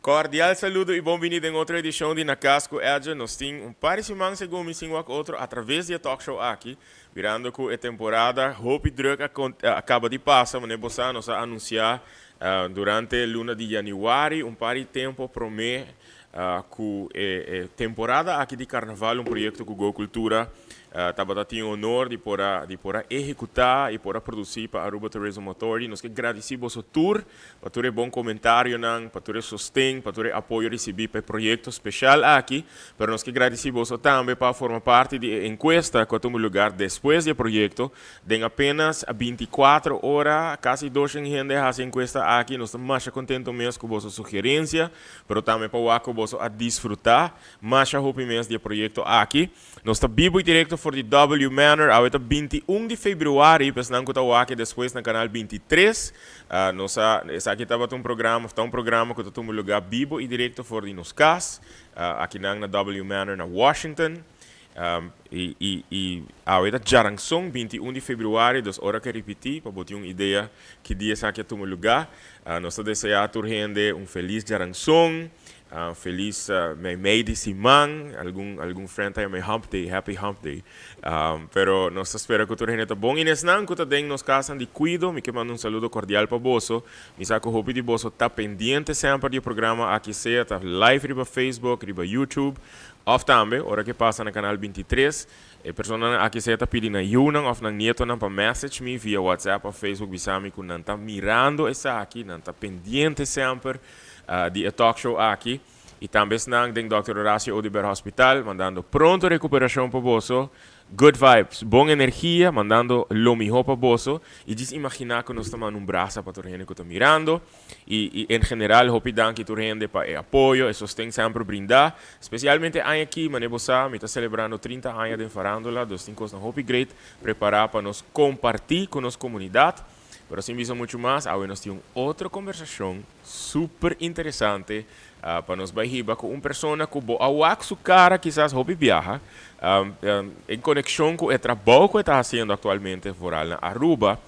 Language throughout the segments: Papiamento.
Cordial saludo y bon bini den otro edicion di Na Cas cu Edjean. Nos tin un par di siman segun mi sin wak otro a traves di e talk show aki, mirando cu e temporada hopi druk a caba di pasa, manera bo sa nos a anuncia durante luna di januari un par di tempo prome cu e temporada aki di Carnaval, un proyecto cu Go Cultura tabata tin honor di por a di por a ehecuta y por a produci pa Aruba Tourism Authority. Nos ke gradici boso tur pa tur e bon comentarionan, pa tur e sosten, pa tur e apoyo ricibi pa e proyecto special aki, pero nos ke gradici boso tambe pa forma parti di e encuesta cu a tuma lugar despues di e proyecto. Den apenas 24 ora casi 200 hende a haci e encuesta aki. Nos ta masha contento mes cu boso sugerencia. Pero tambe pa wak ku boso a disfrutá masha hopi mes di e proyekto aki. Nos ta bibo i direkto for di W Manor. Awe ta 21 di febrüari, pa esnan ku ta wak e despues na kanal 23. Nos a, esaki tabata un programa, of ta un programa ku ta tuma lugá bibo i direkto for di nos kas, akinan na W Manor na Washington. I, i, i awe ta djaranson, 21 di februari, dus ora ke ripití, pa bo tin un idea ki dia esaki a tuma lugá. Nos ta deseá tur hende un felis djaranson, felis meimei di siman, algun, algun friend ta yama e hump day, happy hump day. Pero nos ta spera ku tur hende ta bon. I nesnan ku ta den nos kasnan di kuido, mi ke manda un saludo kordial pa boso. Mi sa ku hopi di boso ta pendiente semper di e programa aki, sea ta live riba Facebook, riba YouTube, Òf tambe, ora ke pasa na Kanal 23, e personanan aki sea ta pidi nan yunan òf nan nietonan pa message mi via WhatsApp òf Facebook bisa mi ku nan ta mirando esaki, nan ta pendiente semper di e talkshow aki. I tambe esnan den Dòkter Horacio Oduber Hospital, mandando pronto rekuperashon pa boso. Good vibes, bon energia, mandando lo mihó pa boso. I djis imaginá ku nos ta manda un brasa pa tur hende ku ta mirando. I i en general hopi danki tur hende pa e apoyo, e sosten semper brindá. Spesialmente aña aki, manera bo sa, mi ta selebrando 30 aña den farándula, dus tin kosnan hopi great prepará pa nos kompartí ku nos komunidat. Pero sin bisa muchu mas, awe nos tin un otro kombersashon super interesante pa nos bai hiba ku un persona ku bo a wak su kara kisas hopi biaha en konekshon ku e trabou ku e ta hasiendo aktualmente vooral na Aruba.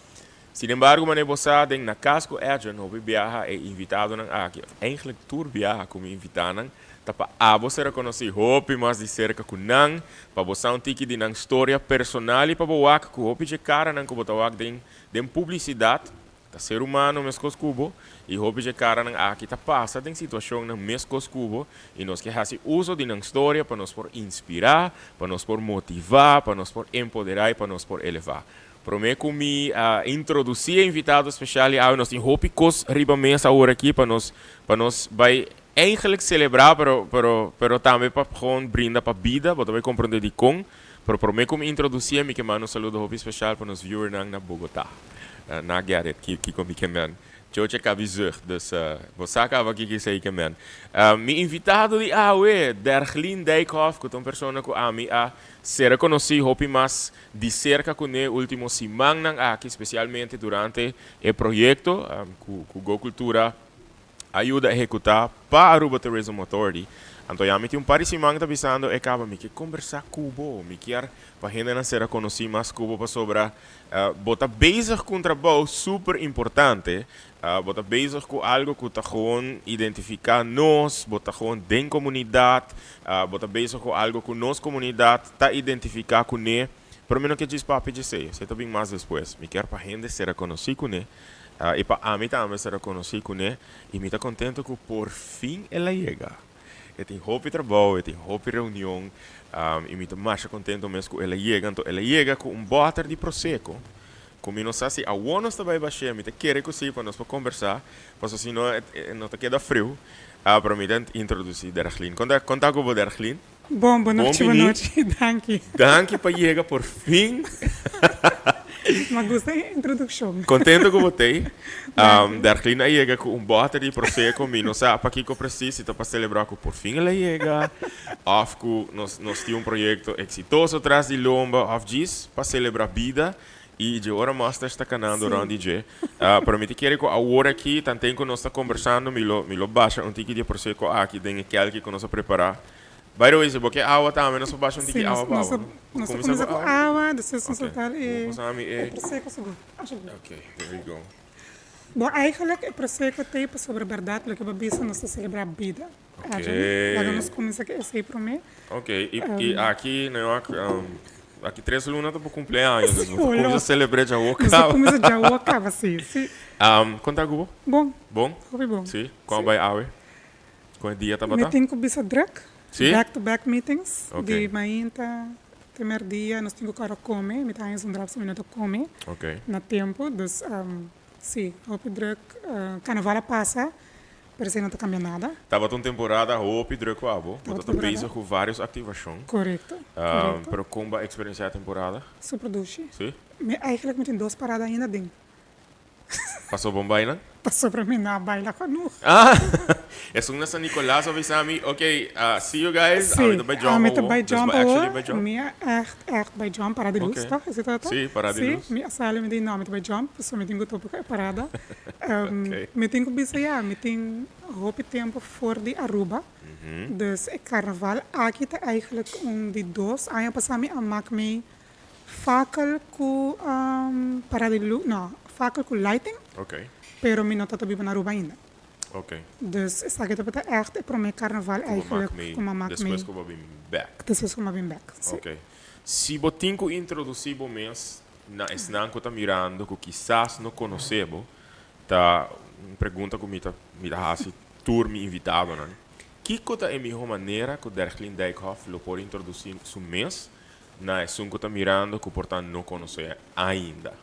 Sin embargo, manera bo sa, den Na Cas cu Edjean hopi biaha e invitadonan aki, of eigenlijk tur biaha cu mi invita nan, ta pa abo ser conoci hopi mas di cerca cu nan, pa bo sa un tiki di nan storia personal y pa bo wak cu hopi dje caranan cu bo ta wak den den publicidad ta ser humano mescos cu bo y hopi dje caranan aki ta pasa den situacionnan mescos cu bo y nos ke haci uso di nan storia pa nos por inspira, pa nos por motiva, pa nos por empodera y pa nos por eleva. Promé ku mi a introdusí e invitado speshal di awe, nos tin hopi kos riba mesa awor aki pa nos pa nos bai eigenlijk selebrá, pero pero pero tambe pa gewoon brinda pa bida, bo ta bai komprondé dikon. Pero promé ku mi introdusí mi ke manda un saludo hopi speshal pa nos viewernan na Bogotá. Na get it kiko mi ke men. Choche kabi zucht, dus bo sa kaba kiko esei ke men. Mi invitado di awe, Derglien Dijkhoff, ku ta un persona ku ami a sera konosí hopi mas di serka kuné último simannan aki, spesialmente durante e proyekto ku ku Go Cultura a yuda ehekutá pa Aruba Tourism Authority. Anto ya mi tin un par di siman ta bisando e kaba mi ke kombersá ku bo, mi kier pa hendenan sera konosí mas ku bo pasobra bo ta bezig ku un trabou super importante, bo ta bezig ku algo ku ta gewoon identifiká nos, bo ta gewoon den komunidat, bo ta bezig ku algo ku nos komunidat ta identifiká kuné, pero mi no ke djis papia djesei, esei ta bin mas despues. Mi kier pa hende sera konosí kuné i pa ami tambe sera konosí kuné i mi ta kontento ku por fin el a yega. E tin hopi trabou, e tin hopi reunion i mi ta masha kontento mes ku el a yega. Anto el a yega ku un bòter di prosecco ku mi no sa si awor nos ta bai bash'é, mi ta kere ku si pa nos por kombersá, pasobra si no e no ta keda friu. Pero mi ta introdusí Derglien. Kon ta kon ta ku bo Derglien? Bon, bon nochi, bon nochi. Danki. Danki pa yega por fin. Mi gusta e introdukshon. Kontento ku bo t'ei. Derglien a yega ku un bòter di prosecco. Mi no sa pakiko presis, si ta pa selebrá ku por fin el a yega, òf ku nos nos tin un proyekto eksitoso tras di lomba, òf djis pa selebrá bida. I dje ora masters ta kanando rònt di dje. Pero mi ta kere ku awor aki, tanten ku nos ta kombersando, mi lo mi lo basha un tiki di e prosecco aki den e kelki ku nos a prepará. By the way, si bo ke awa tambe, nos por basha un tiki awa pa bo. Nos ta kuminsá ku awa, despues nos ta dal e prosecco sigur. Ok, there we go. Bon, eigenlijk e Prosecco t'ei pasobra berdad loke bo bisa nos ta celebra bida. Ok. Laga nos cuminsa cu esei prome. Ok, y y aki na York, aki tres luna ta bo cumpleaños, dus bo ta cuminsa celebra djawo Nos ta caba. cuminsa djawo caba, si, si. Con ta cu bo? Bon. Bon? Hopi bon. Si? Con a bay awe? Con e dia tabata? Mi tin cu bisa druk. Si? Back to back meetings. Ok. Di mainta te merdia nos tin cu cora come. Mi ta haña un drap si mi no ta come. Ok. Na tempo. Dus, si, hopi druk. Carnaval a pasa, pero esey no ta cambia nada. Tabata un temporada hopi druk cu abo. Bo Tabata ta temporada. bezig cu varios activacion. Correcto, correcto. Pero con bo a experiencia e temporada? Super dushi. Si? Mi eigenlijk mi tin dos parada ainda den. Paso bon bailan? Pasobra mi no a baila genoeg. Ah! Esun na San Nicolas a bisa mi, ok, see you guys, Sí, ami ta bai jump ami ta awo. bai Dus jump bo actually awo. bai jump? Mi a echt, echt bai jump, Parada di Luz, Ok. toch? Esei tabata? Sí, Parada di Sí, Luz. mi a sali, mi di no, mi ta bai jump, pasobra mi tin ku topa ku e parada. Ok. Mi tin ku bisa ya, mi tin hopi tempu for di Aruba. Dus e karnaval aki ta eigenlijk un di dos aña pasá mi a mak mi Fakel ku parada di lus, no, fakel ku lighting, Ok. pero mi no ta ta biba na Aruba ainda. Ok. Dus esaki tabata ègt e promé karnaval Ku bo mak eigenlijk mee ku mi a mak mee. despues ku bo bin bèk. Despues ku mi a bin bèk, si. Ok. Si bo tin ku introdusí bo mes na esnan ku ta mirando ku kisas no konosé bo, ta un pregunta ku mi ta mi ta hasi tur mi invitadonan, kiko ta e mihó manera ku Derglien Dijkhoff lo por introdusí su mes Na esun ku ta mirando ku por ta no konosé ainda.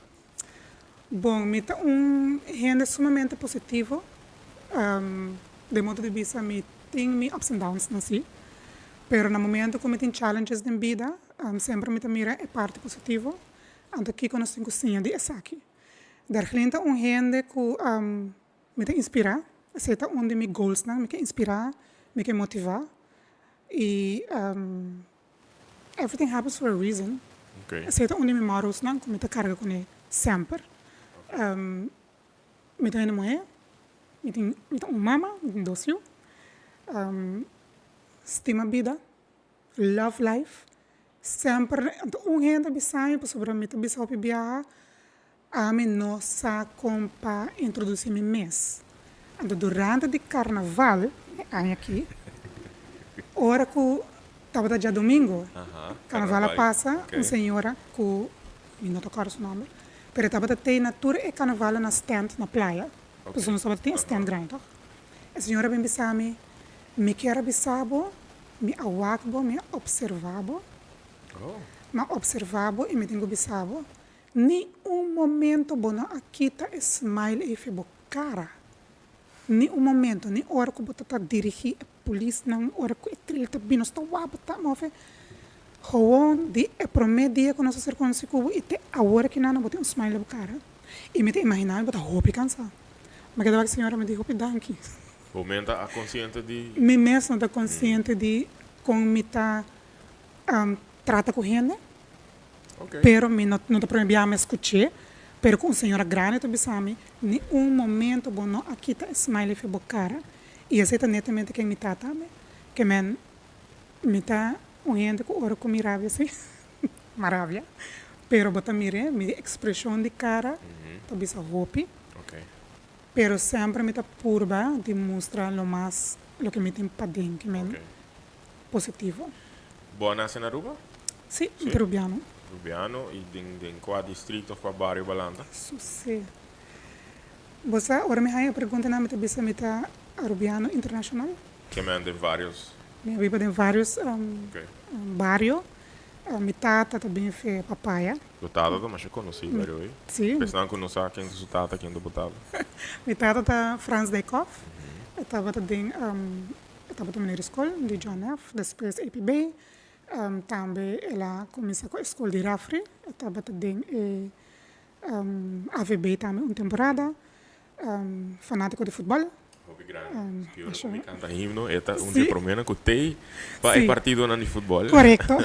Bon, mi ta un hende sumamente positivo. Den modo di bisa mi tin mi ups and downs nan si. Pero na momento ku mi tin challenges den bida, semper mi ta mira e parti positivo. Anto kiko nos tin ku siña di esaki? Derglien ta un hende ku mi ta inspirá. Esei ta un di mi goalsnan. Mi ke inspirá, mi ke motivá i. Everything happens for a reason. Esei ta un di mi motto'snan ku mi ta karga kuné semper. Mi ta hende muhé, mi tin mi ta un mama, mi tin dos yu. Stima bida, love life. Semper anto un hende a bisa mi pasobra mi ta bisa hopi biaha Ami no sa kon pa introdusí mi mes. Anto durante di karnaval e aña aki, ora ku tabata djadumingu, karnaval a pasa, un señora ku mi no ta kòrda su nòmber, pero e tabata tei na tur e karnavalnan na stènt na playa, pasobra nos tabata tin e stènt grandi tòg. E señora a bin bisa mi, Mi kier a bisa bo, mi a wak bo, mi a opservá bo, mi a opservá bo i mi tin ku bisa bo, Ni un momento bo no a kita e smile ei fe bo cara. Ni un momento, ni ora cu bo ta ta dirigi e polisnan, ora cu e tril ta bini, nos ta wak bo ta move. Gewoon di e prome dia cu nos a ser conoci cu bo y te awor aki nan bo tin un smile na bo cara. Y mi ta imagina mi bo ta hopi cansa. Mi a keda wak e señora mi di hopi danki. Bo men ta a consciente di. Mi mes no ta consciente di con mi ta trata cu hende. Pero mi no no ta prome bia mi a scuché, pero cu un señora grandi ta bisa mi, ni un momento bo no a kita e smiley fe bo cara, y esey ta netamente ken mi ta tambe, ke men mi ta un hende cu ora cu mi rabia si, m'a rabia, pero bo ta mir'é, mi expresion di cara ta bisa hopi, pero semper mi ta purba di mustra lo mas loke mi tin paden, ke men positivo. Bo a nace na Aruba? Sí, mi ta Rubiano. Rubiano, y den den cua distrito of cua bario bo a lanta? Suse. Bo sa, ora mi haña e preguntanan mi ta bisa mi ta Arubiano internacional. Ke men den varios? Mi a biba den varios bario. Mi tata ta bin fe Papaya. Bo tata ta masha conoci by the way. Sí. Esnan cu no sa ken ta su tata, ken ta bo tata? Mi tata ta Frans Dijkhoff. E tabata den E tabata meneer di skol di John F. Despues APB. Tambe el a kuminsá ku e skol di rèfri. E tabata den e AVB tambe un temporada. Fanátiko di futbòl. Hopi grandi. Ki ora ku mi kanta himno e ta un di e proménan ku tei pa e partidonan di futbòl. Korekto.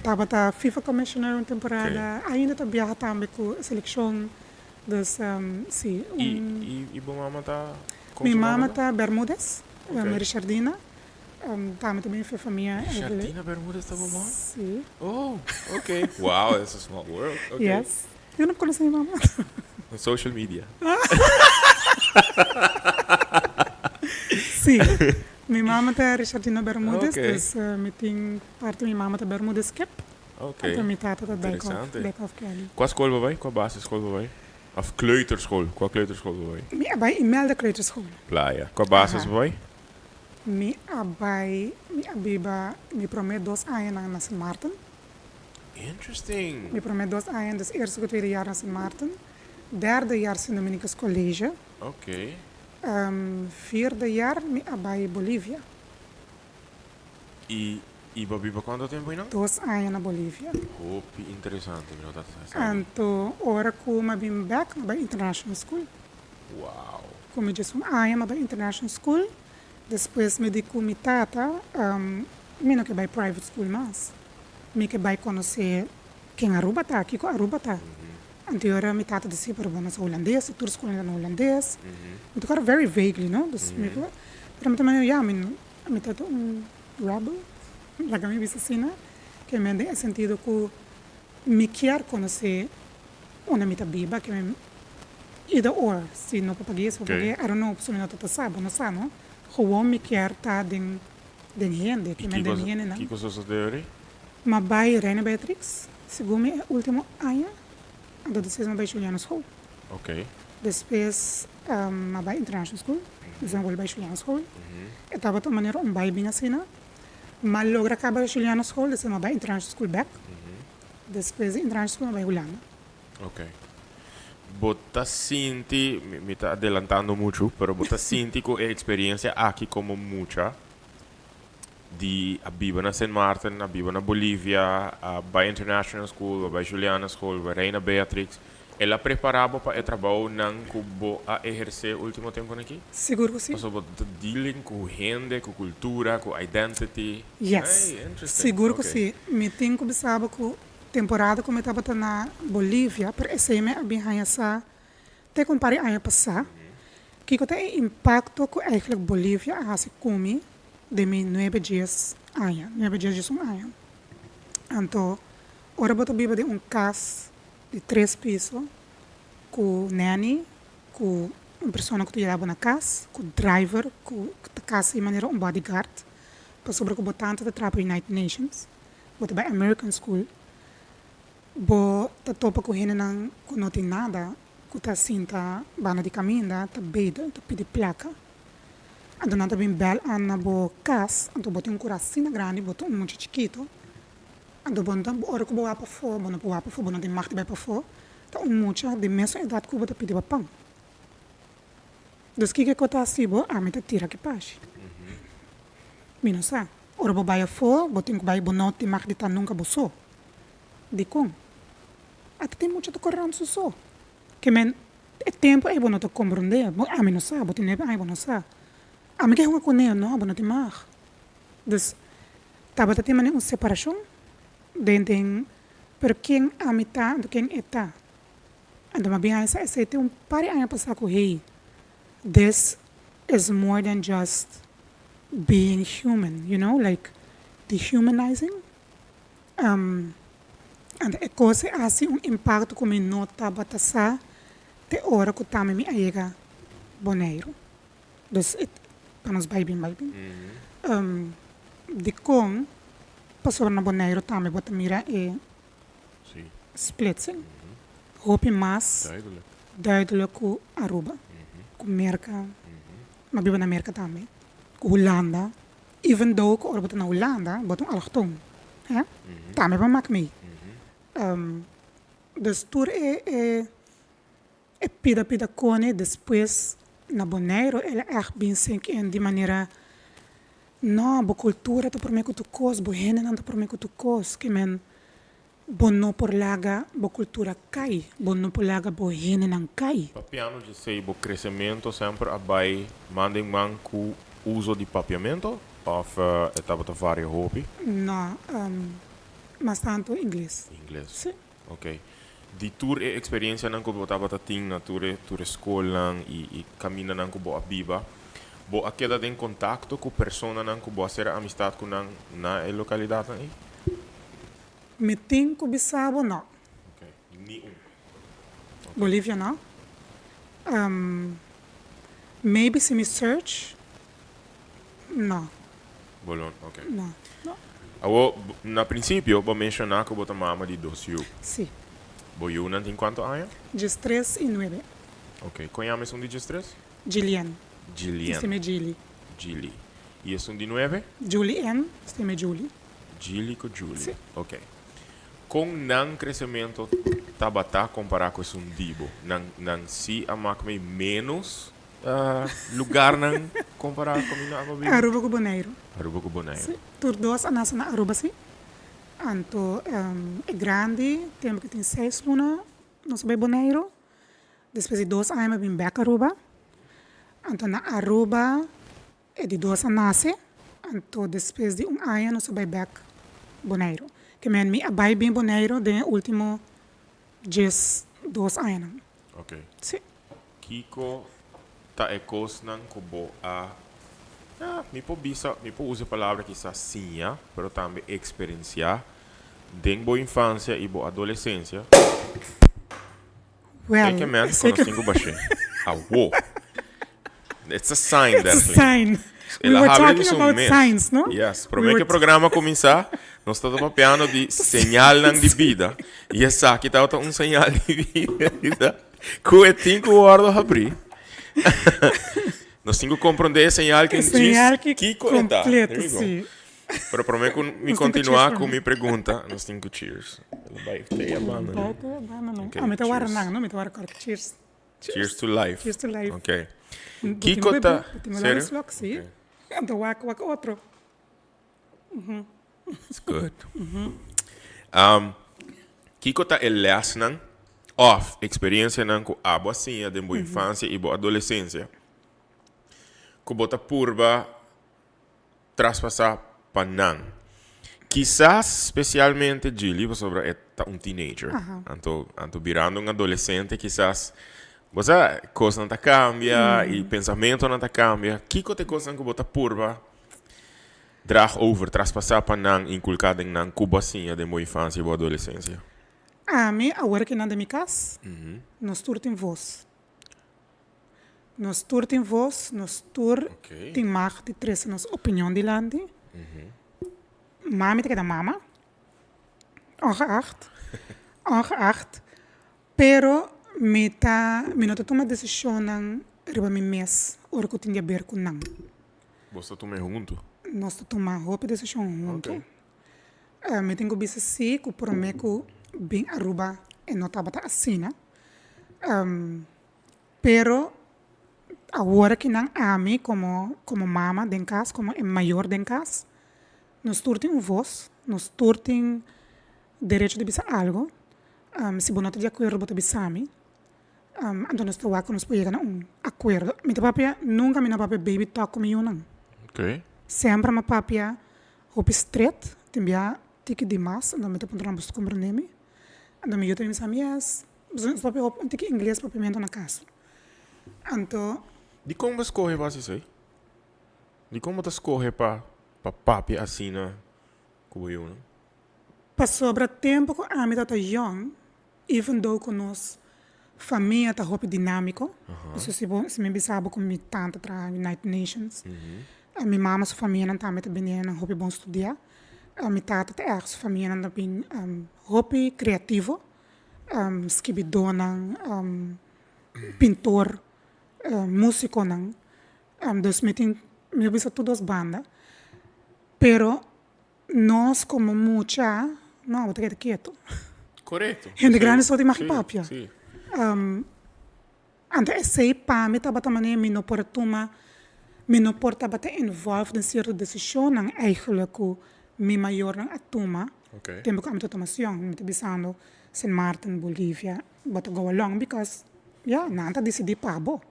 Tabata FIFA commissioner un temporada. Ainda ta biaha tambe ku e selekshon. Dus si. I bo mama ta? Mi mama ta Bermudez, Richardina. Tambe ta bin fe famia. Richardina Bermudez ta bo mama? Si. Oh, ok. Wow, it's a small world. Ok. Yes. Yo no conoce mi mama. Social media. Sí. Mi mama ta Richardina Bermudez, dus mi tin parti mi mama ta Bermudez Kip. Anto mi tata ta Dijkhoff, Dijkhoff Kelly. Kua skol bo bai? Kua basisschool bo bai? Of kleuterschool? Kua kleuterschool bo bai? Mi a bai Imelda Kleuterschool. Playa. Kua basis bo bai? Mi a bai, mi a biba mi prome dos añanan na Sint Maarten. Interesting. Mi prome dos aña, dus eerste ku tweede jaar na Sint Maarten. Derde jaar Sint Dominicus College. Oké. Vierde jaar mi a bai Bolivia. I i bo biba kuantu tempu einan? Dos aña na Bolivia. Hopi interesante, mi no ta sa esaki. Anto ora ku mi a bin bek mi a bai International School. Wow. Ku mi djes un aña mi a bai International School. Despues mi di ku mi tata, mi no ke bai private school mas. Mi ke bai konosé ken Aruba ta, kiko Aruba ta. Anto e ora mi tata di si, pero bo no sa hulandes, tur skolnan ta na hulandes. Mi ta kòrda very vaguely, no? Dus mi por, pero mi ta manda, ya, mi mi ta ta un rebel, laga mi bisa asina, ke men den e sentido ku mi kier konosé unda mi ta biba, ke men either or, si no por pag'é, si por pag'é, I don't know, pasobra mi no ta ta sa, bo no sa, no? Gewoon mi kier ta den den hende, ke men den hendenan. Kiko sosodé ori? M'a bai Reina Beatrix, segun mi e ultimo aña, anto despues m'a bai Juliana School. Ok. Despues m'a bai International School, despues m'a bolbe bai Juliana School. E tabata un manera un bai bin asina. M'a logra kaba Juliana School, despues m'a bai International School bek. Despues di International School m'a bai Hulanda. Ok. Bo ta sinti, mi ta adelantando muchu, pero bo ta sinti ku e eksperiencia aki komo mucha di a biba na Sint Maarten, a biba na Bolivia, a bai International School, a bai Juliana School, a bai Reina Beatrix, el a prepara bo pa e trabounan ku bo a ehersé ultimo temponan aki? Sigur ku si. Pasobra bo ta dealing ku hende, ku kultura, ku identity. Yes. Hey, interesting. Sigur ku si. Mi tin ku bisa bo ku temporada ku mi tabata na Bolivia, pero esei mi a bin haña sa te ku un par di aña pasá, kiko ta e impakto ku eigentlik Bolivia a hasi ku mi den mi nuebe dies aña, nuebe dies diesun aña. Anto, ora bo ta biba den un kas di tres piso ku nanny, ku un persona ku ta yuda bo na kas, ku driver ku ta kasi manera un bodyguard, pasobra ku bo tanta ta traha pa United Nations, bo ta bai American School, Bo ta topa ku hendenan ku no tin nada, ku ta sinta banda di kaminda, ta bedel, ta pidi plaka. Anto nan ta bin bèl an na bo kas, anto bo tin un kura asina grandi, bo ta un mucha chikitu. Anto bo no ta, ora ku bo wak pafó, bo no por wak pafó, bo no tin mag di bai pafó, ta un mucha di mesun edat ku bo ta pidi bo pan. Dus kiko ku ta hasi bo, ami ta tira ki pashi. Mi no sa. Ora bo bai afó, bo tin ku bai, bo no tin mag di ta nunka bo so. Dikon? Ata tin mucha ta kore rònt su so. Ke men, e tempu ei bo no ta komprondé. Bo, ami no sa, bo tin nuebe aña, bo no sa. Ami ke hunga kuné? No, bo no tin mag. Dus, tabata tin manera un separashon den den, pero ken ami ta anto ken e ta. Anto mi a bin haña sa esei te un par di aña pasá ku hey, this is more than just being human, you know, like dehumanizing. Anto e kos ei a hasi un impakto ku mi no tabata sa te ora ku tambe mi a yega Boneiru. Dus e pa nos bai bin bai bin. Dikon? Pasobra na Boneiru tambe bo ta mira e splitsing hopi mas duidelijk ku Aruba, ku Merka, mi a biba na Merka tambe, ku Hulanda. Even though ku ora bo ta na Hulanda bo ta un allochtoon, hè? Tambe bo mak mee. Dus tur e e e pida pida kone despues na Boneiru el a ègt bin sink in di manera no bo kultura ta promé ku tur kos, bo hendenan ta promé ku tur kos, ke men Bo no por laga bo cultura cay, bo no por laga bo hendenan cay. Papiando djesei, bo crecemento semper a bay man den man cu uzo di papiamento of e tabata varia hopi? No, mas tanto ingles. Ingles. Si. Ok. Di tur e experiencianan cu bo tabata tin na tur e tur e scolnan y y camindanan cu bo a biba, bo a keda den contacto cu personanan cu bo a cera amistad cu nan na e localidadnan ey? Mi tin ku bisa bo no. Ok, ni un. Bolivia no. Maybe si mi search, no. Bo lo, ok. No, no. Awor, na principio bo menciona cu bo ta mama di dos yu. Si. Bo yunan tin cuanto aña? Diestres y nuebe. Ok. Con yama esun di diestres? Gillian. Gillian. Steme Gilly. Gilly. Y esun di nuebe? Julie-Ann, steme Julie. Gilly cu Julie. Si. Ok. Con nan crecemento tabata compara cu esun di bo? Nan, nan si a mak mei menos lugarnan compara cu mi na biba? Aruba cu Boneiru. Aruba cu Boneiru. Si. Tur dos a nace na Aruba si. Anto e grandi tempo cu tin seis luna nos a bay Boneiru. Despues di dos aña mi a bin bek Aruba. Anto na Aruba E di dos a nase, anto despues di un aña nos a bai bek Boneiru. Ke men mi a bai bin Boneiru den e ultimo 12 añanan. Ok. Si. Kiko ta e kosnan ku bo a, ya, mi por bisa, mi por usa e palabra kisas siña, pero tambe eksperensiá den bo infansia i bo adolesensia? Well, Esei ke men esei ku nos ke tin ku bash'é. Awo. It's a sign, It's a definitely. sign. We El a were habri talking riba su about mes. signs, no? Yes. We Promé were ku e programa kuminsá, nos tabata papiando di señalnan di bida. I esaki tabata un señal di bida ku e tin ku wòrdu habrí. Nos tin ku komprondé e señal E ku djis señal ki kiko e ta. kompleto, There we go. sí. Pero promé ku mi Nos tin ku cheers kontinuá ku promé. mi pregunta, nos tin ku cheers. El a bai te a banda Bai no. te a banda no. Ok, A mi ta wara cheers. nan, no? Mi ta wara kòrk. Cheers. Cheers to life. Cheers to life. Ok. Bo tin Kiko bebe, ta, bo tin un serio? slok, sí. Ok. Anto wak wak otro. It's good. Um, kiko ta e lèsnan òf eksperensianan ku abo a siña den bo infansia i bo adolesensia ku bo ta purba traspasá pa nan. Kisas spesialmente Gilly pasobra e ta un teenager. Anto anto birando un adolesente kisas bo sa kosnan ta kambia i pensamentonan ta kambia. Kiko ta e kosnan ku bo ta purba draag over, traspasá pa nan, inkulká den nan ku bo a siña den bo infansia i bo adolesensia? Ami awor ke nan den mi kas, nos tur tin vos. Nos tur tin voz, nos tur tin mag di trece nos opinion dilanti. Mami ta keda mama, ongeacht, ongeacht, pero mi ta, mi no ta tuma decisionnan riba mi mes ora cu tin di haber cu nan. Bos ta tuma e hunto? Nos ta tuma hopi decision hunto. Mi tin cu bisa si cu prome cu bin Aruba e no tabata asina. Pero awor aki nan ami como como mama den cas, como e mayor den cas, nos tur tin un voz, nos tur tin derecho di bisa algo. Si bo no ta di acuerdo bo ta bisa mi. Anto nos ta wak cu nos por yega na un acuerdo. Mi ta papia, nunca mi no papia baby talk cu mi yunan. Semper mi a papia hopi stret, tin bia tiki dimas, anto mi ta puntra nan bo ta comprende mi? Anto mi yu ta bisa mi yes. Nos papia hopi un tiki ingles papiamento na kas. Anto. Dikon bo skohe pa hasi esei? Dikon bo ta skohe pa pa papia asina ku bo yunan? Pasobra tempu ku ami tabata yòn, even though ku nos famia ta hopi dinamiko, pasobra si bo si mi bisa bo ku mi tanta traha United Nations, mi mama su famianan tambe ta bini nan hopi bon studia, mi tata ta erg su famianan ta bin hopi kreativo. Skibidónan, pintor, músikonan. Dus mi tin, mi a bisa tur dos banda. Pero nos komo mucha, no, bo ta keda ketu. Korekto. Hende grandi so tin mag papia. Anto esei pa mi tabata manera mi no por a tuma, mi no por tabata involved den cierto decisionnan eigenlijk cu mi mayornan a tuma tempo cu ami ta tuma sion. Mi ta bisando Sint Maarten, Bolivia, bo ta go along because ya, nan ta dicidi pa bo.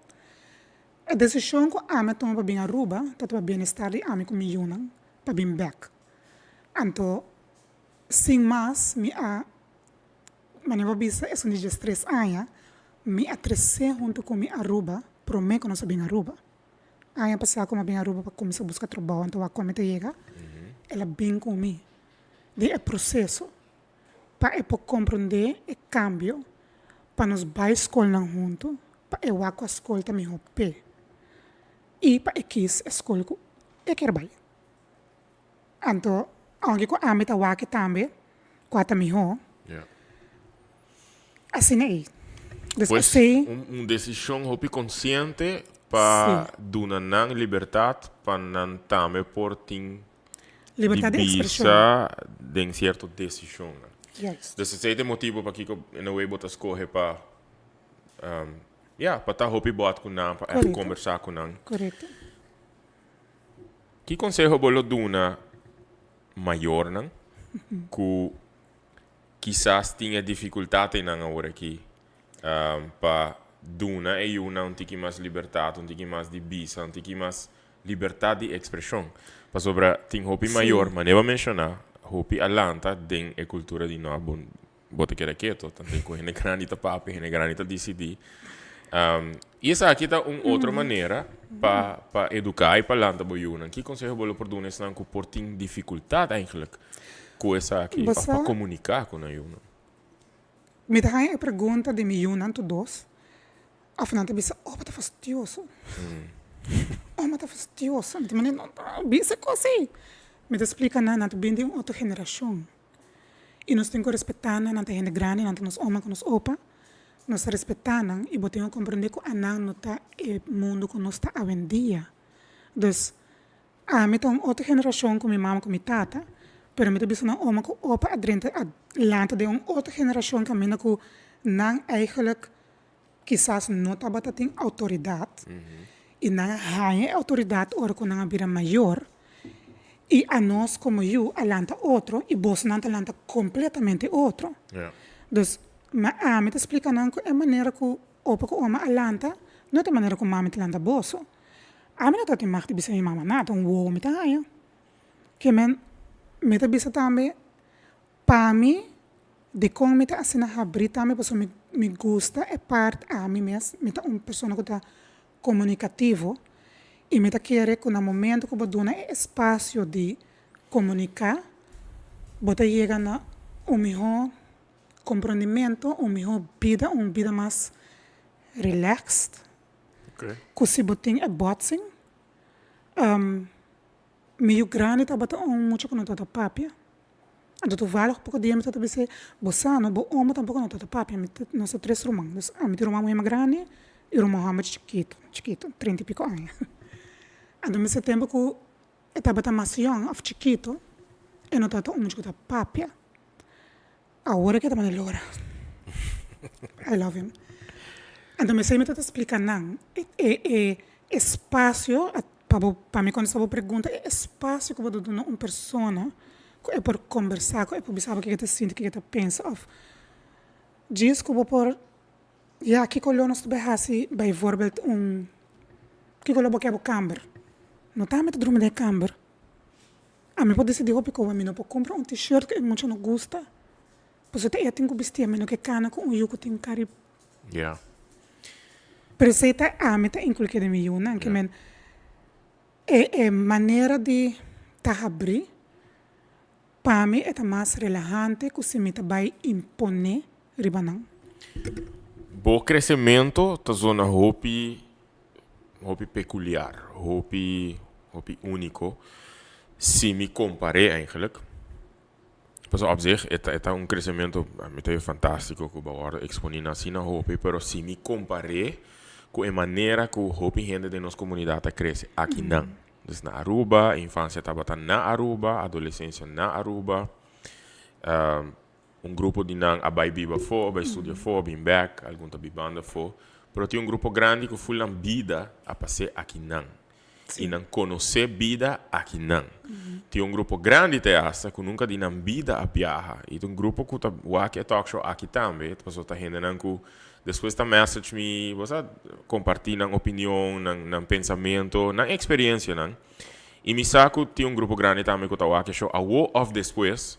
E decision cu ami a tuma pa bin Aruba ta pa bienestar di ami cu mi yunan pa bin bek. Anto sin mas mi a. Manera bo bisa esun di 13 aña, mi a trese hunto ku mi Aruba prome ku nos a bin Aruba. Aña pasá ku mi a bin Aruba pa kuminsá buska trabou anto wak kon mi ta yega, el a bin ku mi den e proseso pa e por komprondé e kambio pa nos bai skolnan hunto. pa e wak kua skol ta mihó p'e i pa e kis e skol ku e kier bai. Anto aunke ku ami ta wak tambe kua ta mihó, asina ei. Dus Pues esei. un desishon hopi konsiente pa duna nan libertat pa nan tambe por tin di Libertat di ekspreshon. bisa den sierto desishonnan. Juist. Dus esei ta e motibu pakiko in a way bo ta skohe pa ya pa ta hopi bòt ku nan pa ègt Korekto. kombersá ku nan. Korekto. Ki konseho bo lo duna mayornan ku kisas tin e difikultat einan awor aki pa duna e yunan un tiki mas libertat, un tiki mas di bisa, un tiki mas libertat di ekspreshon? Pasobra tin hopi mayor, manera bo a menshoná, hopi a lanta den e kultura di no bo Bo ta keda keto, tanten ku hende grandi ta papia, hende grandi ta disidí. I esaki ta un otro manera pa pa eduká i pa lanta bo yunan. Ki konseho bo lo por duna esnan ku por tin difikultat eigentlik ku esaki Bo òf sa. pa komuniká ku nan yunan? Mi ta haña e pregunta di mi yunan tur dos, òf nan ta bisa, Oh, bo ta fastioso. Oh, bo ta fastioso. Mi ta manda, No ta bisa e kos ei. Mi ta splika nan, nan ta bini di un otro generashon. I nos tin ku respetá nan, nan ta hende grandi, nan ta nos oma ku nos opa. Nos ta respetá nan i bo tin ku komprendé ku anan no ta e mundu ku nos ta awendia. Dus, ami ta un otro generashon ku mi mama ku mi tata, pero mi ta bisa nan oma ku opa a drenta a lanta den un otro generashon kaminda ku nan eigenlijk kisas no tabata tin outoridat i nan a haña e outoridat ora ku nan a bira mayor i anos komo yu a lanta otro i bosonan ta lanta kompletamente otro. Dus ma ami ta splika nan ku e manera ku opa ku oma a lanta no ta e manera ku mami ta lanta boso. Ami no tabatin mag di bisa mi mama nada, un wowo mi ta haña. Ke men mi ta bisa tambe Pa mi, dikon mi ta asina habrí tambe pasobra mi mi gusta e part ami mes, mi ta un persona ku ta komunikativo i mi ta kere ku na momento ku bo duna e espasio di komuniká bo ta yega na un mihó komprondimentu, un mihó bida, un bida mas relaxed ku si bo tin e botsing. Mi yu grandi tabata un mucha ku no tabata papia. Anto toevallig poko dia mi tabata bis'é, Bo sa no, bo omo tampoko no tabata papia. Mi ta, nos ta tres ruman. Dus ami tin ruman muhé mas grandi i ruman hòmber chikitu, chikitu, treinta i piko aña. Anto mi sa tempu ku e tabata mas yòn òf chikitu, e no tabata un mucha ku ta papia. Awor ke ta manda lora. I love him. Anto mi semper ta splika nan e e espasio pa bo pa mi kontesta bo pregunta e espasio ku bo ta duna un persona ku e por kombersa ku e por bisa bo kiko e ta sinti kiko e ta pensa òf djis ku bo por ya kiko lo nos ta bai hasi bijvoorbeeld un kiko lo bo ke bo kamber no ta mi ta drumi den e kamber. Ami por disidí hopi koba mi no por kumpra un t-shirt ku e mucha no gusta, pasobra ta e tin ku bisti ami no ke kana ku un yu ku tin kari. Ya. Pero esei ta ami ta inkulké den mi yunan, ke men e e manera di ta habrí pa mi e ta mas relahante ku si mi ta bai imponé riba nan. Bo kresementu ta zona hopi hopi peculiar, hopi hopi unico si mi compar'é eigenlijk. Pasobra op zich e ta e ta un crecemento mi ta fantastico cu bo a wordo exponi na asina hopi, pero si mi compar'é cu e manera cu hopi hende den nos comunidad ta crece akinan. Dus na Aruba, infancia tabata na Aruba, adolescencia na Aruba. Un grupo di nan a bai biba afó, a bai studia afó, a bin bèk, algun ta bibando afó. Pero tin un grupo grandi ku ful nan bida a pas'é akinan. I nan konosé bida akinan. Tin un grupo grandi te asta ku nunka di nan bida a biaha. I ta un grupo ku ta wak e talkshow aki tambe, pasobra ta hendenan ku despues ta message mi, bo sa, kompartí nan opinion, nan nan pensamentu, nan eksperensianan. I mi sa ku tin un grupo grandi tambe ku ta wak e show awo òf despues.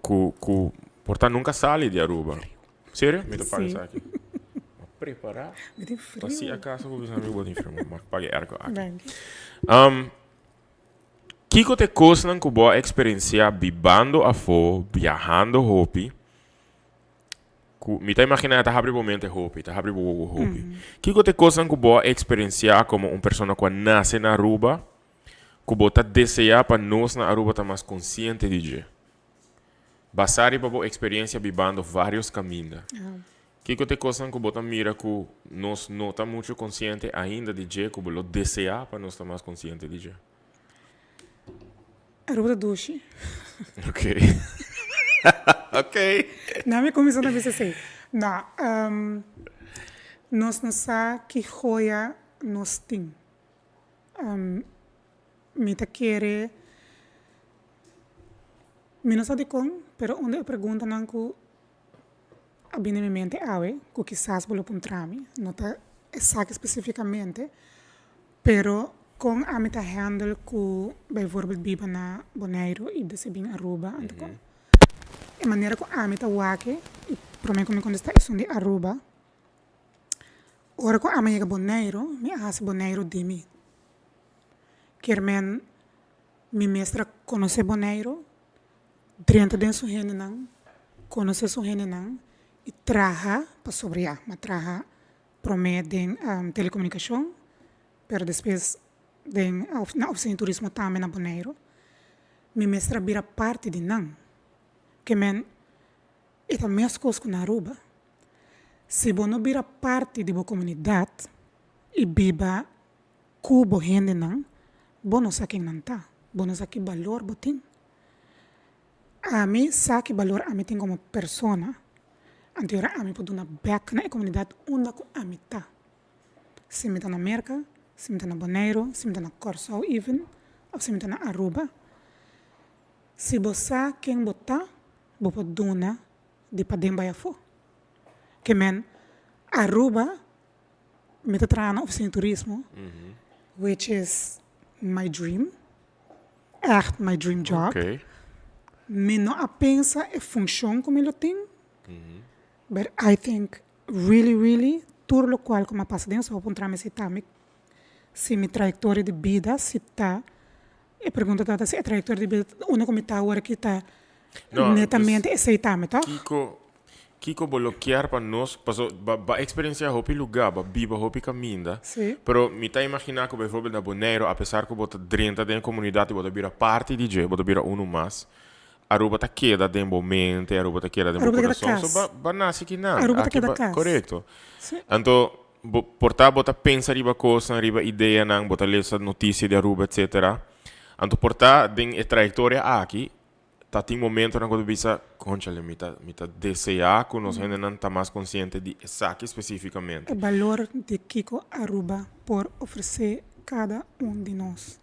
Cu cu por ta nunca sali di Aruba. Serio? Mi ta paga esaki. Ma prepara. Mi tin frio. Pa si acaso bo bisa mi bo tin frio, ma paga e airco aki. Danki. Kico ta e cosnan cu bo a experiencia bibando afo, biahando hopi? Ku mi ta imaginá ta habri bo mente hopi, ta habri bo wowo hopi. Kiko ta e kosnan ku bo a eksperensiá komo un persona ku a nase na Aruba ku bo ta deseá pa nos na Aruba ta mas konsiente di dje? Basá riba bo eksperensia bibando vários kaminda, kiko ta e kosnan ku bo ta mira ku nos no ta muchu konsiente ainda di dje ku bo lo deseá pa nos ta mas konsiente di dje? Aruba ta dushi. Ok. Ok. Na mi cuminsa na bisa esey. No, nos no sa ki joya nos tin. Mi ta kere, mi no sa dicon, pero un di e preguntanan cu a bini mi mente awe, cu kisas bo lo puntra mi, no ta esaki specificamente, Pero con ami ta handle cu bijvoorbeeld biba na Boneiru y desi bin Aruba anto con e manera cu ami ta wak y prome cu mi contesta esun di Aruba ora cu ami a yega Boneiru mi a haci Boneiru di mi kier men mi mester a conoce Boneiru drenta den su hendenan conoce su hendenan y traha pasobra ya mi a traha Promé den telekomunikashon, pero despues den na ofisina di turismo tambe na Boneiru. Mi mester a bira parti di nan. Ke men e ta meskos ku na Aruba. Si bo no bira parti di bo komunidat i biba ku bo hendenan, bo no sa ken nan ta, bo no sa ki balor bo tin. Ami sa ki balor ami tin komo persona, anto ora ami por duna bek na e komunidat unda ku ami ta. Si mi ta na Merka, si mi ta na Boneiru, si mi ta na Kòrsou even, òf si mi ta na Aruba. Si bo sa ken bo ta, bo por duna di paden bai afó. Ke men Aruba mi ta traha na ofisina di turismo, which is my dream. Echt my dream job. Mi no a pensa e funcion cu mi lo tin, but I think really really tur locual cu mi a pasa den so a puntra mi si ta mi si mi trayectoria di bida si ta e pregunta tabata si e trayectoria di bida unda cu mi ta awor aki ta netamente esey ta mi toch? Kico Kiko bo lo kier pa nos, paso ba ba experiencia hopi luga, ba biba hopi caminda, Sí. pero mi ta imagina cu bijvoorbeeld na Bonaire, a pesar cu bo ta drenta den e comunidad y bo ta bira parti di dje, bo ta bira uno mas, Aruba ta keda den bo mente, Aruba ta keda den bo Aruba ta keda corazon, so cas. ba ba naci kinan, Aruba ta aki keda ba, cas. corecto. Sí. Anto bo por ta bo ta pensa riba cosnan, riba ideanan, bo ta lesa noticia di Aruba etcetera, anto por ta den e trayectoria aki, Ta tin momentonan ku ta bisa, Kónchale, mi ta, mi ta deseá ku nos hendenan ta mas konsiente di esaki spesífikamente. E balor di kiko Aruba por ofresé kada un di nos.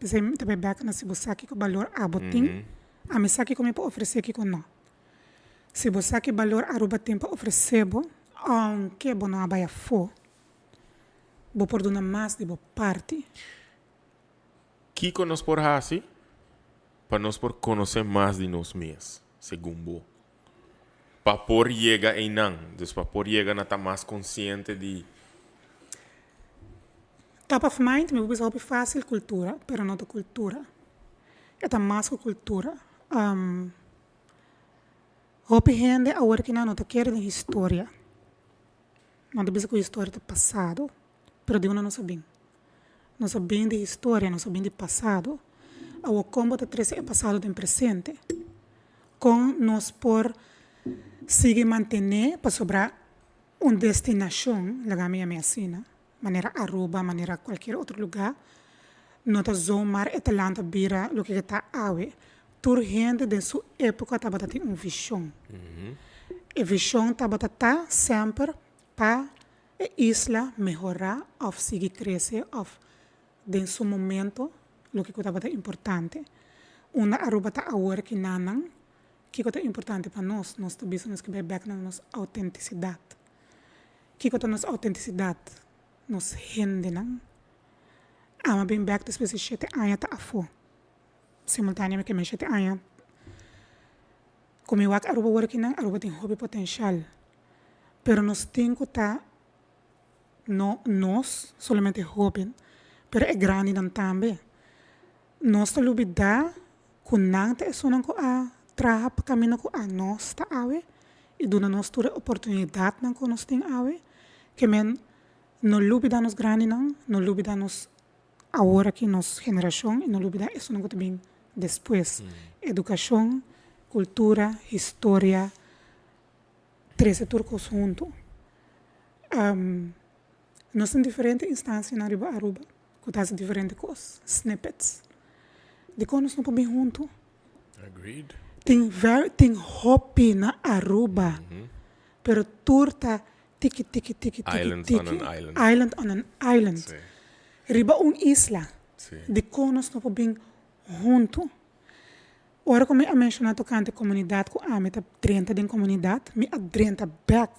P'esei mi ta bai bèk na si bo sa kiko balor abo tin, ami sa kiko mi por ofresé kiko no. Si bo sa ki balor Aruba tin pa ofresé bo, ounke bo no a bai afó, bo por duna mas di bo parti. Kiko nos por hasi pa nos por konosé mas di nos mes, segun bo? Pa por yega einan, dus pa por yega na ta mas konsiente di. Top of mind, mi por bisa hopi fásil kultura, pero no ta kultura. E ta mas ku kultura. Hopi hende awor ki nan no ta kere den historia. Nan ta bisa ku historia ta pasado. Pero di unda nos a bin? Nos a bin di historia, nos a bin di pasado. Awor kon bo ta trese e pasado den presente? Kon nos por sigui mantené pasobra un destinashon, laga mi yam'é asina, manera Aruba, manera kualkier otro lugá, no ta zomaar e ta lanta bira loke ke ta awe. Tur hende den su époka tabata tin un vishon. E vishon tabata ta semper pa e isla mehorá òf sigui krese òf den su momento loke ku tabata importante. Unda Aruba ta awor ki nanan, kiko ta importante pa nos? Nos ta bisa nos ke bai bèk na nos autentisidat. Kiko ta nos autentisidat? Nos hendenan. Ama bin bèk despues di shete aña ta afó. Simultaneamente mi shete aña ku mi wak Aruba awor ki nan, Aruba tin hopi potenshal. Pero nos tin cu ta no nos solamente hoben, pero e grandinan tambe. Nos ta lubida cu nan ta esunnan cu a traha pa camino cu a nos ta awe. i duna nos tur e oportunidatnan ku nos tin awe. Ke men no lubida nos grandinan, no lubida nos awor aki nos generashon i no lubida esunnan ku ta bin despues. Edukashon, kultura, historia, trese tur kos huntu. Nos tin diferente instansianan riba Aruba ku ta hasi diferente kos, snippets. Dikon nos no por bin huntu? Agreed. Tin very tin hopi na Aruba, pero tur ta tiki tiki tiki tiki Island on tiki. an island. Island on an island. Sí. Riba un isla. Sí. Dikon nos no por bin huntu? Ora ku mi a menshoná tokante komunidat ku ami ta drenta den komunidat, mi a drenta bèk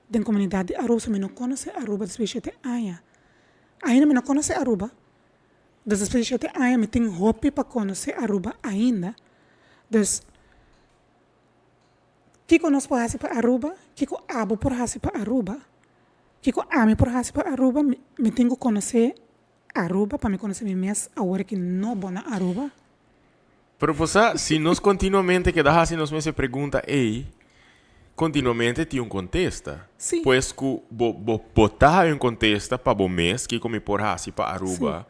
den komunidat di Aruba, so mi no konosé Aruba despues di shete aña. Ainda mi no konosé Aruba. Dus despues di shete aña mi tin hopi pa konosé Aruba ainda. Dus kiko nos por hasi pa Aruba? Kiko abo por hasi pa Aruba? Kiko ami por hasi pa Aruba? Mi tin ku konosé Aruba pa mi konosé mi mes awor ki no bo na Aruba. Pero bo sa, si nos kontinuamente keda hasi nos mes e pregunta ei, kontinuamente tin un kontesta. Sí. Pues ku bo bo bo ta haña un kontesta pa bo mes, kiko mi por hasi pa Aruba,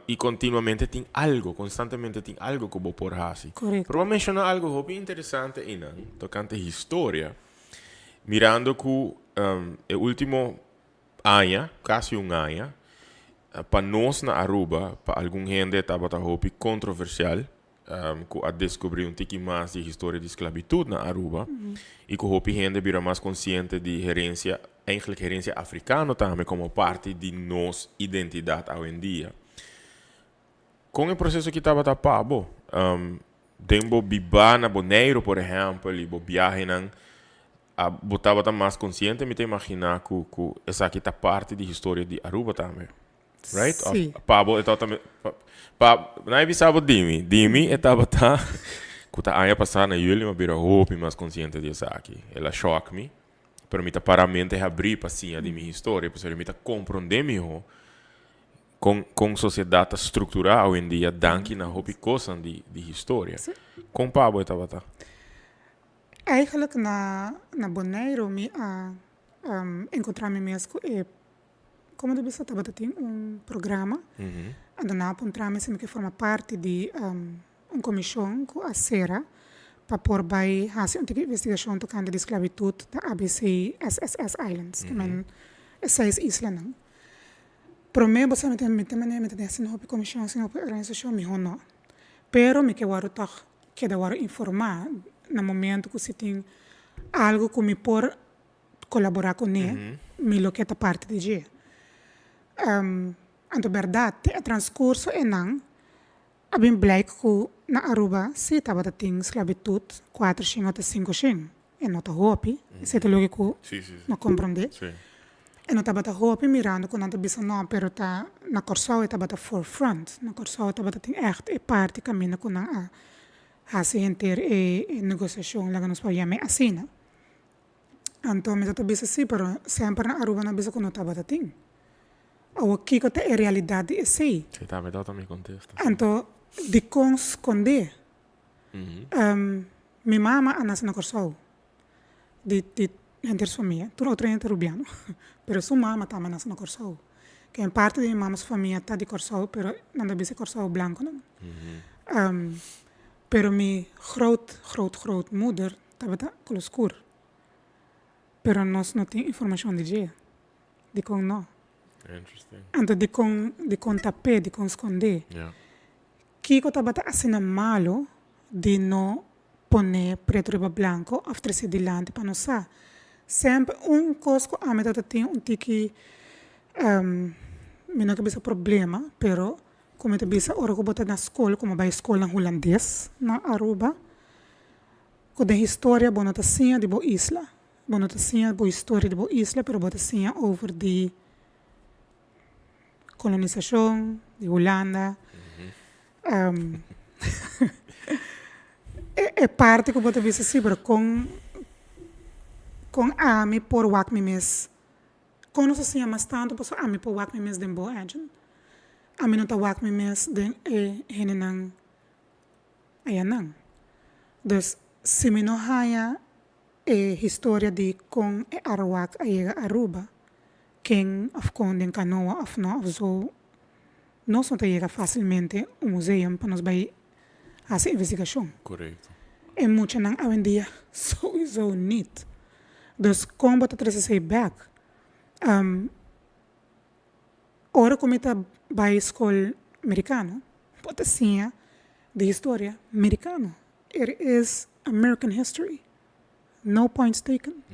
i kontinuamente tin algo, konstantemente tin algo ku bo por hasi. Korekto. Pero bo a menshoná algo hopi interesante einan, tokante historia, mirando ku e último aña, casi un aña, pa nos na Aruba, pa algun hende tabata hopi controversial, cu a descubri un tiki mas di historia di sclavitud na Aruba, y cu hopi hende bira mas consciente di herencia, eigenlijk herencia africano tambe como parti di nos identidad awendia. Con e proceso aki tabata pa bo? Den bo biba na Boneiru, por ehempel, y bo biahenan, a bo tabata mas consciente? Mi ta imagina cu cu esaki ta parti di historia di Aruba tambe. Right? Of Sí. pa bo e tabata me pa pa nan a bisa bo dimi, dimi e tabata cu ta aña pasa na juli mi a bira hopi mas consciente di esaki. El a shock mi, pero mi ta para mente habri pa siña di mi historia, pasobra mi ta comprende miho Kon kon sosiedat ta strukturá awendia danki na hopi kosnan di di historia. Sí. Kon pa bo e tabata? Eigenlijk na na Boneiru mi a enkontrá mi mes ku e komo ta bisa tabata tin un programa anto nan a puntra mi si mi ke forma parti di un komishon ku a sera pa por bai hasi un tiki investigashon tokante di sklabitut na ABC SSS Islands, ke men e seis islanan. Promé bo sa mi ta mi ta manera mi ta den asina hopi komishon asina hopi organisashon mihó no. Pero mi ke wòrdu tòg keda wòrdu informá na momento ku si tin algu ku mi por kolaborá kuné mi lo ke ta parti di dje. Anto bèrdat den e transkurso einan a bin blijk ku na Aruba si tabata tin sklabitut kuater shen ota sinku shen. E no ta hopi, esei ta loke ku no komprondé. E no tabata hopi mirando ku nan ta bisa no, pero ta na Kòrsou e tabata forefront. Na Kòrsou e tabata tin ègt e parti kaminda ku nan a hasi henter e negosiashon, laga nos por yam'é asina. Anto mi ta bisa si, pero semper na Aruba nan a bisa ku no tabata tin. Awor kiko ta e realidat di esei? Sí, tambe tabata mi kontesta. Anto dikon skondé? Mi mama a nase na Kòrsou, di di henter su famia, tur otro hende ta rubiano, pero su mama tambe a nase na Kòrsou. Ke un parti di mi mama su famia ta di Kòrsou, pero nan ta bisa Kòrsou blankonan. Pero mi groot groot groot moeder tabata kolo skur, pero nos no tin informashon di dje, dikon no? Anto dikon dikon tap'é, dikon skond'é? Kiko tabata asina malu di no pone pretu riba blanco of trece dilanti pa nos sa? Semper un cos cu ami tabata tin un tiki, mi no ke bisa problema, pero cu mi ta bisa ora cu bo ta na scol, como bay scolnan Hulandes na Aruba, cu den historia bo no ta siña di bo isla, bo no ta siña bo historia di bo isla, pero bo ta siña over di Kolonisashon di Hulanda e parti ku bo ta bisa si pero kon kon ami por wak mi mes kon nos a siña mas tantu pasobra ami por wak mi mes den bo Edjean ami no ta wak mi mes den e hendenan ayanan dus si mi no haña. E historia di kon e Arawak a yega Aruba, ken of kon den kanoa of no of zo, nos no ta yega fásilmente un museum pa nos bai hasi investigashon. Korekto. E muchanan awendia souiso nit. Dus kon bo ta trese esei bèk? Ora ku mi ta bai skol merikano, bo ta siña di historia merikano. It is American history. No points taken.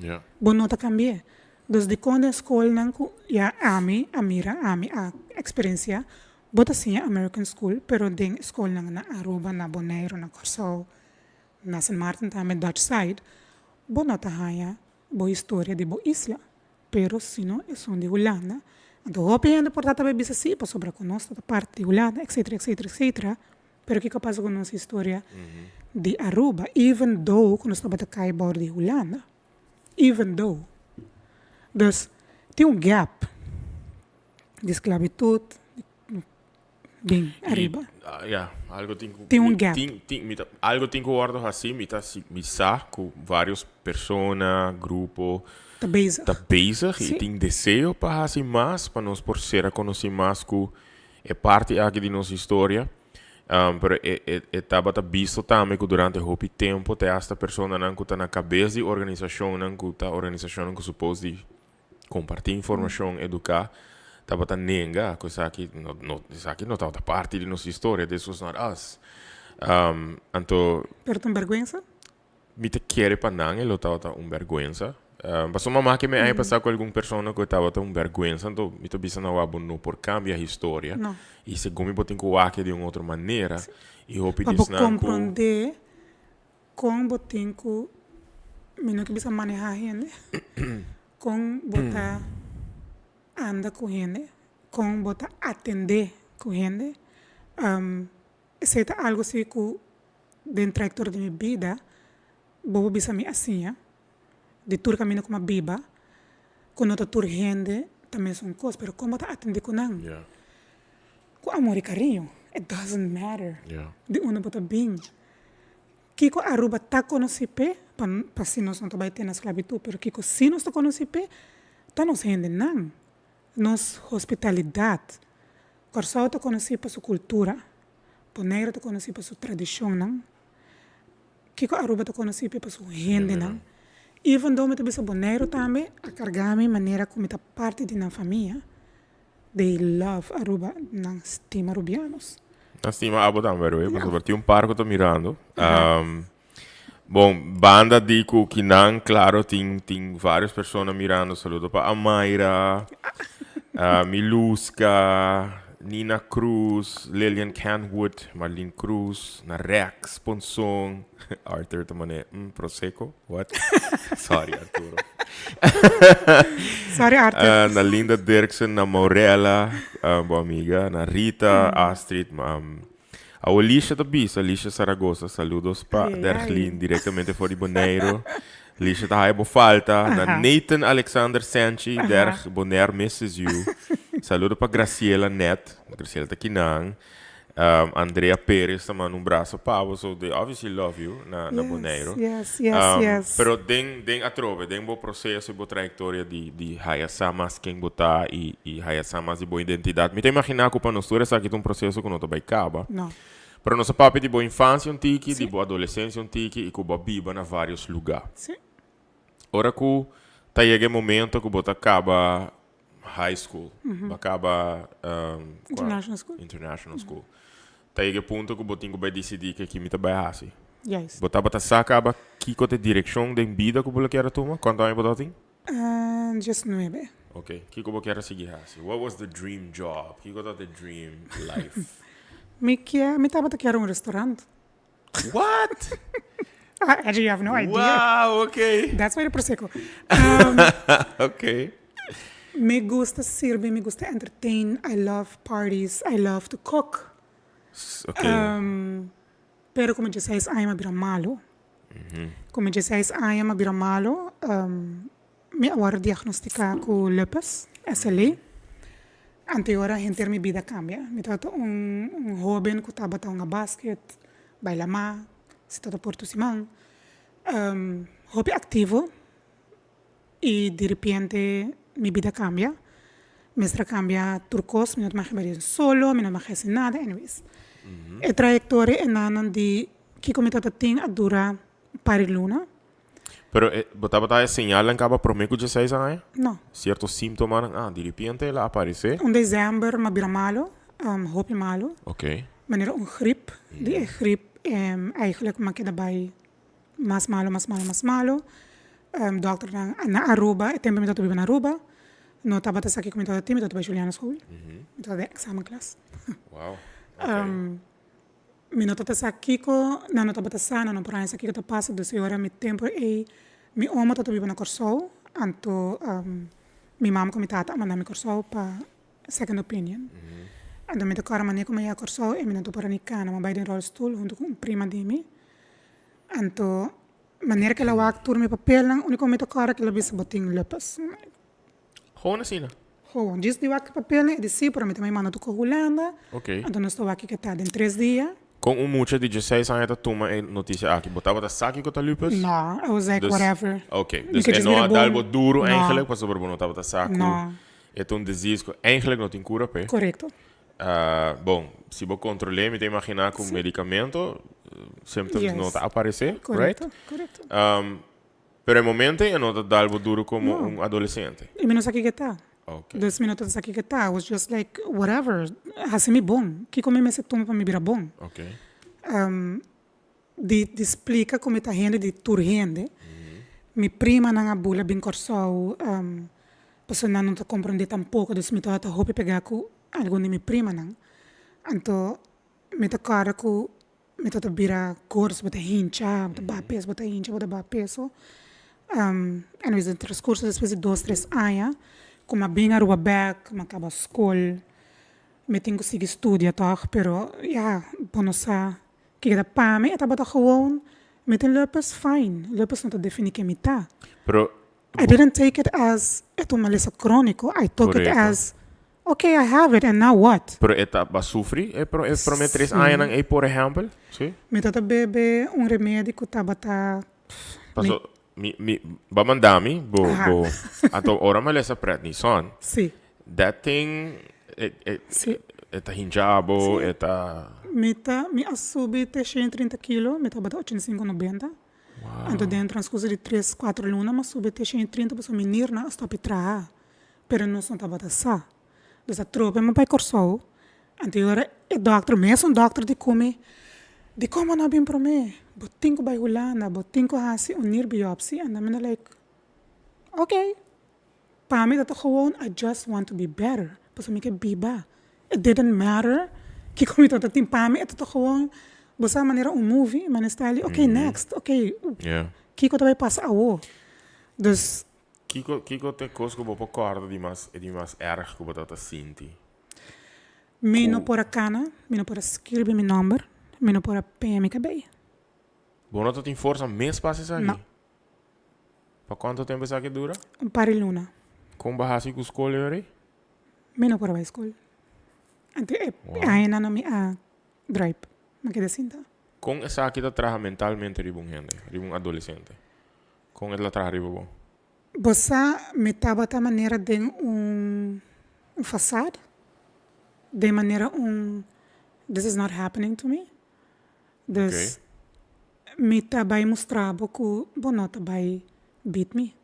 Bo no ta cambi'é. Dus dikon den skolnan ku ya ami a mira, ami a eksperensiá, bo ta siña American school, pero den skolnan na Aruba, na Boneiru, na Kòrsou, na Sint Maarten tambe, Dutch side, bo no ta haña bo historia di bo isla, pero sino esun di Hulanda. Anto hopi hende por ta ta bai bisa si, pasobra ku nos ta ta parti di Hulanda, etcetera, etcetera, etcetera. Pero kiko pasa ku nos historia di Aruba, even though ku nos tabata kai bou di Hulanda, even though. Dus tin un gap di sklabitut den Aruba. Ya, algo tin ku. Tin un gap. Tin, tin, mi ta, algo tin ku wòrdu hasi, mi ta si, mi sa ku vários persona, grupo. Ta bezig. Ta bezig i tin deseo pa hasi mas, pa nos por ser a konosí mas ku E parti aki di nos historia, pero e e e tabata bisto tambe ku durante hopi tempu te hasta personanan ku ta na kabes di organisashonnan ku ta organisashonnan ku supos di kompartí informashon, eduká, tabata nenga ku esaki no no esaki no tabata parti di nos historia, this was not us. Anto. Pero ta un bèrgwensa? Mi ta kere pa nan e lo tabata un bèrgwensa. Pasobra mama ke mi aña pasá ku algun persona ku e tabata un bèrgwensa, anto mi ta bisa nan wak bo no por kambia historia. No. I segun mi bo tin ku wak e di un otro manera. I hopi Pa di bo esnan ku. komprondé kon bo tin ku, mi no ke bisa manehá hende, kon bo ta anda ku hende, kon bo ta atendé ku hende. Esei ta algu si ku den trayectoria di mi bida bo por bisa mi a siña di tur caminda cu mi a biba cu no ta tur hende ta mesun cos pero con bo ta atende cu nan cu amor y cariño it doesn't matter di unda bo ta bin kico Aruba ta conoci p'e pa si nos no ta bay tene sclavitud pero kico si nos ta conoci p'e ta nos hendenan nos hospitalidad Corsou ta conoci pa su cultura. Boneiru ta konosí pa su tradishonnan. Kiko Aruba ta konosí pa su hendenan. Even though mi ta bisa Boneiru tambe a karga mi manera ku mi ta parti di nan famia, they love Aruba, nan stima Rubianos. Nan stima abo tambe Rui, pasobra tin un par ku ta mirando. Bon, banda di ku kinan, klaro tin tin varios persona mirando. Saludo pa Amaira, Miluska, Nina Cruz, Lilian Kenwood, Marlene Cruz, na Rex Ponson, Arthur ta mane, mm, Prosecco? What? Sorry, Arturo. Sorry, Arthur. Na Linda Dirksen, na Maurella, bo amiga, na Rita, Astrid, Awo Lisha ta bisa, Lisha Saragoza, saludos pa Derglin directamente for di Boneiro. Lisha ta haya bo falta. Na Nathan Alexander Sanchi, Derg, Bonaire misses you. Saludo pa Graciela Net, Graciela ta kinan. Andrea Perez ta manda un braso pa bo, so they obviously love you na na Boneiro. Yes, yes, yes. Pero den den atrobe, den bo proceso y bo trayectoria di di haya sa mas ken bo ta y y haya sa mas di bo identidad, mi ta imagina cu pa nos tur esaki ta un proceso cu no ta bay caba. No. Pero nos a papia di bo infancia un tiki, di bo adolescencia un tiki y cu bo a biba na varios lugar. Ora cu ta yega e momento cu bo ta caba high school, bo a caba International school. International school. Ta yega e punto cu bo tin cu bay dicidi ke ki mi ta bay haci. Juist. Bo tabata sa caba kico ta e direccion den bida cu bo lo kier a tuma? Cuanto aña bo tabatin? Diesnuebe. Ok. Kico bo kier a sigui haci? What was the dream job? Kico ta the dream life? Mi kier, mi tabata kier un restaurant. What? Actually, you have no idea. Wow, ok. That's why the prosecco. Ok. Mi gusta sirbi, mi gusta entertain, I love parties, I love to cook. Ok. Pero ku mi dieseis aña mi a bira malu. Ku mi dieseis aña mi a bira malu, mi a wòrdu diagnostiká ku lupus, SLE. Anteora henter mi bida a kambia. Mi tabata un un hóben ku tabata hunga basket, baila ma, si tabata por tur siman. Hopi aktivo i diripiente mi bida kambia. Mester a kambia tur kos, mi no ta mag bai den solo, mi no mag hasi nada, anyways. E trayektoria enanan di kiko mi tabata tin a dura un par di luna. Pero e, bo tabata e señalnan kaba promé ku dieseis aña? No. Sierto síntomanan, ah, diripiente el a aparesé? Un desèmber mi a bira malo, hopi malo. Oké. Manera un grip, di e grip eigenlijk mi a keda bai mas malo, mas malo, mas malo. Dokternan na Aruba, e tempo mi tabata biba na Aruba, no tabata sa kiko mi tabata tin, mi tabata bai Juliana School, mi tabata den examenklas. Wow, oké. Mi no tabata sa kiko, nan no tabata sa, nan no por haña sa kiko ta pasa, dus e ora mi tempo ei, mi omo tabata biba na Kòrsou, anto mi mama ku mi tata a manda mi Kòrsou pa second opinion. Anto mi ta kòrda manera ku mi a yega Kòrsou e mi no ta por a ni kana, mi a bai den ròlstul huntu ku un prima di mi. Anto manera ku el a wak tur mi papelnan, uniko mi ta kòrda ku el a bisa bo tin lupus. Gewoon asina? Gewoon. Djis di wak e papelnan e di si, pero mi ta bai manda tur ku Hulanda. Anto nos ta wak kiko ta den tres dia. Kon un mucha di dieseis aña ta tuma e notisia aki? Bo tabata sa kiko ta lupus? No, I was like whatever. Ok, dus e no a dal bo duru eigenlijk pasobra bo no tabata sa ku e ta un disease ku eigenlijk no tin kura p'e. Korekto. Bon, si bo kontrol'é mi ta imaginá ku medikamento symptoms no ta aparesé, right? Korekto, korekto. Pero e momento ei e no ta dal bo duru komo un adolesente. I mi no sa kiko e ta. Ok. Dus mi no ta sa kiko e ta. I was just like, whatever, hasi mi bon. Kiko mi mester tuma pa mi bira bon? Ok. Di splika ku mi ta hende di tur hende. Mi primanan a bula bin Kòrsou, pasobra nan no ta komprondé tampoko, dus mi tabata hopi pegá ku algun di mi primanan. Anto mi ta kòrda ku mi tabata bira gordo, bo ta hincha, bo ta baha peso, bo ta hincha, bo ta baha peso. Anyways, den transkurso despues di dos, tres aña ku mi a bin Aruba bèk, mi a kaba skol, mi tin ku sigui studia tòg, pero ya, bo no sa Kiko ta pa mi e tabata gewoon mi tin lupus fine, lupus no ta defini ken mi ta. Pero I didn't take it as e ta un malesa chronico, I took it as okay I have it and now what? Pero e ta ba sufri e e prome tres añanan ey por ehempel? Si. Mi ta ta bebe un remedi cu tabata Paso mi mi ba manda mi bo bo anto ora malesa prednison. Si. That thing e e e ta hincha bo e ta. Mi ta mi a subi te 130 kilo mi tabata 85 90 anto den transcurso di tres cuatro luna mi a subi te 130 pasobra mi nirnan a stop di traha pero nos no tabata sa dus atrobe mi a bai Kòrsou anto e ora e dòkter mesun dòkter di ku mi dikon bo no a bin promé bo tin ku bai Hulanda bo tin ku hasi un nirbiopsi anto mi a like okay. Pa mi ta ta gewoon I just want to be better pasobra mi ke biba it didn't matter kiko mi tabata tin pa mi e ta ta gewoon bo sa manera un movie manera style di okay next okay kiko ta bai pasa awo dus. Kiko kiko ta e kos ku bo por kòrda di mas di mas erg ku bo tabata sinti? Mi no por a kana mi no por a skirbi mi nòmber mi no por a peña mi kabei. Bo no ta tin forsa mes pa hasi esaki? No. Pa cuanto tempo esaki dura? Un par di luna. Con bo haci cu scol yori? Mi no por a bay scol. Anto e añanan no mi a druip. Mi a keda sinta. Con esaki ta traha mentalmente riba un hende, riba un adolescente? Con e ta traha riba bo? Bo sa mi tabata manera den un facade, den manera un this is not happening to me. Dus mi ta bai mustra bo ku bo no ta bai beat mi.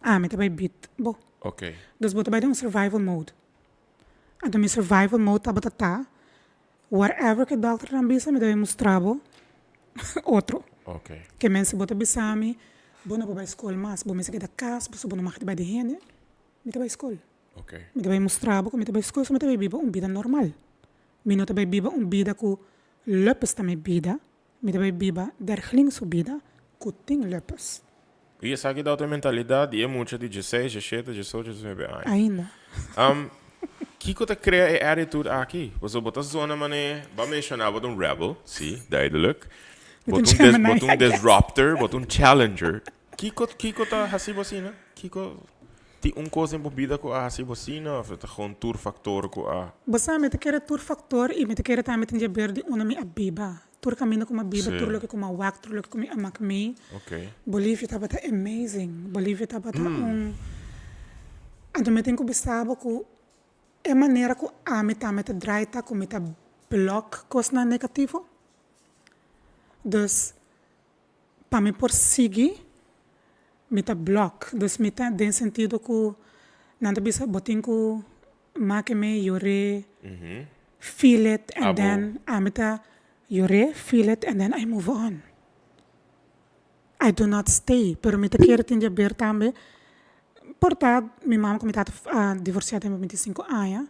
Ami ta bai beat bo. Dus bo ta bai den un survival mode. Anto mi survival mode tabata ta, whatever ku e dòkternan bisa mi ta bai mustra bo otro. Ke men si bo ta bisa mi bo no por bai skol mas, bo mester keda kas pasobra bo no mag di bai den hende, mi ta bai skol. Mi ta bai mustra bo ku mi ta bai skol so mi ta bai biba un bida normal. Mi no ta bai biba un bida ku lupus ta mi bida, mi ta bai biba Derglin su bida ku tin lupus. I esaki ta otro mentalidat di e mucha di dieseis, diesshete, diesocho, diesnuebe aña. Ainda. Kiko ta krea e attitude aki? Pasobra bo ta zona manera, bo a menshoná bo ta un rebel, si, duidelijk. Bo ta un bo ta un disruptor, bo ta un challenger. Kiko kiko ta hasi bo asina? Kiko Tin un kos den bo bida ku a hasi bo asina òf e ta gewoon tur faktor ku a. Bo sa, mi ta kere tur faktor i mi ta kere tambe tin djaber di unda mi a biba. Tur kaminda ku mi a biba, tur loke ku mi a wak, tur loke ku mi a mak mi. Bolivia tabata amazing. Bolivia tabata un. Anto mi tin ku bisa bo ku e manera ku ami tambe ta draai ta ku mi ta blòk kosnan negativo. Dus pa mi por sigui mi ta blòk. Dus mi ta den sentido ku nan ta bisa bo tin ku make me yor'é, feel it and then ami ta yor'é, feel it and then I move on. I do not stay, pero mi ta kere tin di haber tambe por ta mi mama ku mi tata a divorsiá den bo bintisinko aña,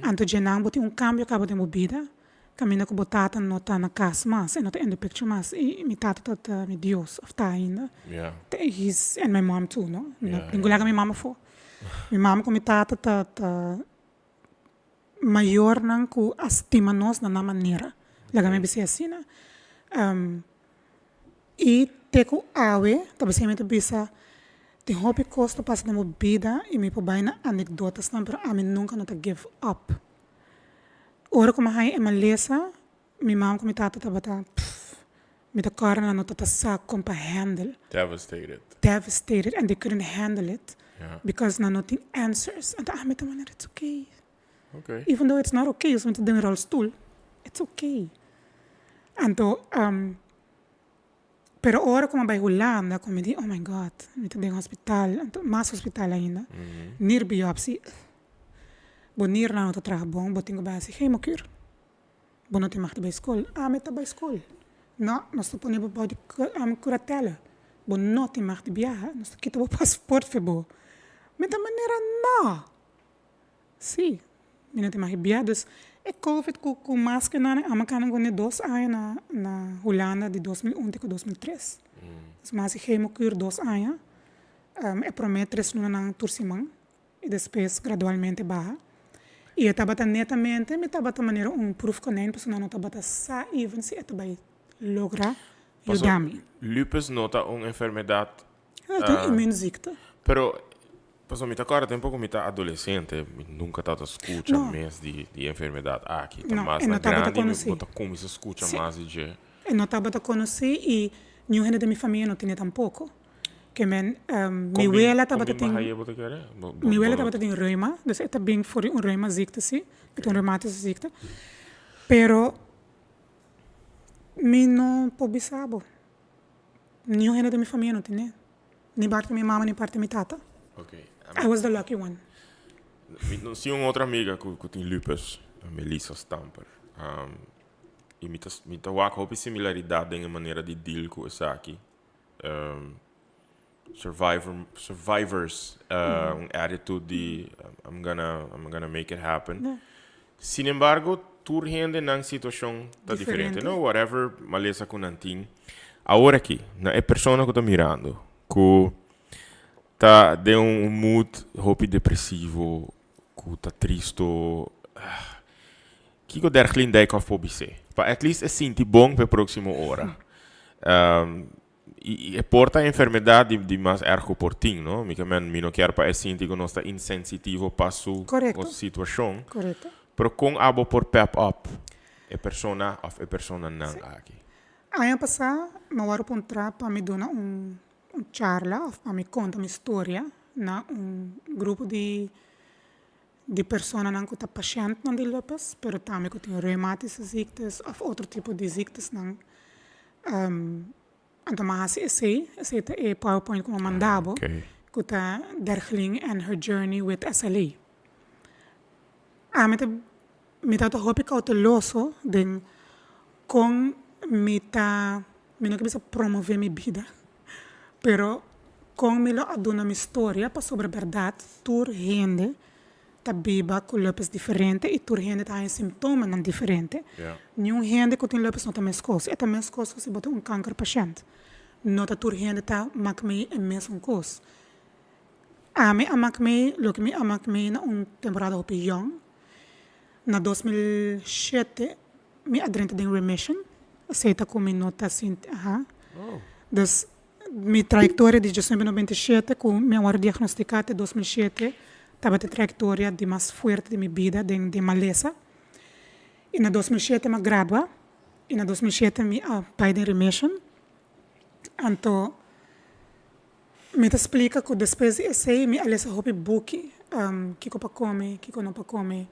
anto dje nan bo tin un kambio kaba den bo bida, kaminda ku bo tata no ta na kas mas, e no ta in the picture mas, i mi tata ta ta mi Dios of ta ainda, he's and my mom too no, ningun laga mi mama afó, mi mama ku mi tata ta ta mayornan ku a stima nos na nan manera, laga mi bisa asina. I te ku awe ta bisa mi ta bisa tin hopi kos ta pasa den bo bida i mi por bai na anekdotasnan pero ami nunka no ta give up. Ora ku mi a haña e malesa mi mama ku mi tata tabata pff mi ta kòrda nan no tabata sa kon pa handle. Devastated. Devastated and they couldn't handle it because nan no tin answers. Anto ami ta manera it's okay. Even though it's not okay pasobra mi ta den rolstoel it's okay. Anto Pero ora ku mi a bai Hulanda ku mi di oh my God mi ta den hospital anto mas hospital ainda nir biopsi bo nirnan no ta traha bon bo tin ku bai hasi chemokuur bo no tin mag di bai skol ami ta bai skol no nos ta pone bo bou di kuratela bo no tin mag di biaha nos ta kita bo pasport for bo mi ta manera no. Sí, mi no ta imagi bia. Dus e covid ku ku masker nan a maka nan ku ne dos aña na na Hulanda di 2001 te ku 2003. Dus mi hasi chemokuur dos aña. E prome tres lunanan tur siman i despues gradualmente baha. I e tabata netamente mi tabata manera un proefkonijn pasobra nan no tabata sa even si e ta bai logra yuda mi. Lupus no ta un enfermedat. E ta un immuunziekte. Pero Pasobra mi ta kòrda tempu ku mi ta adolesente, mi nunka tabata skucha mes di e enfermedat aki. Ta mas na grandi mi bo ta kuminsá skucha mas di dje. E no tabata konosí i niun hende den mi famia no tene tampoko. Ke men mi wela tabata tin. Mi wela tabata tin reuma, dus e ta bin for di un reuma ziekte si, e ta un reumatische ziekte. Pero mi no por bisa bo, niun hende den mi famia no tene. Ni parti mi mama ni parti mi tata. Okay. I was the lucky one. Mi nos tin un otro amiga ku ku tin lupus, Melissa Stamper. Um, i mi ta mi ta wak hopi similaridat den e manera di deal ku esaki. Um, survivor survivors uh, un attitude di I'm gonna I'm gonna make it happen. Yeah. Sin embargo, tur hende nan situacion ta diferente, no? Whatever malesa cu nan tin. Awor aki, na e persona cu ta mirando, cu ta den un mood hopi depresivo, cu ta tristo, kico Derglin Dijkhoff por bis'é? Pa at least e sinti bon p'e proximo ora. I e por ta enfermedad di di mas erg cu por tin, no? Mi ke men, mi no kier pa e sinti cu nos ta insensitivo pa su situacion. Correcto. Pero con abo por pep up e persona of e personanan aki? Aña pasá mi a wòrdu puntrá pa mi duna un un charla of pa mi konta mi storia na un grupo di di personanan ku ta pashèntnan di lupus, pero tambe ku tin reumatische ziektes of otro tipo di ziektesnan. Anto mi a hasi esei, esei ta e powerpoint ku mi a manda bo, ku ta Derglin and her journey with SLA. Ami ta mi tabata hopi kouteloso den kon mi ta, mi no ke bisa promove mi bida, pero kon mi lo a duna mi storia pasobra bèrdat tur hende ta biba ku lupus diferente i tur hende ta haña simptomanan diferente. Niun hende ku tin lupus no ta meskos. E ta meskos ku si bo ta un kanker pashènt. No ta tur hende ta mak mei e mesun kos. Ami a mak mei loke mi a mak mei na un temporada hopi yòn. Na 2007 mi a drenta den remission. Esei ta ku mi no ta sinti, aha. Dus Mi trayektoria di 1997 ku mi a wòrdu diagnostiká te 2007 tabata e trayektoria di mas fuerte di mi bida den den malesa. I na 2007 mi a gradua. I na 2007 mi a bai den remission. Anto mi ta splika ku despues di esei mi a lesa hopi buki, kiko pa kome, kiko no pa kome.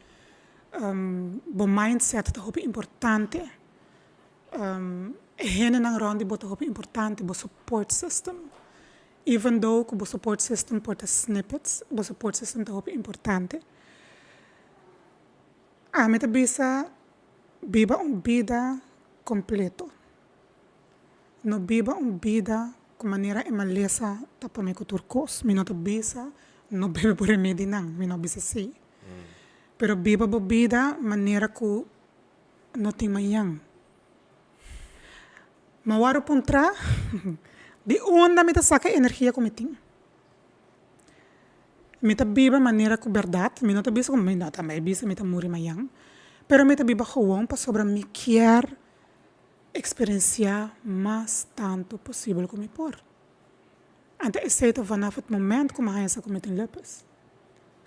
Bo mindset ta hopi importante. E hendenan rònt di bo ta hopi importante, bo support system. Even though ku bo support system por ta snippets, bo support system ta hopi importante. Ami ta bisa biba un bida kompleto. No biba un bida ku manera e malesa ta pone ku tur kos. Mi no ta bisa no bebe bo remedinan, mi no bisa esei. Pero biba bo bida manera ku no tin mañan. Ma wòrdu puntrá di unda mi ta saka e energia ku mi tin. Mi ta biba manera ku bèrdat, mi no ta bisa ku mi no ta bai bisa mi ta muri mañan, pero mi ta biba gewoon pasobra mi kier eksperensiá mas tantu posibel ku mi por. Anto esei ta vanaf et moment ku mi haña sa ku mi tin lupus.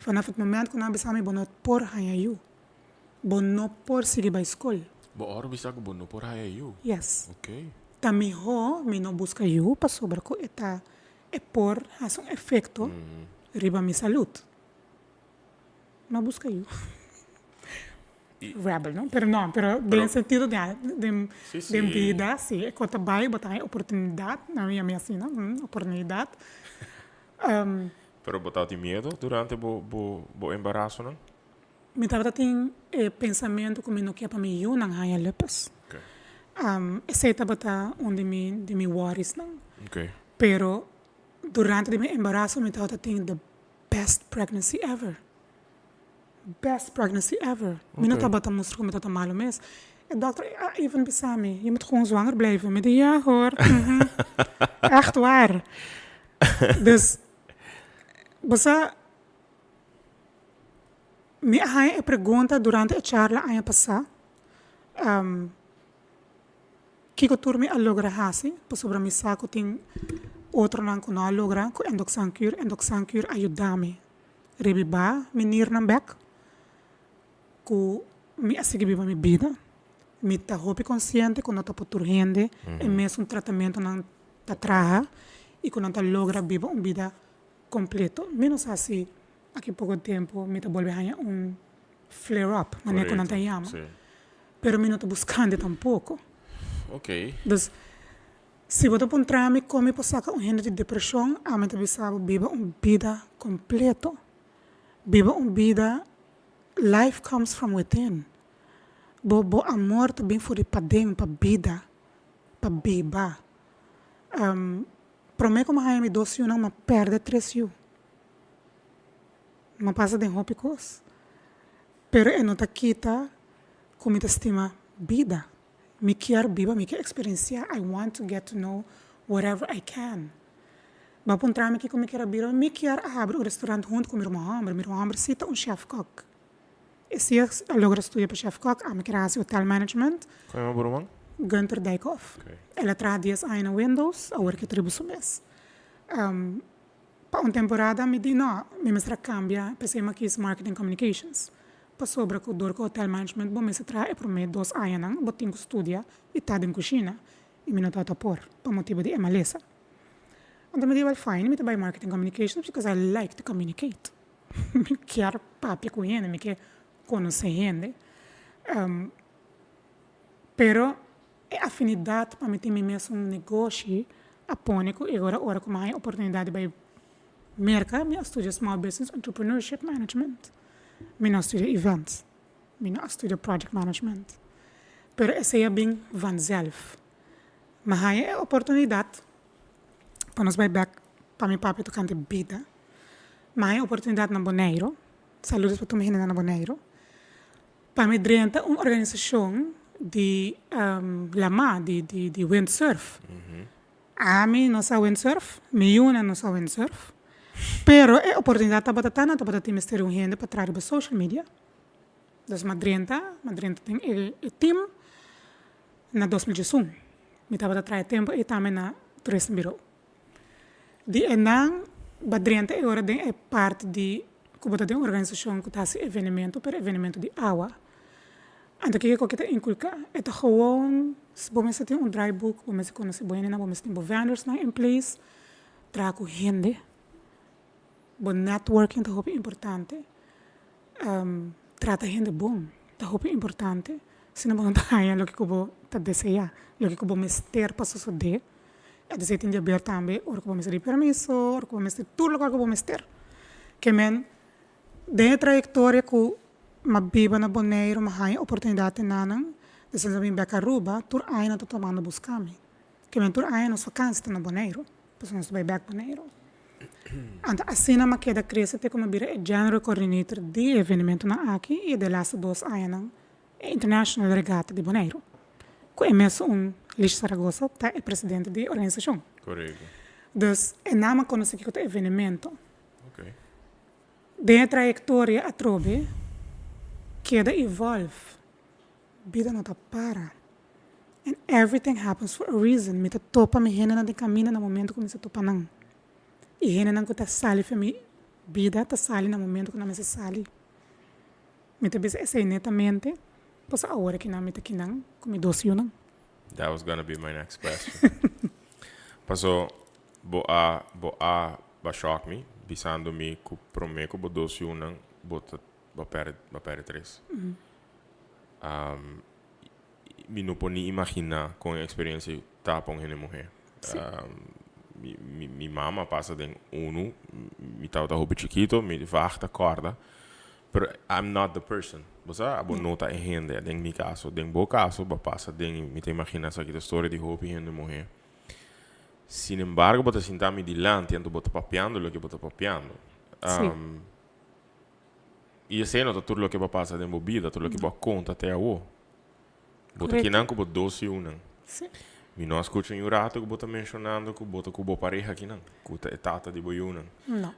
Vanaf et moment ku nan a bisa mi bo no por haña yu. Bo no por sigui bai skol. Bo ora bisa ku bo no por haña yu? Yes. Ok. Ta mihó mi no buska yu pasobra ku e ta e por hasi un efekto riba mi salud. No buska yu. Rebel, no? Pero no, pero den sentido di den den bida si e kos ta bai bo ta haña oportunidat, nan yama e asina, oportunidat. Pero bo tabatin miedo durante bo bo bo embarasonan? Mi tabata tin e pensamentu ku mi no ke pa mi yunan haña lupus. Esei tabata un di mi di mi worriesnan. Pero durante di mi embaraso mi tabata tin the best pregnancy ever. Best pregnancy ever. Mi no tabata mustra ku mi tabata malu mes. E dokter a even bisa mi, je moet gewoon zwanger blijven. Mi di, ja hoor, echt waar. Dus, bo sa. Mi a haña e pregunta durante e charla aña pasá, Kiko tur mi a logra hasi? Pasobra mi sa ku tin otronan ku no a logra ku Endoxan Cure. Endoxan Cure a yuda mi rebibá mi nirnan bèk ku mi a sigui biba mi bida. Mi ta hopi konsiente ku no ta por tur hende e mesun tratamentunan ta traha i ku nan ta logra biba un bida Completo. Mi no sa si aki poco tempo mi ta bolbe haña un flare up, manera cu nan ta yama. Pero mi no ta buscando tampoco. Dus, si bo ta puntra mi con mi por saca un hende di depresion, ami ta bisa bo biba un bida completo. Biba un bida, life comes from within. Bo bo amor ta bin for di paden pa bida, pa biba. Promé ku mi haña mi dos yunan mi a pèrdè tres yu. Mi a pasa den hopi kos. Pero e no ta kita ku mi ta stima bida. Mi kier biba, mi kier eksperensiá. I want to get to know whatever I can. Bo a puntra mi kiko mi kier a bira. Mi kier a habri un restaurant huntu ku mi ruman hòmber. Mi ruman hòmber si ta un chef kòk. E si a logra studia pa chef kòk, ami kier a hasi hotel management. Kon yama bo ruman? Gunther Dijkhoff. El a traha dies aña na Windows, awor ke ta riba su mes. Pa un temporada mi di no, mi mester a kambia, p'esei mi a kis Marketing Communications. Pasobra ku dor ku hotel management bo mester traha e promé dos añanan bo tin ku studia i ta den kushina, i mi no tabata por, pa motibu di e malesa. Anto mi di, well fine, mi ta bai Marketing Communications because I like to communicate. Mi kier papia ku hende, mi ke konosé hende. Pero e afinidat pa mi tin mi mesun negoshi a pone ku e ora ora ku mi haña oportunidat di bai Merka, mi a studia Small Business Entrepreneurship Management. Mi no a studia events, mi no a studia project management. Pero esei a bin vanzelf. Mi haña e oportunidat pa nos bai bek pa mi papia tokante bida. Mi haña oportunidat na Boneiru, saludos pa tur mi hendenan na Boneiru, pa mi drenta un organisashon di lamá, di di windsurf. Ami no sa windsurf, mi yunan no sa windsurf, pero e oportunidat tabata ta, nan tabata tin mester di un hende pa traha riba social media. Dus mi a drenta, mi a drenta den e team na 2011. Mi tabata traha e tempu ei tambe na Toeristenbureau. Di einan bo a drenta e ora den e parti di ku bo ta den un organisashon ku ta hasi evenemento, pero evenemento di awa. Anto kiko ku ta inkulká? E ta gewoon, bo mester tin un draaiboek, bo mester konosé bo hendenan, bo mester tin bo vendorsnan in place, traha ku hende. Bo networking ta hopi importante. Trata hende bon ta hopi importante, si no bo no ta haña loke ku bo ta deseá, loke ku bo mester pa sosodé. E ta tin di haber tambe ora ku bo mester di permiso, ora ku bo mester tur lokual ku bo mester. Ke men den e trayektoria ku m'a biba na Boneiru m'a haña oportunidat den nan, despues m'a bin bek Aruba, tur aña nan ta tumando buska mi. Ke men tur aña nos vakansi ta na Boneiru, pasobra nos ta bai bek Boneiru. Anto asina m'a keda krese te ku m'a bira e general coordinator di e evenementonan aki i e de laste dos añanan e International Regatta di Boneiru, ku e mesun Lish Saragoza ta e presidente di e organisashon. Korekto. Dus e nan a konosé kiko ta evenemento. Den e trayektoria atrobe keda evolve. Bida no ta para. And everything happens for a reason. Mi ta topa mi hendenan den kaminda na momento ku mi sa topa nan. I hendenan ku ta sali for mi bida ta sali na momento ku nan mester sali. Mi ta bisa esei netamente pasobra awor kinan mi ta kinan ku mi dos yunan. That was gonna be my next question. Paso bo a bo a ba shock mi bisando mi ku prome ku bo dos yunan bo ta bo perde bo perde tres. Mi no por ni imagina con e experiencia ta pa un hende muher. Mi, mi, mi mama a pasa den unu, mi tabata hopi chikito, mi vaag ta corda, pero I'm not the person. Bo sa, abo no ta e hende, den mi caso. Den bo caso, bo a pasa den, mi ta imagina esaki ta storia di hopi hende muher. Sin embargo, bo ta sinta mi dilanti, anto bo ta papiando loke bo ta papiando. I esei no ta tur loke bo a pasa den bo bida, tur loke bo a konta te awo. Bo ta kinan ku bo dos yunan. Mi no a skucha niun rato ku bo ta menshonando ku bo ta ku bo pareha kinan, ku ta e tata di bo yunan. No.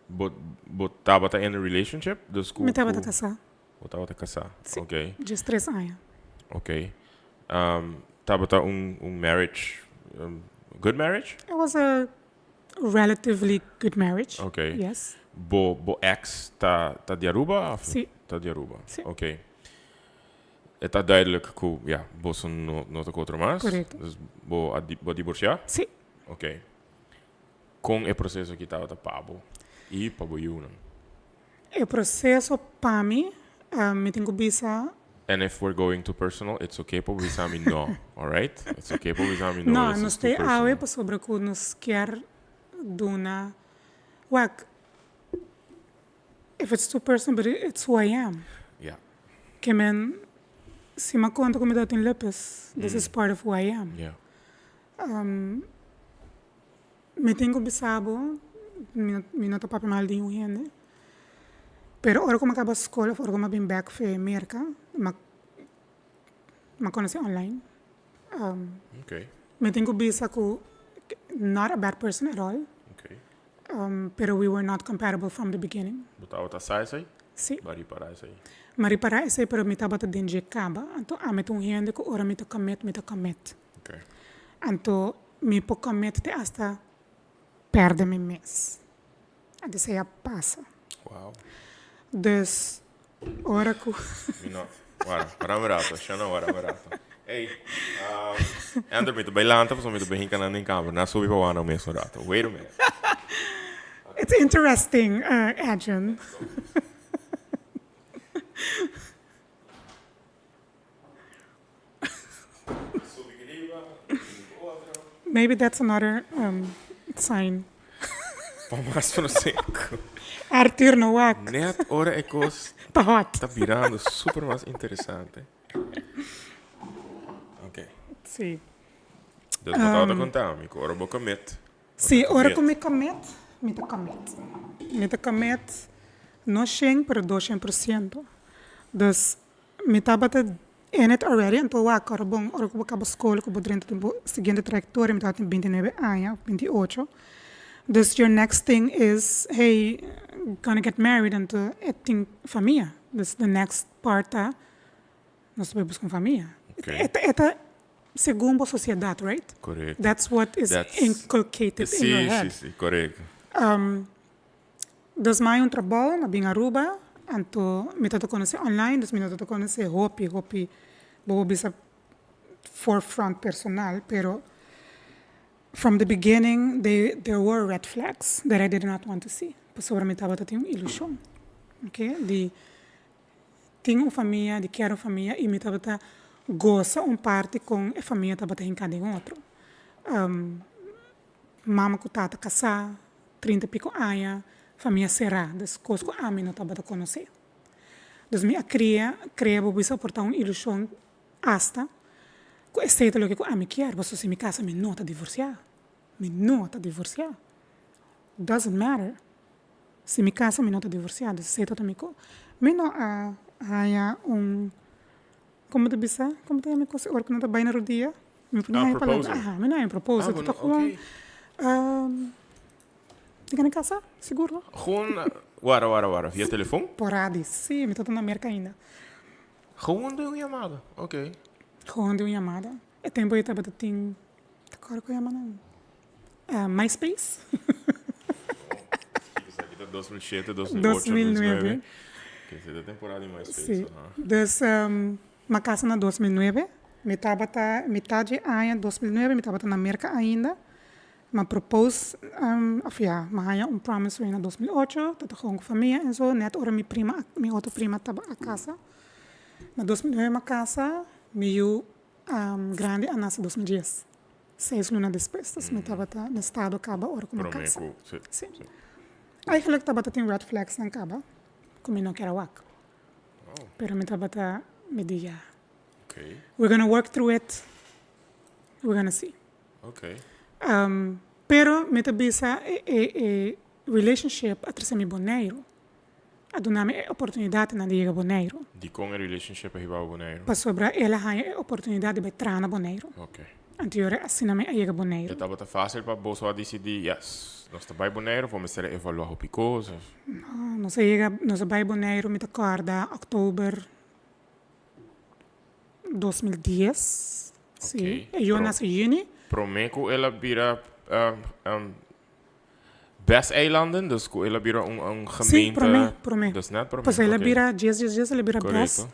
Bo bo tabata in a relationship? Dus ku Mi tabata kasá. Bo tabata kasá, Sí. ok. Djes tres aña. Ok. Tabata un un marriage, good marriage? It was a Relatively good marriage. Ok. Yes. Bo bo ex ta ta di Aruba of? Si. Ta di Aruba. Si. Ok. E ta duidelijk ku ya boso no no ta ku otro mas. Korekto. Dus bo a bo a divorsiá? Si. Ok. Kon e proseso aki tabata pa bo i pa bo yunan? E proseso pa mi, mi tin ku bisa. And if we're going too personal, it's okay pa bo bisa mi no, alright? It's okay pa bo bisa mi no, No, this nos is too te awe personal. pasobra ku nos kier duna, wak, if it's too personal, but it's who I am. Yeah. Ke men, si mi a konta ku mi ta tin lupus, this is part of who I am. Yeah. Mi tin ku bisa bo, mi no ta papia mal di un hende, pero ora ku mi a kaba skol of ora ku mi a bin bek for Merka, mi a konosé online. Mi tin ku bisa ku not a bad person at all, pero we were not compatible from the beginning. Bo tabata sa esei? Si. Bo a ripará esei? Mi a ripará esei, pero mi tabata den dje kaba. Anto ami ta un hende ku ora mi ta commit, mi ta commit. Anto mi por commit te hasta perde mi mes. Anto esei a pasa. Wow. Dus ora cu. Mi no. Wara, wara un rato. Shana wara un rato. Ey, Andrew mi ta bay lanta pasobra mi ta bay hinca nan den camber. Nan a subi pa wak nan mes un rato. Wait a minute. It's interesting, Edjean. Maybe that's another sign. Pa mas proseco. Arthur no wak. Net ora e cos Ta hot. ta birando super mas interesante. Ok. Sí. Dus bo tabata conta mi cu ora bo commit. Sí, ora cu mi commit, mi ta commit. Mi ta commit no shen pero 200%. Dus Mi tabata in it already, anto wak ora bon, ora ku bo kaba skol ku bo drenta den bo siguiente trayektoria, mi tabatin bintinuebe aña of bintiocho, dus your next thing is hey, gonna get married, anto e tin famia, dus the next part ta nos ta bai buska un famia. E ta e ta segun bo sosiedat, right? Korekto. That's what is inculcated in your head. Si, si, si, korekto. Dus mi a haña un trabou, mi a bin Aruba. Anto mi tabata konosé online, dus mi no tabata konosé hopi, hopi, bo por bisa forefront personal, pero from the beginning they there were red flags that I did not want to see, pasobra mi tabata tin un ilushon, oke, di tin un famia, di kier un famia y mi tabata gosa un parti con e famia tabata hinca den otro. Mama cu tata casa, 30 y pico aña, famia cera, dus cos cu ami no tabata conoce. Dus mi a cria, crea bo bisa por ta un ilusion hasta cu esey ta loke cu ami kier, pasobra si mi casa mi no ta divorcia, mi no ta divorcia, doesn't matter. Si mi casa mi no ta divorcia, dus esey ta mi co. Mi no a haya un, como ta bisa, como ta yama e cos ora cu nan ta bay na rodia? Mi no Ah, haya palabra, proposal. aha, mi no haya un Ah, proposal, bo ta no, gewoon, ok. mi gana casa, sigur no. Gewoon, wara, wara, wara, via telefon? Por adi, si, mi ta na Merca ainda. Gewoon den un yamada, ok. Gewoon den un yamada. E tempo ey tabata tin, ta acorda cu yama nan? MySpace. Esaki ta 2007, 2008, 2009. Ke esei ta temporada di MySpace. Si. Dus m'a casa na 2009. Mi tabata mitad dje aña 2009 mi tabata na Merca ainda. M'a propose of ya, m'a haña un promise ring na 2008, ta ta gewoon cu famia en zo, net ora mi prima, mi otro prima taba a casa. Na 2009 m'a casa, mi yu grandi a nace 2010. Seis luna despues, dus mi tabata na estado kaba ora ku mi kasa. Prome ku, si. Si. Eigenlijk tabata tin red flags nan kaba ku mi no kier a wak. Pero mi tabata, mi di ya. Okay. We're gonna work through it, we're gonna see. Okay. Pero mi ta bisa e e relationship a trese mi Boneiru. A duna mi e oportunidatnan di yega Boneiru. Dikon e relationship a hiba bo Boneiru? Pasobra el a haña e oportunidat di bai traha na Boneiru. Ok. Anterior asina mi a yega Boneiru. E tabata fásil pa boso a disidí, yes, nos ta bai Boneiru of bo mester a evaluá hopi kos of? No, nos a yega, nos a bai Boneiru mi ta kòrda òktober 2010, sí. Ok. E yu a nase yüni. Promé ku el a bira Best eilanden, dus ku el a bira un un Sí, gemeente. promé, promé. Dus net promé, Pasobra el a oké. bira djes djes djes el a bira bes. Korekto.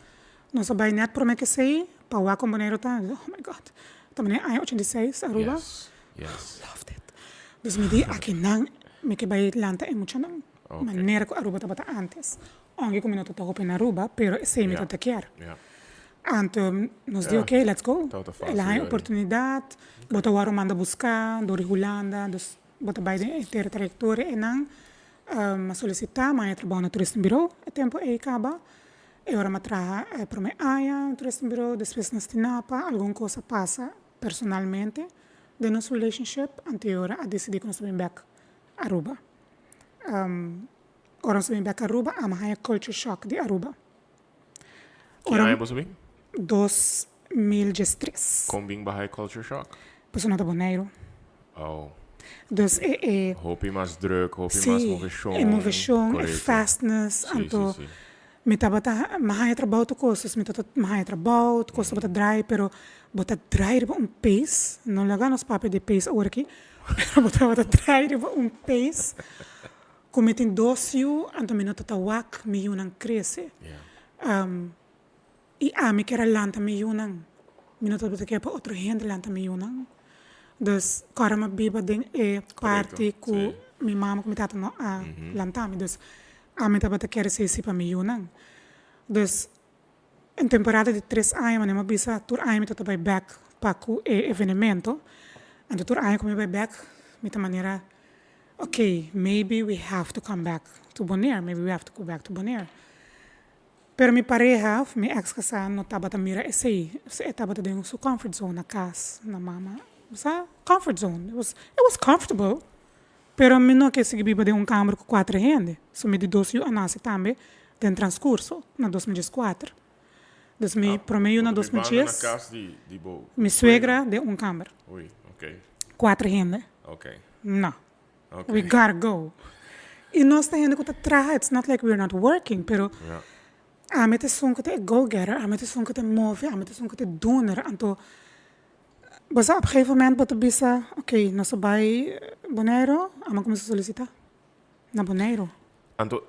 Nos a bai net promé k'esei pa wak kon Boneiru ta. Oh my God. Ta manera aña 86 Aruba. Yes, yes. Loved it. Dus mi di akinan mi ke bai lanta e muchanan. Oké. Manera ku Aruba tabata antes. Aunke ku mi no tabata hopi na Aruba, pero esei mi Ja, tabata kier. ja. Anto nos di Ja, oké, let's go. tabata El fácil a haña ahí. oportunidat, bo ta wòrdu manda buska dor di Hulanda, dus Bo ta bai den e ter trayectoria einan, m'a solicita, m'a haña trabou na toeristenbureau e tempo ei caba. E ora m'a traha e prome aña na toeristenbureau, despues na Stinapa, algun cos a pasa personalmente den nos relationship, anto e ora a decidi cu nos ta bin bek Aruba. Ora nos a bin bek Aruba, ami a haña culture shock di Aruba. Ki aña boso bin? 2013. Kon bin baha e culture shock? Pasobra no ta Boneiru. Oh. Dus e e. Hopi mas druk, hopi mas moveshon. Si, e moveshon, e fastness. Si, Anto si, si. mi tabata, mi haña trabou tur kos, dus mi tabata, mi haña trabou, tur kos tabata draai, pero bo ta draai riba un pace, no laga nos papia di pace awor aki, pero bo tabata draai riba un pace Ku mi tin dos yu, anto mi no ta ta wak mi yunan krese. I ami kier a lanta mi yunan. Mi no tabata kier pa otro hende lanta mi yunan. Dus kòrda mi a biba den e parti ku mi mama ku mi tata no a lanta mi. Dus ami tabata kier esei si pa mi yunan. Dus un temporada di tres aña manera mi a bisa tur aña mi tabata bai bèk pa ku e evenemento. Anto tur aña ku mi bai bèk mi ta manera Ok, maybe we have to come back to Bonaire, maybe we have to go back to Bonaire. Pero mi pareha, of mi ex casá, no tabata mira esey. E tabata den su comfort zone na cas, na mama. Bo sa, comfort zone. It was, it was comfortable, pero mi no ke sigui biba den un kamer ku kuater hende. So mi di dos yu a nase tambe den transcurso, na 2014. Dus mi prome yu na 2010, mi suegra den un kamer. Kuater hende. No. We gotta go. I nos ta hende ku ta traha, it's not like we're not working, pero ami ta esun ku ta e go getter, ami ta esun ku ta move, ami ta esun ku ta doener. Anto bo sa op gegeven moment bo ta bisa, ok, nos a bai Boneiru, ami a kuminsá solisitá na Boneiru. Anto.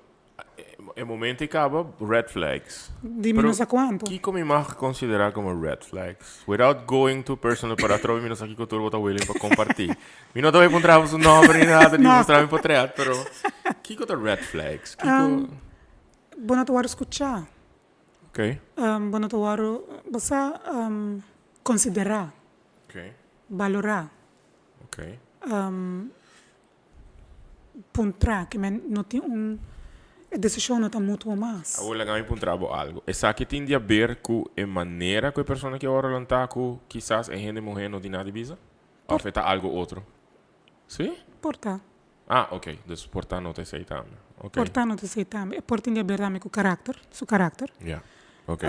E momento ei caba, red flags. Di mi no sa cuanto. Kico mi mag considera como red flags? Without going too personal, pero atrobe mi no sa kico tur bo ta willing pa comparti. Mi no ta bay puntra bo su nomber ni nada, ni mustra mi potret, pero kico ta red flags? Kico. Bo no ta worde scucha. Ok. Bo no ta worde, bo sa, considera. Ok. Balora. Ok. Puntra, ke men no tin un, e desishon no ta mutuo mas. Awor laga mi puntra bo algo. Esaki tin di haber ku e manera ku e persona ke ora lantá ku kisas e hende muhé no tin nada di bisa? Òf e ta algo otro? Sí? Por ta. Ah, ok. Dus por ta no ta esei tambe. Ok. Por ta no ta esei tambe. E por tin di haber tambe ku karakter, su karakter. Ya. Ok.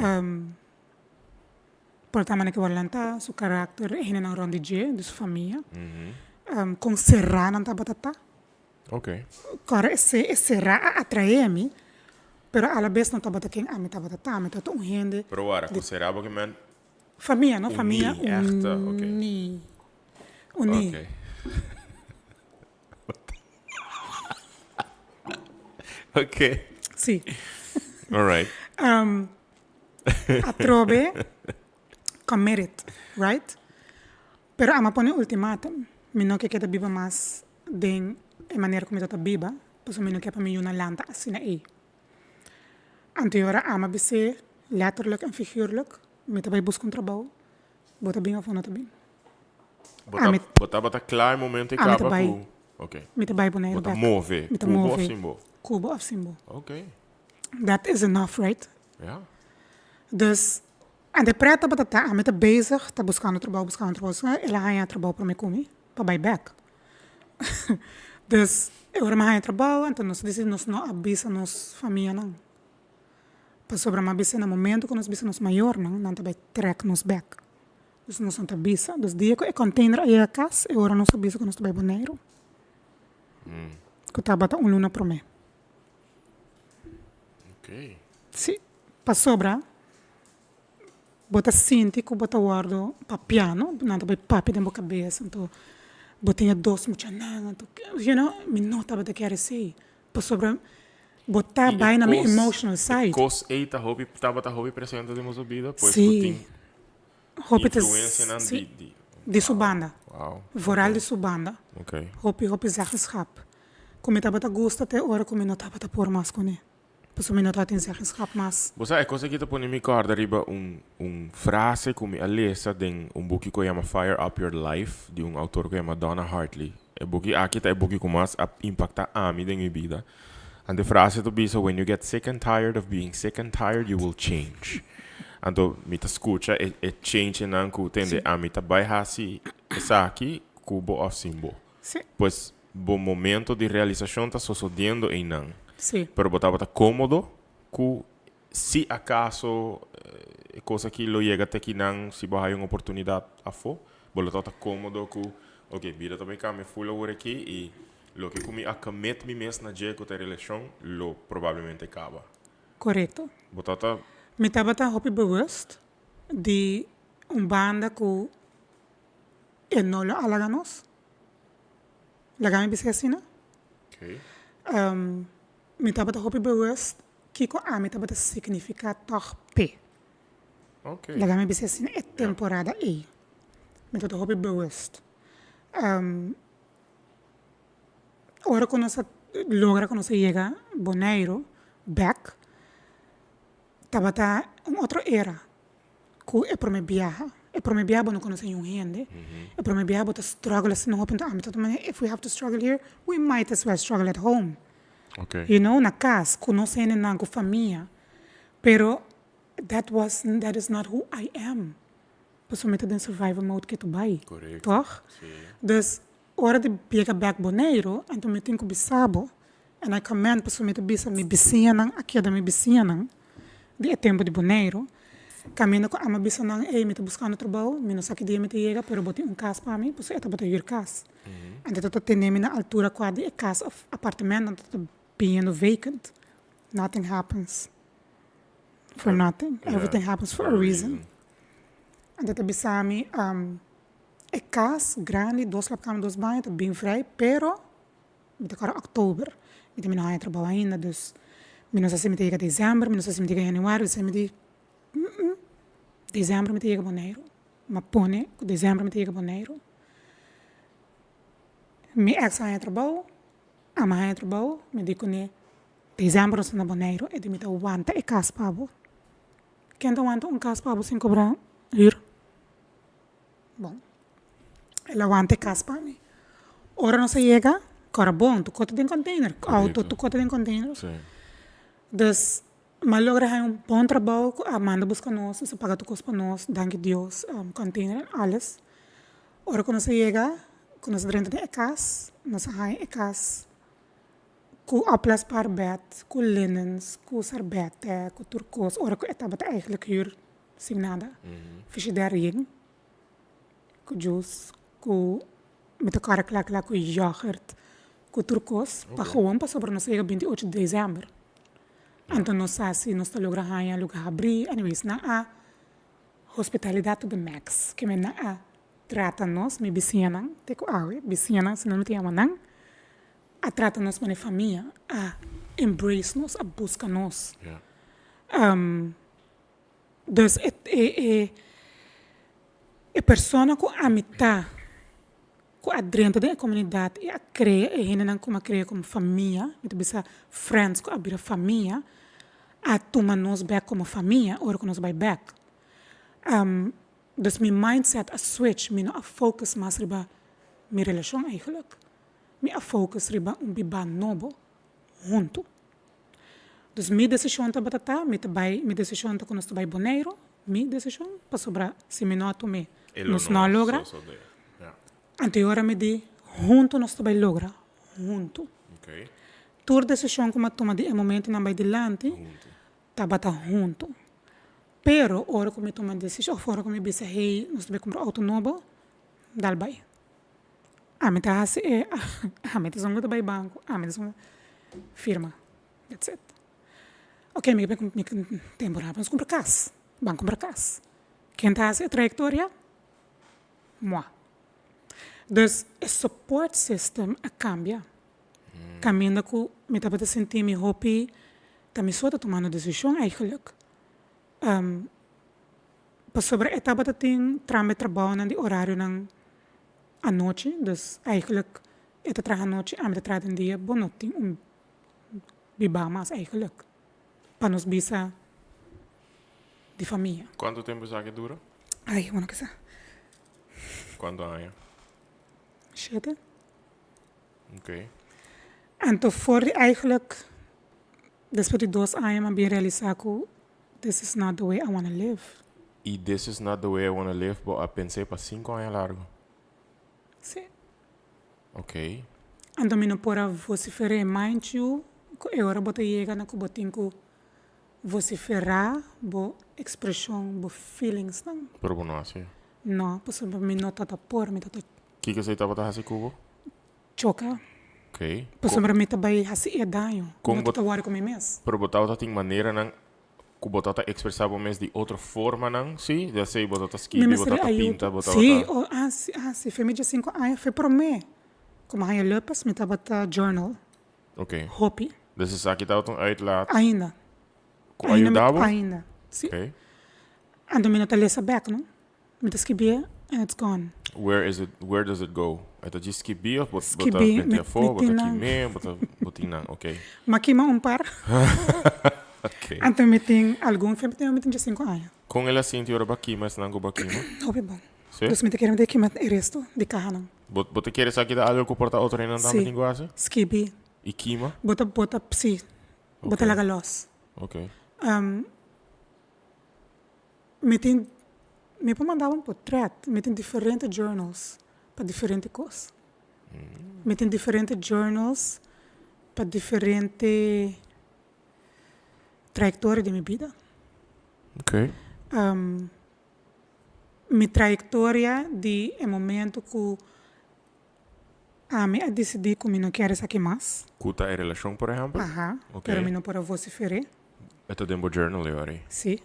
Por ta manera ke bo a lanta, su karakter, e hendenan rònt di dje, di su famia, kon será nan tabata ta. Kòrda esei, e será a atraé mi, pero alabes no tabata ken ami tabata ta. Mi tabata un hende. Pero wara, ku será bo ke men? Famia, no? Famia uní. Uní. Ok. Sí. All right. Atrobe committed, right? Pero ama pone ultimatum. Mi no ke keda biba mas den e manera ku mi ta biba, pasobra mi no ke pa mi yunan lanta asina ei. Anto e ora ama bis'é letterlijk en figuurlijk, mi ta bai buska un trabou, bo ta bin òf bo no ta bin. Bo ta, bo tabata kla e momento e kaba ku, ok. Mi ta bai Boneiru bek. Bo ta move, Mi ta ku bo move. òf sin bo? Ku bo òf sin bo. Ok. That is enough, right? Ja. Dus, en de pret tabata ta, ami ta bezig, ta buskando trabou, buskando trabou, buskando, el a haña trabou promé ku mi, pa bai bek. Dus, e ora mi a haña trabou, anto nos a disidí nos no a bisa nos famianan. Pasobra mi a bisa na momento ku nos bisa nos mayornan, nan ta bai trèk nos bèk. Dus nos no ta bisa. Dus dia ku e container a yega kas, e ora nos a bisa ku nos ta bai Boneiru. Ku tabata un luna promé. Ok. Sí, pasobra bo ta sinti ku bo ta wòrdu papiá, no? Nan ta bai papia den bo kabes, anto bo tin e dos muchanan, anto, you know, mi no tabata kier esei, pasobra bo ta bai na mi emotional side. E kos ei ta hopi, tabata hopi presente den boso bida? Pues bo tin Hopi ta, influencianan sí, di, di, di su banda. Wow. Vooral di su banda. Ok. Hopi, hopi zeggenschap. Ku mi tabata gusta te ora ku mi no tabata por mas kuné. Pasobra mi no tabatin zeggenschap mas. Bo sa, e kos aki ta pone mi kòrda riba un un frase ku mi a lesa den un buki ku a yama Fire Up Your Life di un outor ku yama Donna Hartley. E buki aki ta e buki ku mas a impaktá ami den mi bida. Anto e frase ta bisa, When you get sick and tired of being sick and tired, you will change. Anto mi ta skucha e e changenan ku tende ami ta bai hasi esaki ku bo òf sin bo. Pues bo momento di realisashon ta sosodiendo einan. Pero bo tabata kómodo ku si akaso e kos aki lo yega te kinan si bo haya un oportunidat afó, bo lo tabata kómodo ku ok bida ta bai kambia ful awor aki i loke ku mi a commit mi mes na dje ku ta e relashon lo probablemente kaba. Korekto. Bo tabata. Mi tabata hopi bewust di un banda ku e no lo a laga nos. Laga mi bisa asina. Mi tabata hopi bewust kiko ami tabata signifiká tòg p'e. Laga mi bisa asina e temporada ei. Mi tabata hopi bewust. Ora ku nos a logra ku nos a yega Boneiru bèk, tabata un otro era. Ku e prome biaha. E prome biaha bo no konosé niun hende. E prome biaha bo ta struggle asina hopi. Enton ami ta tuma if we have to struggle here, we might as well struggle at home. You know, na kas, ku nos hendenan, ku famia. Pero that was, that is not who I am. Pasobra mi ta den survival mode ketu bai. Tòg? Dus Ora di yega bek Boneiru, anto mi tin ku bisa bo, en I commend pasobra mi ta bisa mi bisiñanan a keda mi bisiñanan di e tempu di Boneiru, kaminda ku ama bisa nan, ey mi ta buskando trabou, mi no sa ki dia mi ta yega, pero bo tin un kas pa mi, pasobra e tabata hür kas. Anto e ta tene mi na altura kua di e kas òf apartementonan ta biniendo vacant. Nothing happens for nothing, everything happens for a reason. Anto e ta bisa mi. E kas grandi, dos slaapkamer, dos baño ta bin vrij, pero mi ta kòrda òktober, mi ta mi no haña trabou ainda, dus Mi no sa si mi ta yega december, mi no sa si mi ta yega januari, mi di december mi ta yega Boneiru. Mi a pone ku december mi ta yega Boneiru. Mi ex a haña trabou, ami a haña trabou, mi di kuné december nos ta na Boneiru, e di mi ta wanta e kas pa bo. Ken ta wanta un kas pa bo sin kobra hür? Bon, el a wanta e kas pa mi. Ora nos a yega, kòrda bon, tur kos ta den container, auto tur kos ta den container. Dus, mi a logra haña un bon trabou ku a manda buska nos, nos a paga tur kos pa nos, danki Dios, container en alles. Ora ku nos a yega, ku nos a drenta den e kas, nos a haña e kas ku opblaasbaar bed, ku linens, ku sarbete, ku tur kos, ora ku e tabata eigenlijk huur sin nada. Frigidair yen, ku juice, ku mi ta kòrda kla kla ku yoghurt, ku tur kos, pa gewoon pasobra nos a yega binti ocho di december. Anto nos sa si nos ta logra haña luga habrí, anyways nan a hospitalidad to the max, ke men nan a trata nos, mi bisiñanan, te ku awe, bisiñanan si no mi ta yama nan, a trata nos manera famia, a embrace nos, a buska nos. Dus e e e e persona ku ami ta, ku a drenta den e komunidat i a krea e hendenan ku mi a krea komo famia, mi ta bisa friends ku a bira famia, a tuma nos bèk komo famia ora ku nos bai bèk. Dus mi mindset a switch, mi no a focus mas riba mi relashon eigenlijk, mi a focus riba un bibá nobo huntu. Dus mi desishon tabata ta, mi ta bai, mi desishon ta ku nos ta bai Boneiru, mi desishon, pasobra si mi no a tum'é, nos no a logra. Anto e ora mi di, huntu nos ta bai logra, huntu. Tur desishon ku mi a tuma di e momentunan bai dilanti, tabata huntu. Pero ora ku mi tuma desishon, òf ora ku mi bisa, hey, nos ta bai kumpra outo nobo, dal bai. Ami ta hasi e, ami ta esun ku ta bai banko, ami ta esun ku firma, that's it. Ok, mi ke mi temporada pa nos kumpra kas, ban kumpra kas. Ken ta hasi e trayektoria? Moi. Dus e support system a kambia. Kaminda ku mi tabata sinti mi hopi ta mi so ta tumando desishon eigenlijk. Pasobra e tabata tin trambe trabounan di orarionan anochi, dus eigenlijk e ta traha anochi, ami ta traha den dia, bo no tin un bibá mas eigenlijk pa nos bisa di famia. Cuanto tempo esaki a dura? Ay, bo no ke sa. Cuanto aña? Shete. Ok. Anto for di eigenlijk despues di dos aña mi a bin realisa cu This is not the way I wanna live. Y this is not the way I wanna live bo a pens'é pa cinco aña largo? Sí. Ok. Anto mi no por a vocifer'é. Mind you, cu e ora bo ta yega na cu bo tin cu vociferá bo expresion, bo feelingsnan. Pero bo no haci'é? No, pasobra mi no ta ta por, mi ta ta. Kico esey tabata haci cu bo? Choca. Ok. Pasobra mi ta bay haci e daño. Con No bo ta ta worry cu mi mes. Pero bo tabata tin maneranan cu bo tabata expresa bo mes di otro formanan, si? Ya sea bo tabata Mi skibi, bo mester tabata ayuda. pinta, bo tabata. Si, oh, ah si, ah si. Fe mi diesinco aña, fe prome cu mi haña lupus, mi tabata journal. Ok. Hopi. Dus esaki tabata un uitlaat. Ainda. Cu a yuda bo? Ainda, si. Ok. Anto mi no ta lesa bek, no. Mi ta skibié and it's gone. Where is it, where does it go? E ta djis skibí of bo ta Skibí, mete mi afó, mi bo ta tin nan. kim'é, bo ta, bo tin nan, ok. M'a kima un par. Ok. Anto mi tin algun fe, mi tin diesinco aña. Kon el a sinti ora bo a kima esnan ku bo a kima? Hopi bon. Sí? Dus mi ta kere mi ta kima e resto di kahanan. Bo, bo ta kere sa ki ta algo ku por ta otro hendenan tambe Sí. tin ku hasi? Skibí. I kima? Bo ta, bo ta, sí. Bo ta Ok. laga lòs. Ok. Mi tin, mi por manda bo un potret, mi tin diferente journals pa diferente kos. Mi tin diferente journals pa diferente trayectoria di mi bida. Ok. Mi trayectoria di e momento ku ami a disidí ku mi no kier esaki mas. Ku ta e relashon por ehèmpel? Aha, Ok. pero mi no por a vocifer'é. E ta den bo journal e ora ei? Sí.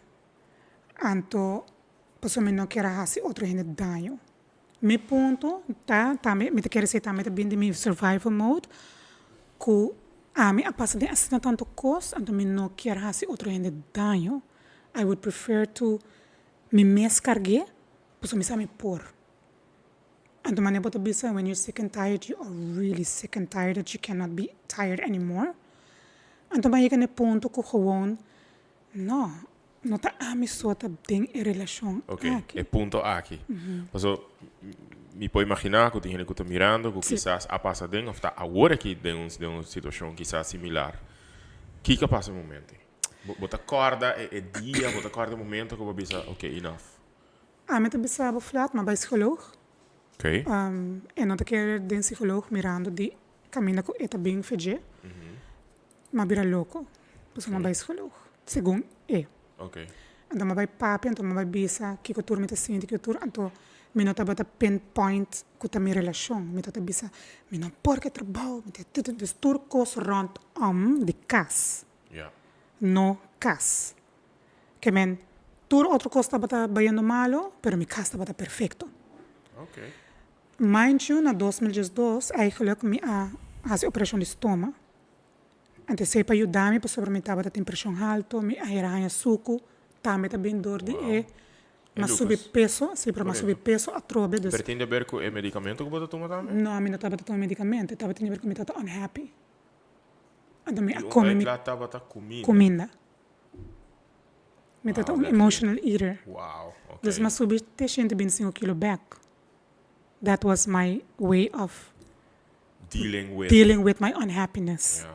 Anto pasobra mi no kier a hasi otro hende daño. Mi punto ta tambe, mi ta kere esei tambe ta bin di mi survival mode, ku. Ami a pasa den asina tanto kos, anto mi no kier hasi otro hende daño. I would prefer to mi mes karg'é, pasobra mi sa mi por. Anto manera bo ta bisa, when you're sick and tired, you are really sick and tired that you cannot be tired anymore. Anto mi a yega na e punto ku gewoon, no, no ta ami so ta den e relashon Ok, aki. e punto aki. Paso, mi por imaginá ku tin hende ku ta mirando ku kisas a pasa den òf ta awor aki den un den un situashon kisas similar. Kiko a pasa e momento ei? Bo bo ta kòrda e e dia, bo ta kòrda e momento ku bo a bisa, ok, enough. Ami ta bisa bo flat, m'a bai psicoloog. Ok. E no ta kere den psicoloog mirando di caminda cu e ta bin fedje. M'a bira loco, pasobra m'a bai psicoloog, segun e. Ok. Anto m'a bai papia, anto m'a bai bisa kico tur mi ta sinti, kico tur, anto mi no tabata pinpoint cu ta mi relacion. Mi tabata bisa, mi no por cu e trabao, mi ta tutu, dus tur cos rondom di cas, no cas. Ke men, tur otro kos tabata bayendo malo, pero mi kas tabata perfecto. Mind you, na 2012 eigenlijk mi a hasi operashon di stoma. Anto esei pa yuda mi pasobra mi tabata tin preshon halto, mi a hera haña suku, tambe ta bin dor di e m'a subi peso, si, pero m'a subi peso atrobe, dus. Pero tin di haber ku e medicamento ku bo ta tuma tambe? No, mi no tabata tuma medicamento, e tabata tin di haber ku mi tabata unhappy. Anto mi a kome mi kuminda. Mi ta ta un emotional eater. Dus m'a subi te 125 kilo bek. That was my way of dealing with my unhappiness.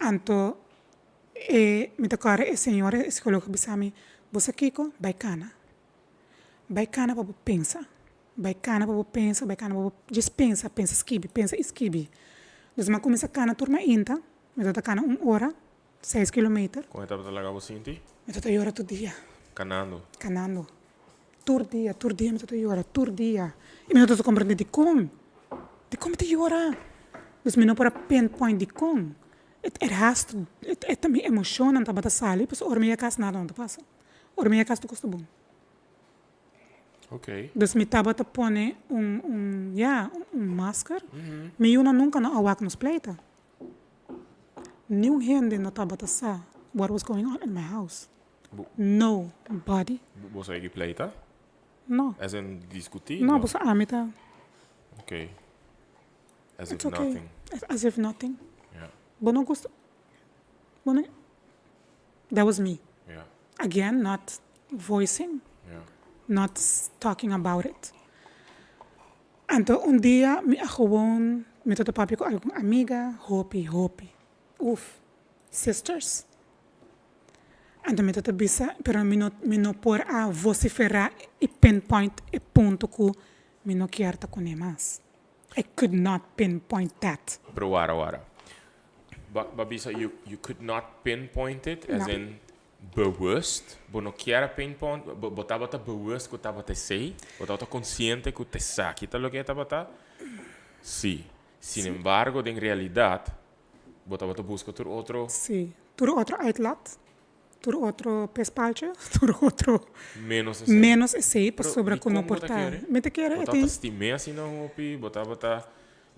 Anto e mi ta kòrda e señora e psicologo a bisa mi, bo sa kiko? Bai kana. Bai kana pa bo pensa. Bai kana pa bo pensa, bai kana pa bo djis pensa, pensa skibi, pensa i skibi. Dus m'a kuminsá kana tur mainta, mi ta ta kana un ora. Seis kilometer. Kon e tabata laga bo sinti? Mi tabata yora tur dia. Kanando? Kanando. Tur dia, tur dia mi tabata yora, tur dia. I mi no tabata komprende dikon. Dikon mi ta yora? Dus mi no por a pinpoint dikon. It it has to, e ta mi emoshonnan tabata sali, pasobra ora mi yega kas nada no ta pasa. Ora mi yega kas tur kos ta bon. Ok. Dus mi tabata pone un, un, ya, un masker. Mi yunan nunka no a wak nos pleita. Niun hende no tabata sa what was going on in my house. Nobody. Bo sa yegi pleita? No. As in discuti? No, pasobra ami ta. Ok. As if It's okay. nothing. As if nothing. Yeah. Bo no gusta, bo no, that was me. Yeah. Again, not voicing. Yeah. Not talking about it. Anto un dia mi a gewoon, mi ta ta papia ku algun amiga, hopi, hopi, uf, sisters. Anto mi ta ta bisa, pero mi no, mi no por a vociferá i pinpoint e punto ku mi no kier ta kuné mas. I could not pinpoint that. Pero wara, wara. Bo, bo a bisa you, you could not pinpoint it, as No. in Bewust, bo no kier a pinpoint, bo bo tabata bewust ku tabata esei? Bo tabata konsiente ku esaki ta loke e tabata? Sí. Sin embargo, den realidat, bo tabata buska tur otro. Sí. Tur otro uitlat, tur otro pespaltje, tur otro. Ménos esei. Ménos esei, pasobra ku no por ta. Mi ta kere Bo e tin. tabata stim'é asina hopi, bo tabata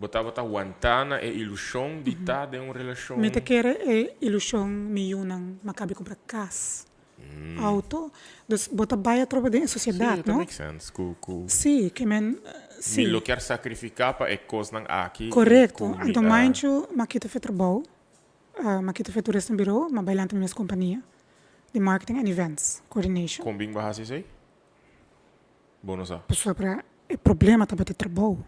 Bo tabata wantá na e ilushon di ta den un relashon? Mi ta kere e ilushon mi yunan m'a kabi kumpra kas, outo. Dus bo ta bai atrobe den e sosiedat, Sí, ta no? make sense ku ku. Sí, ke men, sí. Mi lo kier sakrifiká pa e kosnan aki i Korekto. ku mi Anto a. Manchu m'a kita fe trabou, m'a kita fe toeristenburo, m'a bai lanta mi mes kompania di marketing and events coordination. Kon bin bo a hasi esei? Bo no sa. Pasobra e problema tabata e trabou.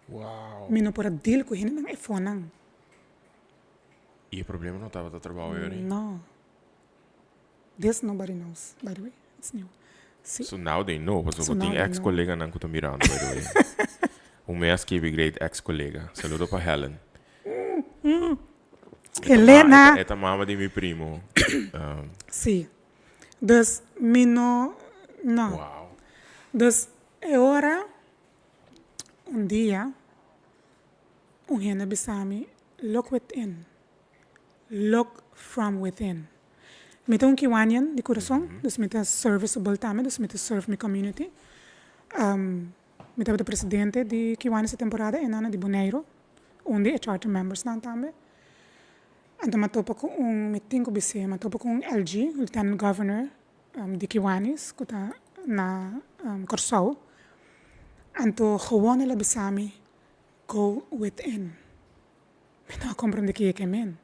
Wow. Mi no por a deal cu hendenan e fonan. Y e problema no tabata trabao e ori? No. This nobody knows, by the way. It's new. Si. So now they know, pasobra So bo now tin they ex know. coleganan cu ta mirando, by the way. Un mes a skibi great ex colega. Saludo pa Helen. Helena! E ta mama di mi primo. Si. Dus mi no, no. Wow. Dus e ora un dia un hende a bisa mi, look within, look from within. Mi ta un Kiwanian di kurason, dus mi ta serviceable tambe, dus mi ta serve mi community. Mi tabata presidente di Kiwanis e temporada e nana di Boneiru. Un di e charter members nan tambe. Anto mi a topa ku un, mi tin ku bis'é, mi a topa ku un LG, Lieutenant Governor, di Kiwanis ku ta na Kòrsou. Anto gewoon el a bisa mi, Go within. Mi no a komprendé ke e ke men.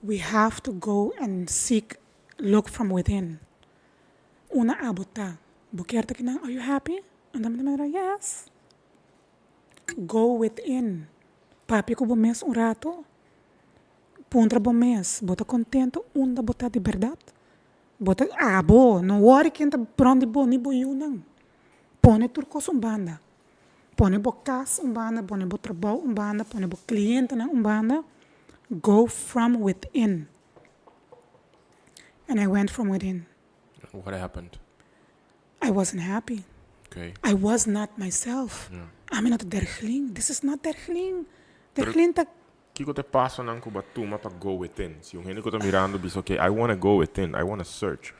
We have to go and seek, look from within. Una abo ta, bo kier ta kinan, are you happy? Anto mi ta mira, yes. Go within. Papia ku bo mes un rato. Puntra bo mes, bo ta kontento unda bo ta di bèrdat? Bo ta, abo, no wòri ken ta rònt di bo, ni bo yunan. Pone tur kos un banda. Pone bo kas un banda, pone bo trabou un banda, pone bo klientenan un banda. Go from within. And I went from within. And what happened? I wasn't happy. Okay. I was not myself. Yeah. Ami no ta Derglin. This is not Derglin. Derglin ta. Kiko ta e pasonan ku bo a tuma pa go within? Si un hende ku ta mirando bisa, okay, I wanna go within, I wanna search.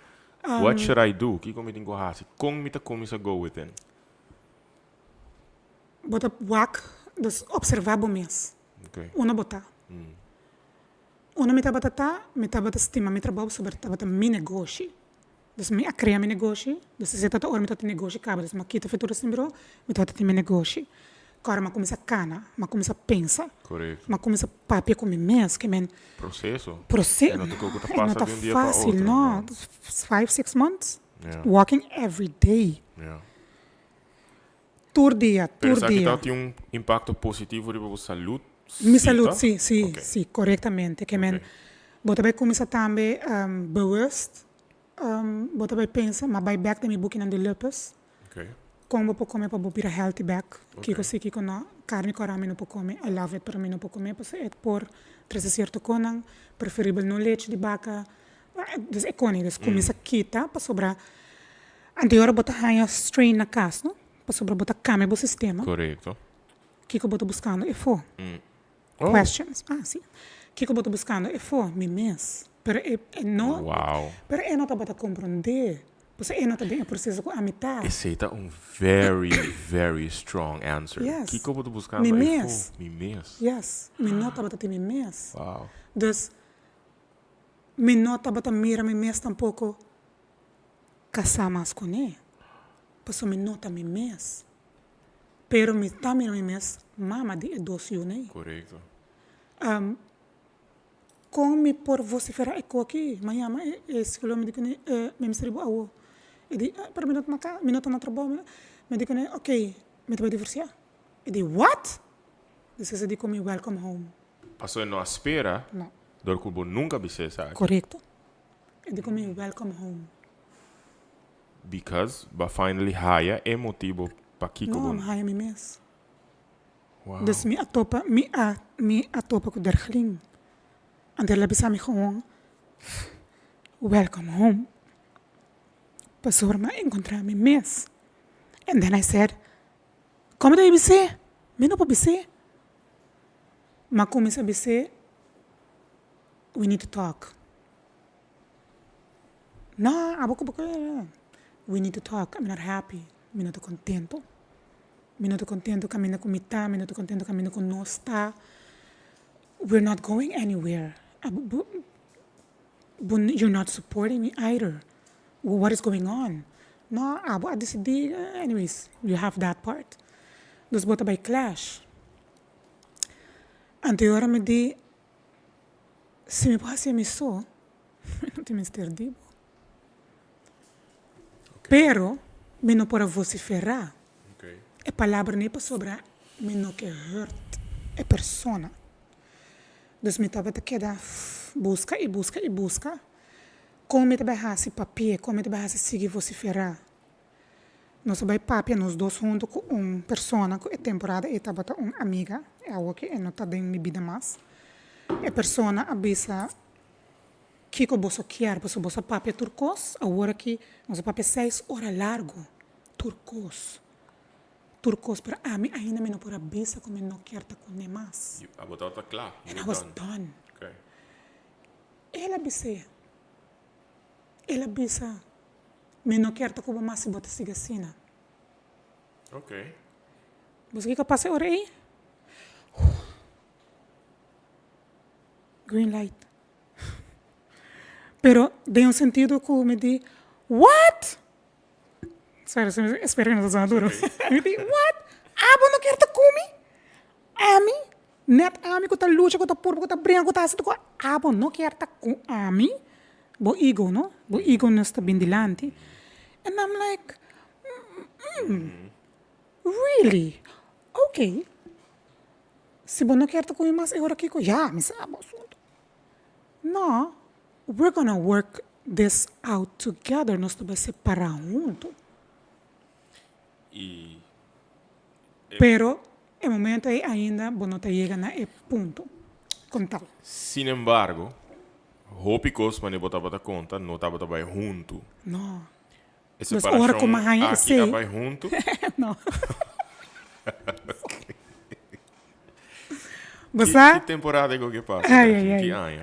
What should I do? Kiko mi tin ku hasi? Kon mi ta kuminsá go within? Bo ta wak, dus observá bo mes. Okay. Unda bo ta. Unda mi tabata ta, mi tabata stima mi trabou pasobra tabata mi negoshi. Dus mi a krea mi negoshi, dus esei tabata ora mi tabata tin negoshi kaba, dus mi a kita Futura Sin Bro, mi tabata tin mi negoshi. Kòrda mi a kuminsá kana, mi a kuminsá pensa, mi a kuminsá papia ku mi mes, ke men. Proseso. Proseso, E no ta koko ta e no pasa ta di un dia pa fásil, otro, no. no. Five, six months, walking every day. Tur dia, Pero tur esaki dia. ta tin un impacto positivo riba bo salud? Mi Sí, salud, ta? sí, sí, Ok. sí, korektamente. Ke men Ok. bo ta bai kuminsá tambe bewust, bo ta bai pensa, m'a bai bèk den mi bukinan di lupus, Ok. kon bo por kome pa bo bira healthy bèk, kiko Ok. sí, kiko no. Karni kòrá mi no por kome, I love it, pero mi no por kome pasobra e por trese sierto konan, preferibel no lechi di baka, Dus e koni, dus kuminsá kita pasobra anterior bo ta haña strain na kas no, pasobra bo ta kambia bo sistema. Korekto. Kiko bo ta buskando efo? Oh. Questions, ah si. Kiko bo ta buskando efo? Mi mes. Pero e e no, Wow. pero e no tabata komprondé, pasobra e no ta den e proseso ku ami ta. Esei ta un very, very strong answer. Yes. Kiko bo ta buskando Mi efo? mes. Mi mes. Yes, mi no tabata tin mi mes. Wow. Dus Mi no tabata mira mi mes tampoco casá mas cuné, pasobra mi no ta mi mes. Pero mi ta mira mi mes mama di e dos yunan ei. Correcto. Con mi por vocifera e coki? Mi a yama e psicologo, mi di cuné, mi mester riba awo. E di, pero mi no ta na cas, mi no ta na trabou. Mi di cuné, ok, mi ta bai divorcia. E di, what? Despues e di cu mi, welcome home. Pasobra e no a spera No. dor ku bo nunca bis'é esaki. Korekto. E di ku mi welcome home. Because bo a finally haya e motibo pakiko bo. No, mi haya mi mes. Wow. Dus mi a topa, mi a, mi a topa ku Derglin. Anto el a bisa mi gewoon, welcome home. Pasobra mi a enkontrá mi mes. And then I said, Komo ta mi bis'é? Mi no por bis'é. M'a cuminsa bis'é, We need to talk. No, abo cu bo We need to talk, I'm not happy, mi no ta contento. Mi no ta contento caminda cu mi ta, mi no ta contento caminda cu nos ta. We're not going anywhere. Abo bo bo you're not supporting me either. What is going on? No, abo a dicidi, anyways, you have that part. Dus bo ta bay clash. Anto e ora mi di, Si mi por haci mi so, mi no tin mester di bo. Pero mi no por a vocifera e palabra ni pasobra mi no ke hurt e persona. Dus mi tabata keda busca y busca y busca con mi ta bay haci papia, con mi ta bay haci sigui vocifera. Nos a bai papia nos dos hunto ku un persona ku e temporada ei tabata un amiga, e awoki e no ta den mi bida mas. E persona a bisa, Kiko boso kier? Pasobra boso a papia tur kos, awor aki nos a papia seis ora largu, tur kos, tur kos, pero ami ainda mi no por a bisa ku mi no kier ta kuné mas. Abo tabata kla, And I was done. El a bis'é, el a bisa. Mi no kier ta ku bo mas si bo ta sigui asina. Ok. Bo sa kiko a pasa e ora ei? Green light. Pero den un sentido ku mi di, What? Sorry, espero ku no ta sona duro. Mi di, What? Abo no kier ta ku mi? Ami? Net ami ku ta lucha, ku ta purba, ku ta bringa, ku ta hasi tur kos, abo no kier ta ku ami? Bo ego, no? Bo ego no sta bin dilanti. And I'm like, mm, really? Okay. Si bo no kier ta ku mi mas e ora kiko? Ya, mi sa bo asuntu. No, we're gonna work this out together, nos ta bai separa huntu. I e. Pero e momento ei ainda bo no ta yega na e punto kon tal. Sin embargo, hopi kos manera bo tabata konta no tabata bai huntu. No. E Dus ora ku separashon mi haña aki a esei. bai huntu? No. Bo Ki sa? ki temporada ku ke pasa Ai, ta? ai, Ki ai. aña?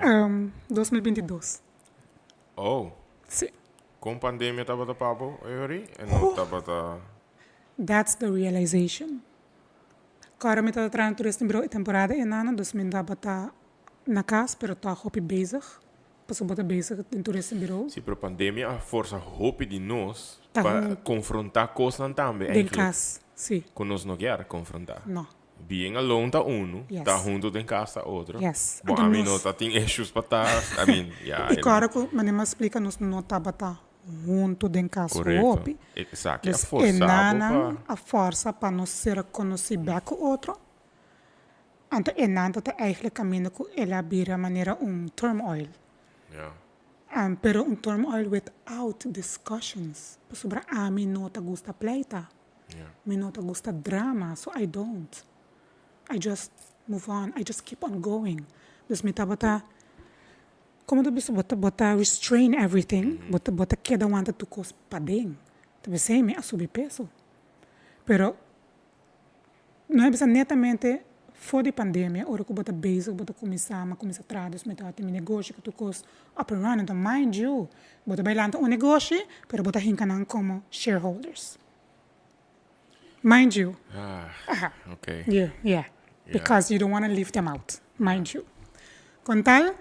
2022. Oh. Sí. Kon pandemia tabata pa bo, Eori? E no tabata. That's the realization. Kòrda mi tabata traha na toeristenbureau e temporada enana, dus mi tabata na kas, pero tòg hopi bezig. Pasobra bo ta bezig den toeristenbureau. Sí, pero pandemia a forsa hopi di nos Ta pa huntu. konfrontá kosnan tambe Den eigenlijk. kas, sí. Ku nos no kier konfrontá. No. Bien alone ta unu, Yes. ta huntu den kas ta otro. Yes. Bon, Anto ami no nos. ta tin issues pa ta, I mean, ya. I kòrda ku manera mi a splika nos no tabata huntu den kas Korekto. hopi. Esaki a Dus forsa e bo nannan pa. a forsa pa nos ser konosí bèk ku otro. Anto e nan ta ta eigenlijk kaminda ku el a bira manera un turmoil. Ya. Pero un turmoil without discussions. Pasobra ami no ta gusta pleita. Ya. Mi no ta gusta drama, so I don't. I just move on, I just keep on going. Dus mi tabata, como ta bisa, bo ta bo ta restrain everything, bo ta bo ta keda wanta tur cos paden. Ta pesey mi a subi peso. Pero no a bisa netamente for di pandemia, ora cu bo ta bezig, bo ta cuminsa, mi a cuminsa traha, dus mi tabata tin mi negoshi cu tur cos up and running. Enton mind you, bo ta bay lanta un negoshi, pero bo ta hinca nan como shareholders. Mind you. Ah, okay. Yeah, yeah. Because you don't want to leave them out, mind you. Con tal,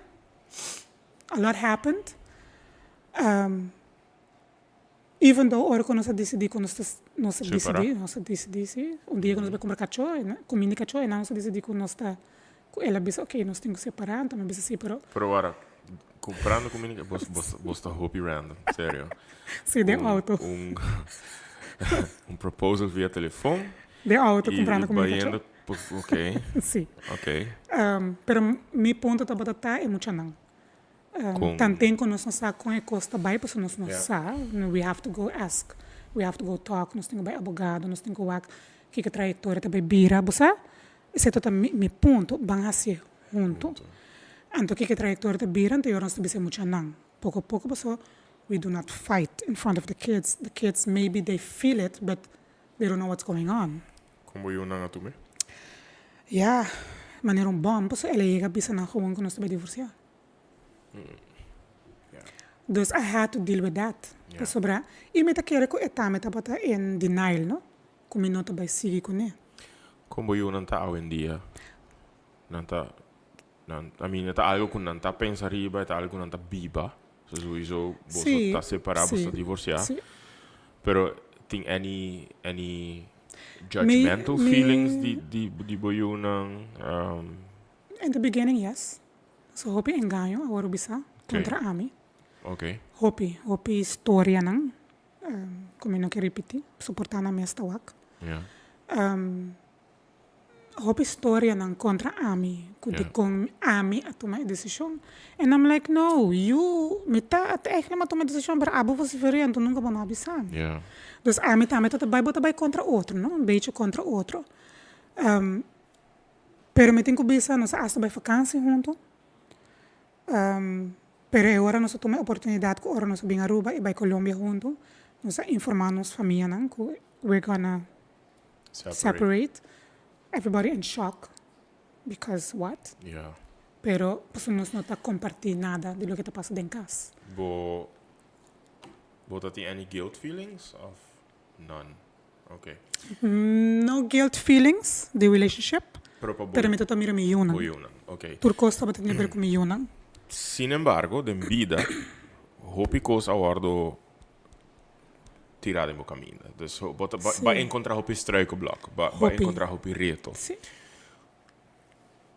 a lot happened. Um, even though ora cu nos a dicidi cu nos ta, nos a dicidi, nos a dicidi, si, un dia cu nos a bay cumpra cacho, cuminda cacho, y nos a dicidi cu nos ta, cu el a bisa, okay, nos tin cu separa, anto mi a bisa si, pero. Pero wara, Comprando cuminda bos bos bos ta hopi random, serio. Sí, den auto. Un un proposal via telefon. Den auto comprando cuminda cacho. Ok. Sí. Ok. Pero mi punto tabata ta e muchanan. Con. Tanten cu nos no sa con e cos ta bay pasobra nos no sa, we have to go ask, we have to go talk, nos tin cu bay abogado, nos tin cu wak kiko trayectoria ta bay bira, bo sa? Esei ta mi punto, ban hacié hunto. Anto kiko e trayectoria ta bira, anto yora nos ta bisa e muchanan poco poco pasobra we do not fight in front of the kids, the kids maybe they feel it but they don't know what's going on. Con bo yunan a tuma? Ya, manera un bom, pasobra el a yega bisa nan gewoon cu nos ta bay divorcia. Dus I had to deal with that, pasobra y mi ta kere cu e tambe tabata in denial no, cu mi no ta bay sigui cune. Con bo yunan ta awendia? Nan ta, nan, I mean, e ta algo cu nan ta pensa riba, e ta algo cu nan ta biba. So souiso boso ta separa, boso ta divorcia. Pero tin any, any judgmental feelings di, di, di bo yunan? In the beginning, yes. So hopi engaño a wòrdu bisa kontra ami. Hopi, hopi storianan ku mi no ke ripití, soportá nan mes ta wak. Hopi storianan kontra ami ku dikon ami a tuma e desishon. And I'm like, no, you, mi ta eigenlijk mi a tuma e desishon pero abo vosifer'é anto nunka bo no a bisa mi. Dus ami tambe ta bai, bo ta bai kontra otro, no, un bechi kontra otro. Pero mi tin ku bisa nos a hasta bai vakansi huntu. Pero e ora nos a tuma e oportunidat ku ora nos a bin Aruba i bai Colombia huntu, nos a informá nos famianan ku we're gonna separate. Everybody in shock because what? Pero pasobra nos no ta kompartí nada di loke ta pasa den kas. Bo bo ta tin any guilt feelings of none? Okay. No guilt feelings di relationship. Pero pa bo. Pero mi ta ta mira mi yunan. Bo yunan, ok. Tur kos tabata tin haber ku mi yunan. Sin embargo, den bida, hopi kos a wòrdu tirá den bo kaminda. Dus bo ta ba ba enkontrá hopi struikelblok, ba ba enkontrá hopi reto. Sí.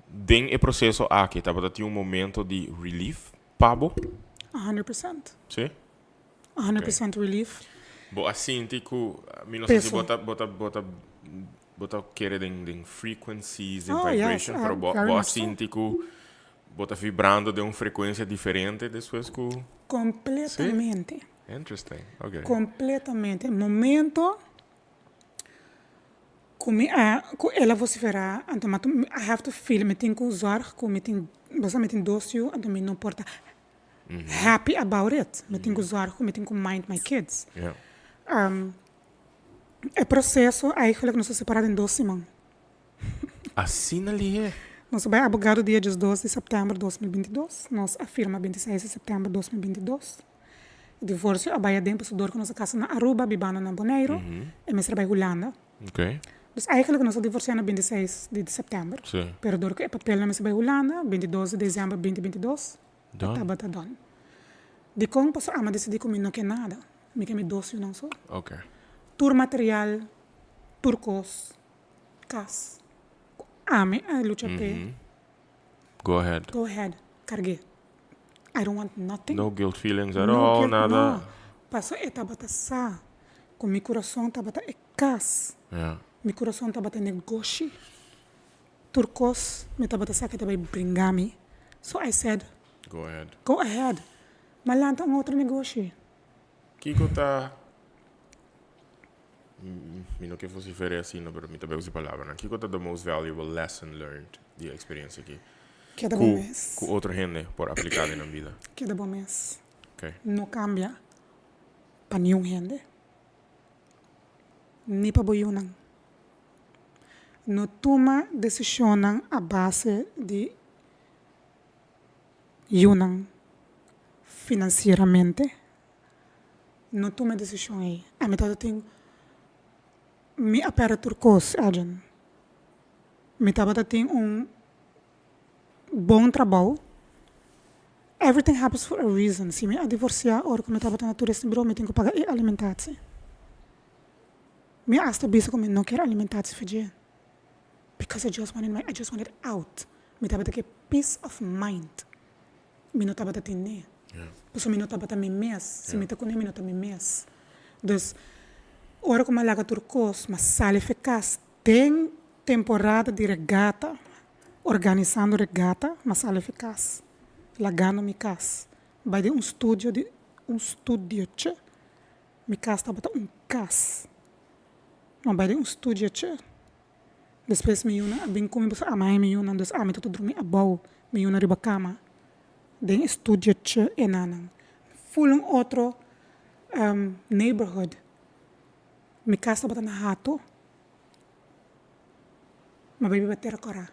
Den e proseso aki tabata tin un momento di relief pa bo? 100%. Sí? 100% relief. Bo a sinti ku, mi no sa si bo ta bo ta bo ta bo ta kere den den frequencies, den vibration, pero bo bo a sinti ku bo ta vibrando den un frekuensia diferente despues ku. Kompletamente. Sí? Interesting, ok. Kompletamente. Momento ku mi a ku el a vociferá anto mi a I have to feel mi tin ku zorg ku mi tin bo sa mi tin dos yu anto mi no por ta happy about it. Mi tin ku zorg ku mi tin ku mind my kids. E proseso eigenlijk nos a separá den dos siman. Asina lihé? Nos a bai abogado dia diesdos di sèptèmber 2022. Nos a firma 26 di sèptèmber 2022. E divorsio a bai aden pasobra dor ku nos a kasa na Aruba bibando na Boneiru e mester a bai Hulanda. Dus eigenlijk nos a divorsiá na 26 di sèptèmber. Pero dor ku e papelnan mester bai Hulanda, 22 di desèmber 2022 e tabata done. Dikon? Pasobra ami a disidí ku mi no ke nada. Mi ke mi dos yunan so. Tur material, tur kos, kas ku ami a lucha p'e. Go ahead. Go ahead, karg'é. I don't want nothing. No guilt feelings at all, nada. No, pasobra e tabata sa ku mi kurason tabata e kas. Mi kurason tabata negoshi. Tur kos mi tabata sa ku e ta bai bringa mi. So I said. Go ahead. Go ahead. Ma lanta un otro negoshi. Kiko ta, mi no ke vocifer'é asina, pero mi ta bai usa e palabranan. Kiko ta the most valuable lesson learned di e experiencia aki? Keda bo mes. Ku otro hende por apliká den nan bida? Keda bo mes. Okay. No kambia pa niun hende. Ni pa bo yunan. No tuma desishonnan a base di yunan finansieramente. No tuma e desishon ei. Ami tabata tin mi a pèrdè tur kos, Edwin. Mi tabata tin un bon trabou. Everything happens for a reason. Si mi a divorsiá ora ku mi tabata na toeristenbureau mi tin ku paga e alimentatie. Mi a hasta bisa ku mi no kier alimentatie for dje because I just wanted my I just wanted out. Mi tabata ke peace of mind. Mi no tabata tene. Pasobra mi no tabata mi mes. Si mi ta kuné mi no ta mi mes. Dus ora ku mi a laga tur kos, mi a sali for kas den temporada di regata, organisando regata, mi a sali for kas, lagando mi kas, bai den un studio di un studiochi. Mi kas tabata un kas. Mi a bai den un studiochi. Despues mi yunan a bin ku mi pasobra ami haña mi yunan, dus ami ta drumi abou, mi yunan riba kama den e studiochi enanan. Ful un otro neighborhood. Mi kas tabata na Hato. Mi a bai biba Tera Kòrá.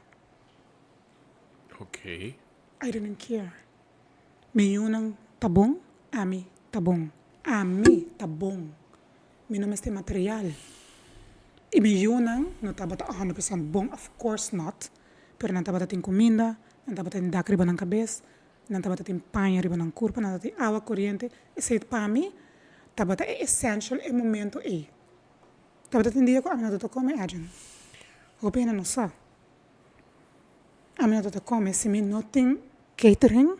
Okay. I didn't care. Mi yunan ta bon, ami ta bon. Ami ta bon. Mi no mester material. I mi yunan no tabata a hundred percent bon, of course not, pero nan tabata tin kuminda, nan tabata tin dak riba nan kabes, nan tabata tin paña riba nan kurpa, nan tabata tin awa koriente. Esei pa mi tabata e essential e momento ei. Tabata tin dia ku ami no tabata kome, Edwin. Hopi hende no sa. Ami no tabata kome si mi no tin catering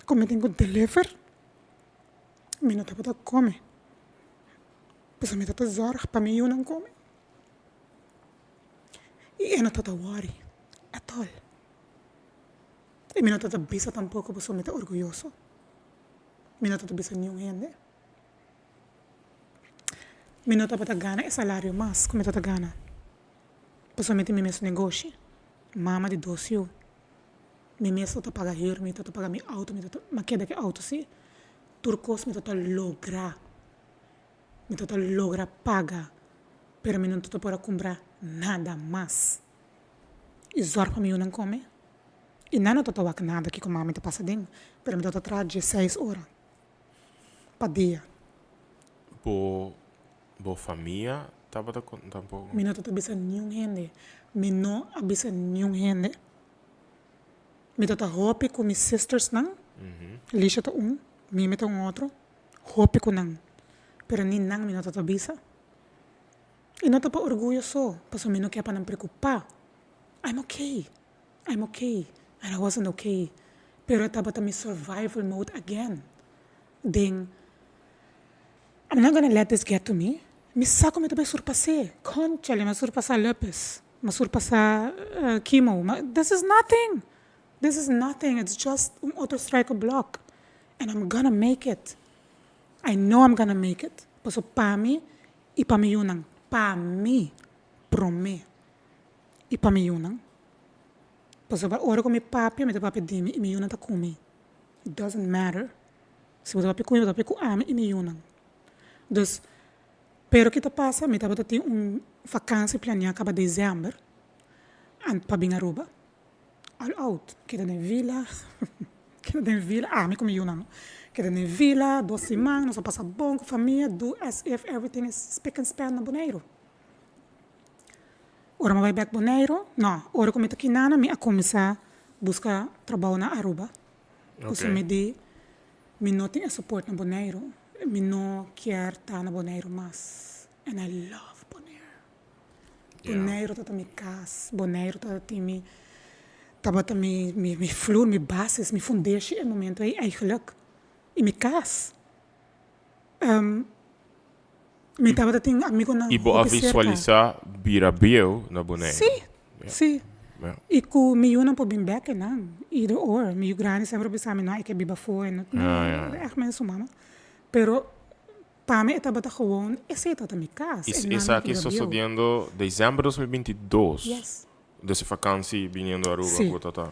ku mi tin ku deliver. Mi no tabata kome, pasobra mi tabata zòrg pa mi yunan kome. I e no tabata wòri at all. I mi no tabata bisa tampoko pasobra mi ta orguyoso. Mi no tabata bisa niun hende. Mi no tabata gana e salario mas ku mi tabata gana, pasobra mi tin mi mes negoshi, mama di dos yu. Mi mes ta ta paga huur, mi ta ta paga mi auto, mi ta ta, m'a keda ku e auto si. Tur kos mi ta ta logra, mi ta ta logra paga, pero mi no ta ta por a kumpra nada mas. I zòrg pa mi yunan kome. I nan no ta ta wak nada kiko mami ta pasa den, pero mi ta ta traha dieseis ora pa dia. Bo, bo famia. tabata con tampoco. Mi no tabata bisa niun hende. Mi no a bisa niun hende. Mi tabata hopi cu mi sistersnan, Lisha ta un, Mimi ta un otro, hopi cu nan. Pero ni nan mi no tabata bisa. I no ta pa orguyo so, pasobra mi no ke pa nan preocupa. I'm okay, I'm okay, and I wasn't okay. Pero e tabata mi survival mode again. Den I'm not gonna let this get to me, mi sa ku mi ta bai surpas'é, kònchale mi a surpasá lupus, mi a surpasá chemo, this is nothing, this is nothing, it's just un otro struikel blok and I'm gonna make it, I know I'm gonna make it, pasobra pa mi i pa mi yunan, pa mi promé i pa mi yunan, pasobra ora ku mi papia mi ta papia di mi i mi yunan ta ku mi, it doesn't matter. Si bo ta papia ku mi, bo ta papia ku ami i mi yunan. Dus, pero ki ta pasa, mi tabata tin un vakansi planeá kaba desèmber ant pa bin Aruba. All out, keda den vila, keda den vila, ami ku mi yunan no, keda den vila dos siman, nos a pasa bon ku famia, do as if everything is spick and span na Boneiru. Ora mi a bai bèk Boneiru, no, ora ku mi ta kinana mi a kuminsá buska trabou na Aruba. Pasobra mi di, mi no tin e support na Boneiru, mi no kier ta na Boneiru mas. And I love Bonaire. Boneiru tabata mi kas, Boneiru tabatin mi, tabata mi mi flur, mi basis, mi fundeshi e momento ei eigenlijk. I mi kas. Mi tabata tin amigonan I bo a hopi serka. visualisá bira bieu na Boneiru? Sí, sí. I ku mi yunan por bin bek einan, either or. Mi yu grandi semper a bisa mi, no, e ke biba afó, e no ègt mester su mama. Pero pa mi e tabata gewoon, esei tabata mi kas, I e nan a esaki bira bieu. sosodiendo desèmber 2022? Yes. Dus e vakansi biniendo Aruba Sí. ku ta ta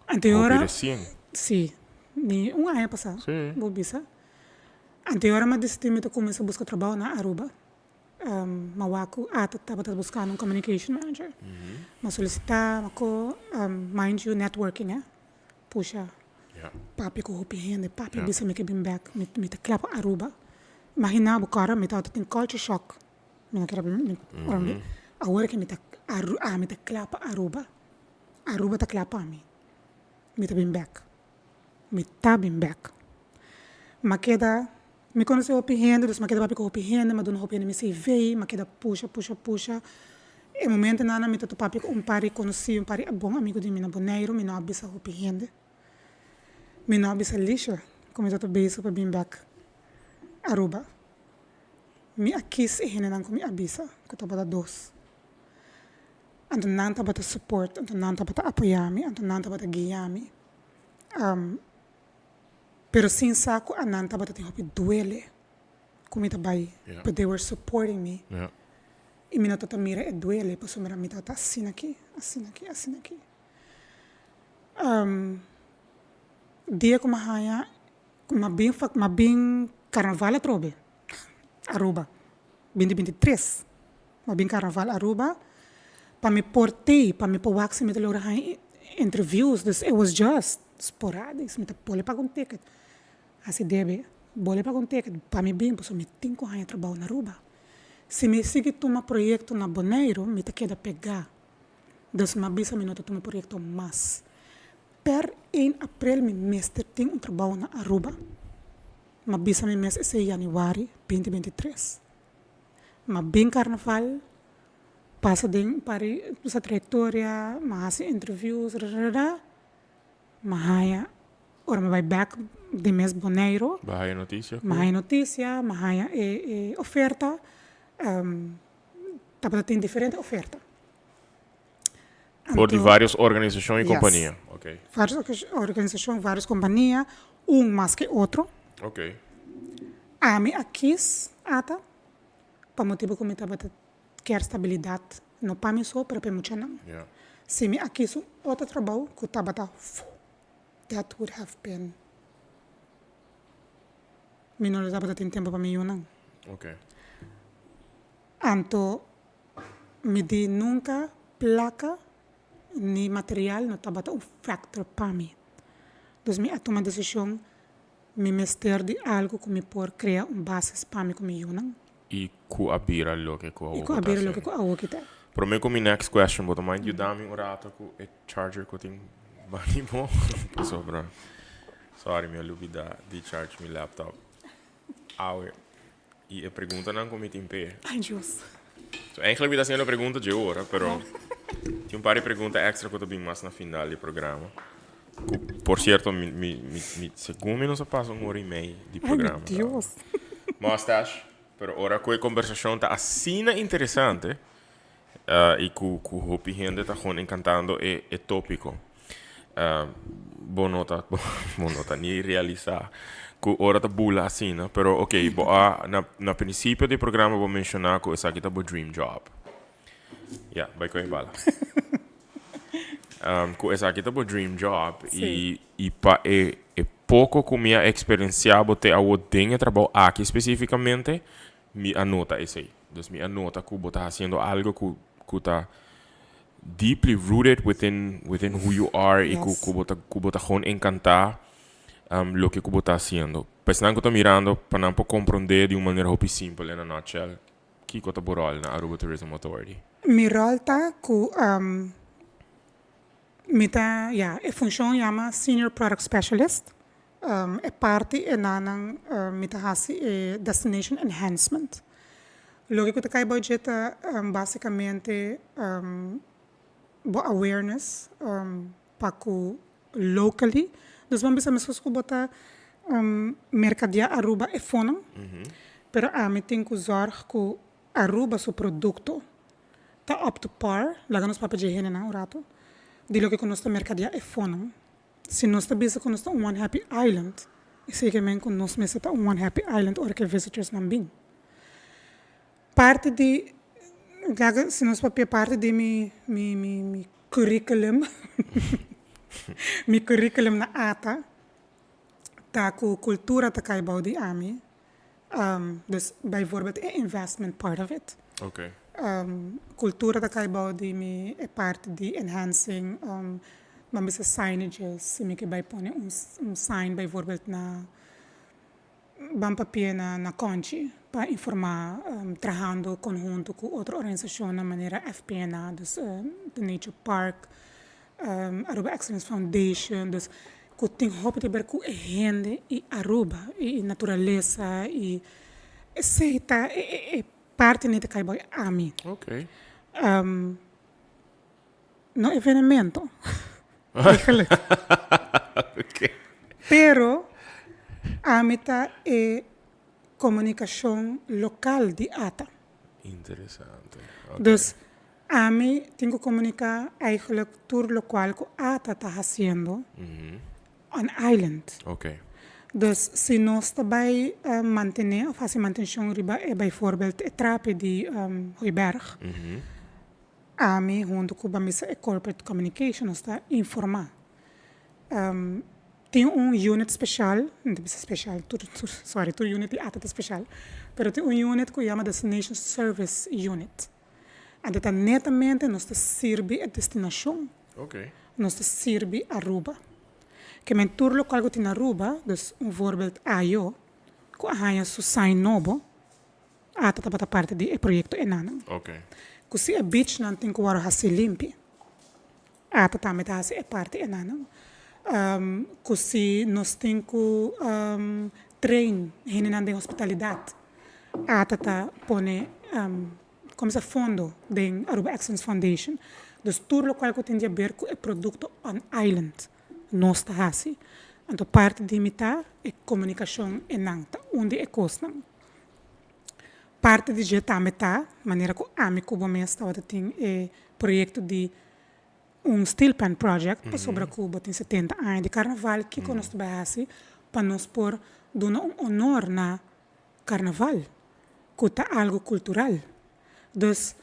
Anto e hopi ora, resien. sí, ni un aña pasá, Sí. bo bisa. Anto e ora mi a disidí mi ta kuminsá buska trabou na Aruba. Mi a wak ku ata tabata buskando un communication manager. Mi a solisitá, mi a ko, mind you, networking eh, pusha papia ku hopi hende, papia bisa mi ke bin bèk, mi ta kla pa Aruba. Imaginá bo kòrda mi tabata tin culture shock, mi no kier a bin, awor ke mi ta ami ta kla pa Aruba, Aruba ta kla pa mi, mi ta bin bèk. Mi ta bin bek. M'a keda, mi konosé hopi hende, dus m'a keda papia ku hopi hende, m'a duna hopi hende mi CV, m'a keda pusha, pusha, pusha. E momentonan mi ta papia ku un par di konosí, un par di bon amigu di mi na Boneiru, mi no a bisa hopi hende. Mi no a bisa Lisha ku mi tabata bezig pa bin bek Aruba. Mi a kis e hendenan ku mi a bisa, ku tabata dos. Anto nan tabata support, anto nan tabata apoyá mi, anto nan tabata guia mi. Pero sin sa cu a nan tabata tin hopi duele cu mi ta bay, but they were supporting me y mi no tabata mira e duele pasobra mi tabata asina aki, asina aki, asina aki. Dia cu mi a haya, cu mi a bin mi a bin carnaval atrobe Aruba, binti 23. Mi a bin Carnaval Aruba pa mi por tei, pa mi por wak si mi ta logra haña interviews, dus it was just sporadisch, mi ta bole paga un ticket, hasi debe, bole paga un ticket pa mi bin pasobra mi tin ku haña trabou na Aruba. Si mi sigui tuma proyecto na Boneiru mi ta keda pegá, dus mi a bisa mi no ta tuma proyecto mas. Per een april mi mester tin un trabou na Aruba, mi a bisa mi mes esei januari 2023. Ma bin carnaval pasa den un par di sa trayectoria, mi a haci interviews rararara, mi a haya ora mi bai bek den mes Boneiro, Bo a haya noticia mi a haya noticia, mi a haya e e oferta, tabata tin diferente oferta. For di Anto varios organisacion y yes, compania, ok. Varios organisacion, varios compania, un mas ke otro. Ok. Ami a kis ata pa motibu ku mi tabata kier stabilidat, no pa mi so pero pa e muchanan. Si mi a kis un otro trabou ku tabata fu, that would have been, mi no lo tabata tin tempu pa mi yunan. Anto mi di nunka plaka ni material no tabata un factor pa mi. Dus mi a tuma desishon. Mi mester di algu ku mi por krea un basis pa mi ku mi yunan. I ku a bira loke ku I ku a bira loke ku awo kita. Prome ku mi next question, bo ta mind yuda mi un rato ku e charger ku tin bani bo? Pasobra, sorry, mi a lubida di charge mi laptop awe. I e preguntanan ku mi tin p'e. Ay Dios. So eigenlijk mi ta haciendo pregunta dje ora, pero tin un par di pregunta extra ku ta bin mas na final di programa. Ku por cierto mi mi mi mi segun mi nos a pasa un ora y mei di programa. Ay mi Dios. Mustache, pero ora ku e conversacion ta asina interesante y ku ku hopi hende ta gewoon encantando e e topico. Bo no ta bo no ta ni realisa ku ora ta bula asina, pero ok bo a na na principio di programa bo menciona ku esaki ta bo dream job. Ya, bai kohe bala. Ku esaki ta bo dream job i i pa e e poko ku mi a eksperensiá bo te awo den e trabou aki spesifikamente, mi a nota esei. Dus mi a nota ku bo ta hasiendo algo ku ku ta deeply rooted within within who you are i ku ku bo ta ku bo ta gewoon enkantá loke ku bo ta hasiendo. Pa esnan ku ta mirando pa nan por komprondé di un manera hopi simpel in a nutshell, Kiko ta bo ròl na Aruba Tourism Authority? Mi ròl ta ku mi ta, ya, e funshon yama Senior Product Specialist. E parti e nanan mi ta hasi e Destination Enhancement. Loke ku ta kai bou dje ta basikamente bo awareness pa ku locally. Dus bo a bisa meskos ku bo ta merkadiá Aruba e fonan, pero ami tin ku zòrg ku Aruba su produkto ta up to par, laga nos papia dje hendenan un rato, di loke ku nos ta merkadiá e fonan. Si nos ta bisa ku nos ta un one happy island, esei ke men ku nos mester ta un one happy island ora ku e visitorsnan bin. Parti di, laga si nos papia parti di mi mi mi mi curriculum mi curriculum na ata ta ku cultura ta kai bou di ami, dus bijvoorbeeld e investment part of it. Cultura ta kai bou di mi e parti di enhancing ban bisa signages, si mi ke bai pone un sign bijvoorbeeld na. Ban papia na na Conchi pa informá trahando konhunto ku otro organisashonnan manera FPNA, dus The Nature Park, Aruba Excellence Foundation, dus ku tin hopi te ber ku e hende i Aruba i naturalesa i esei ta e parti nei ta kai bai ami. No evenemento, eigenlijk. Pero ami ta e komunikashon lokal di ata. Interesante. Dus ami tin ku komuniká eigenlijk tur lokual ku ata ta hasiendo on island. Dus si nos ta bai mantené òf hasi mantenshon riba e bijvoorbeeld e trapi di Hooiberg. Ami hunto cu Bamisa e Corporate Communication nos ta informa. Tin un unit special, no ta bisa special, tur tur sorry tur unit di ata ta special, pero tin un unit cu yama Destination Service Unit. Anto ta netamente nos ta sirbi e destinacion. Nos ta sirbi Aruba. Ke men tur locual cu tin na Aruba, dus un voorbeeld Ayo cu a haya su sign nobo, Ata tabata parti di e proyekto enanan. Ku si e beachnan tin ku wòrdu hasi limpi, ata tambe ta hasi e parti enanan. Ku si nos tin ku train hendenan den hospitalidat, ata ta pone komo sa fondo den Aruba Excellence Foundation. Dus tur lokual ku tin di aber ku e produkto on island nos ta hasi. Anto parti di mi ta e komunikashon enan ta un di e kosnan. Parti di dje tambe ta manera ku ami ku bo mes tabata tin e proyekto di un steel pan project pasobra ku bo tin 70 aña di karnaval kiko nos ta bai hasi pa nos por duna un honor na karnaval ku ta algu kultural. Dus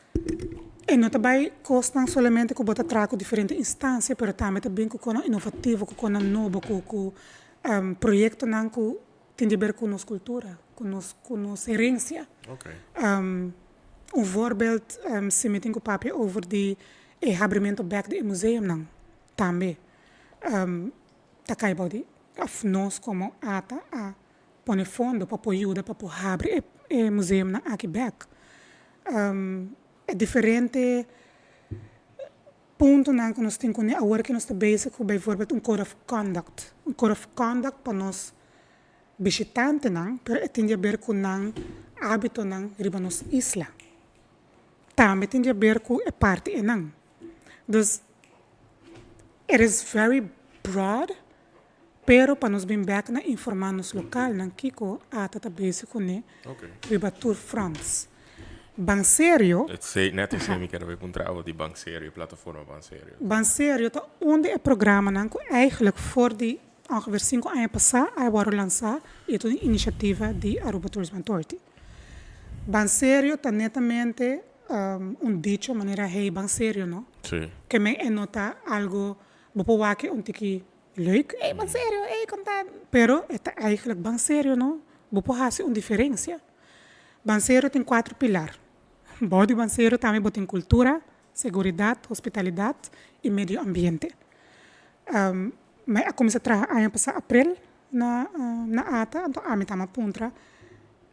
e no ta bai kosnan solamente ku bo ta traha ku diferente instansia pero tambe ta bin ku konan inovativo ku konan nobo ku ku proyektonan ku Tin di ber ku nos kultura, ku nos ku nos herensia. Un voorbeeld si mi tin ku papia over di e habrimentu bek di e museumnan tambe ta kai bou di òf nos komo ata a pone fondo pa por yuda pa por habri e e museumnan aki bek. E diferente puntonan ku nos tin kuné awor ku nos ta bezig ku bijvoorbeeld un code of conduct. Un code of conduct pa nos bishitantenan, pero e tin di haber ku nan hábitonan riba nos isla. Tambe tin di haber ku e parti einan. Dus it is very broad, pero pa nos bin bek na informá nos lokalnan kiko ata ta bezig kuné riba tur fronts. Banserio. Net esei mi kere bai puntra abo di Banserio, e plataforma Banserio. Banserio ta un di e programanan ku eigenlijk for di ongeveer sinku aña pasá a wòrdu lansá i e ta un inisiativa di Aruba Tourism Authority. Banserio ta netamente un dicho manera hey ban serio no. Ke men e no ta algo bo por wak un tiki leuk hey ban serio hey kon ta pero e ta eigenlijk ban serio no bo por hasi un diferencia. Ban serio tin cuatro pilar. Bou di ban serio tambe bo tin cultura, seguridad, hospitalidad y medio ambiente. Mi a cuminsa traha aña pasa april na na ata anto ami tama puntra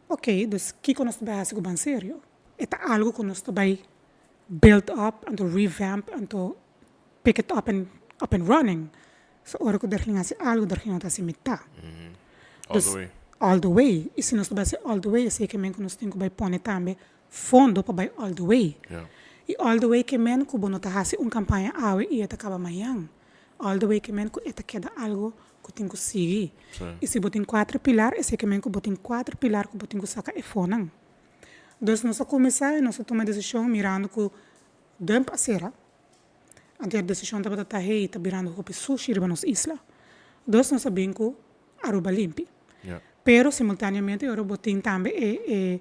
ok dus kiko nos ta bai hasi ku ban serio? E ta algo ku nos ta bai build up anto revamp anto pick it up and up and running. So ora ku Dergin hasi algo Dergin no ta hasi mitá. All the way. All the way. I si nos ta bai hasi all the way esei ke men ku nos tin ku bai pone tambe fondo pa bai all the way. I all the way ke men ku bo no ta hasi un kampaña awe i e ta kaba mañan. All the way ke men ku e ta keda algo ku tin ku sigui. I si bo tin kuater pilar, esei ke men ku bo tin kuater pilar ku bo tin ku saka e fonan. Dus nos a kuminsá i nos a tuma e desishon mirando ku dump a sera. Anto e desishon tabata ta hey ta birando hopi sushi riba nos isla. Dus nos a bin ku Aruba Limpi. Pero simultaneamente ora bo tin tambe e e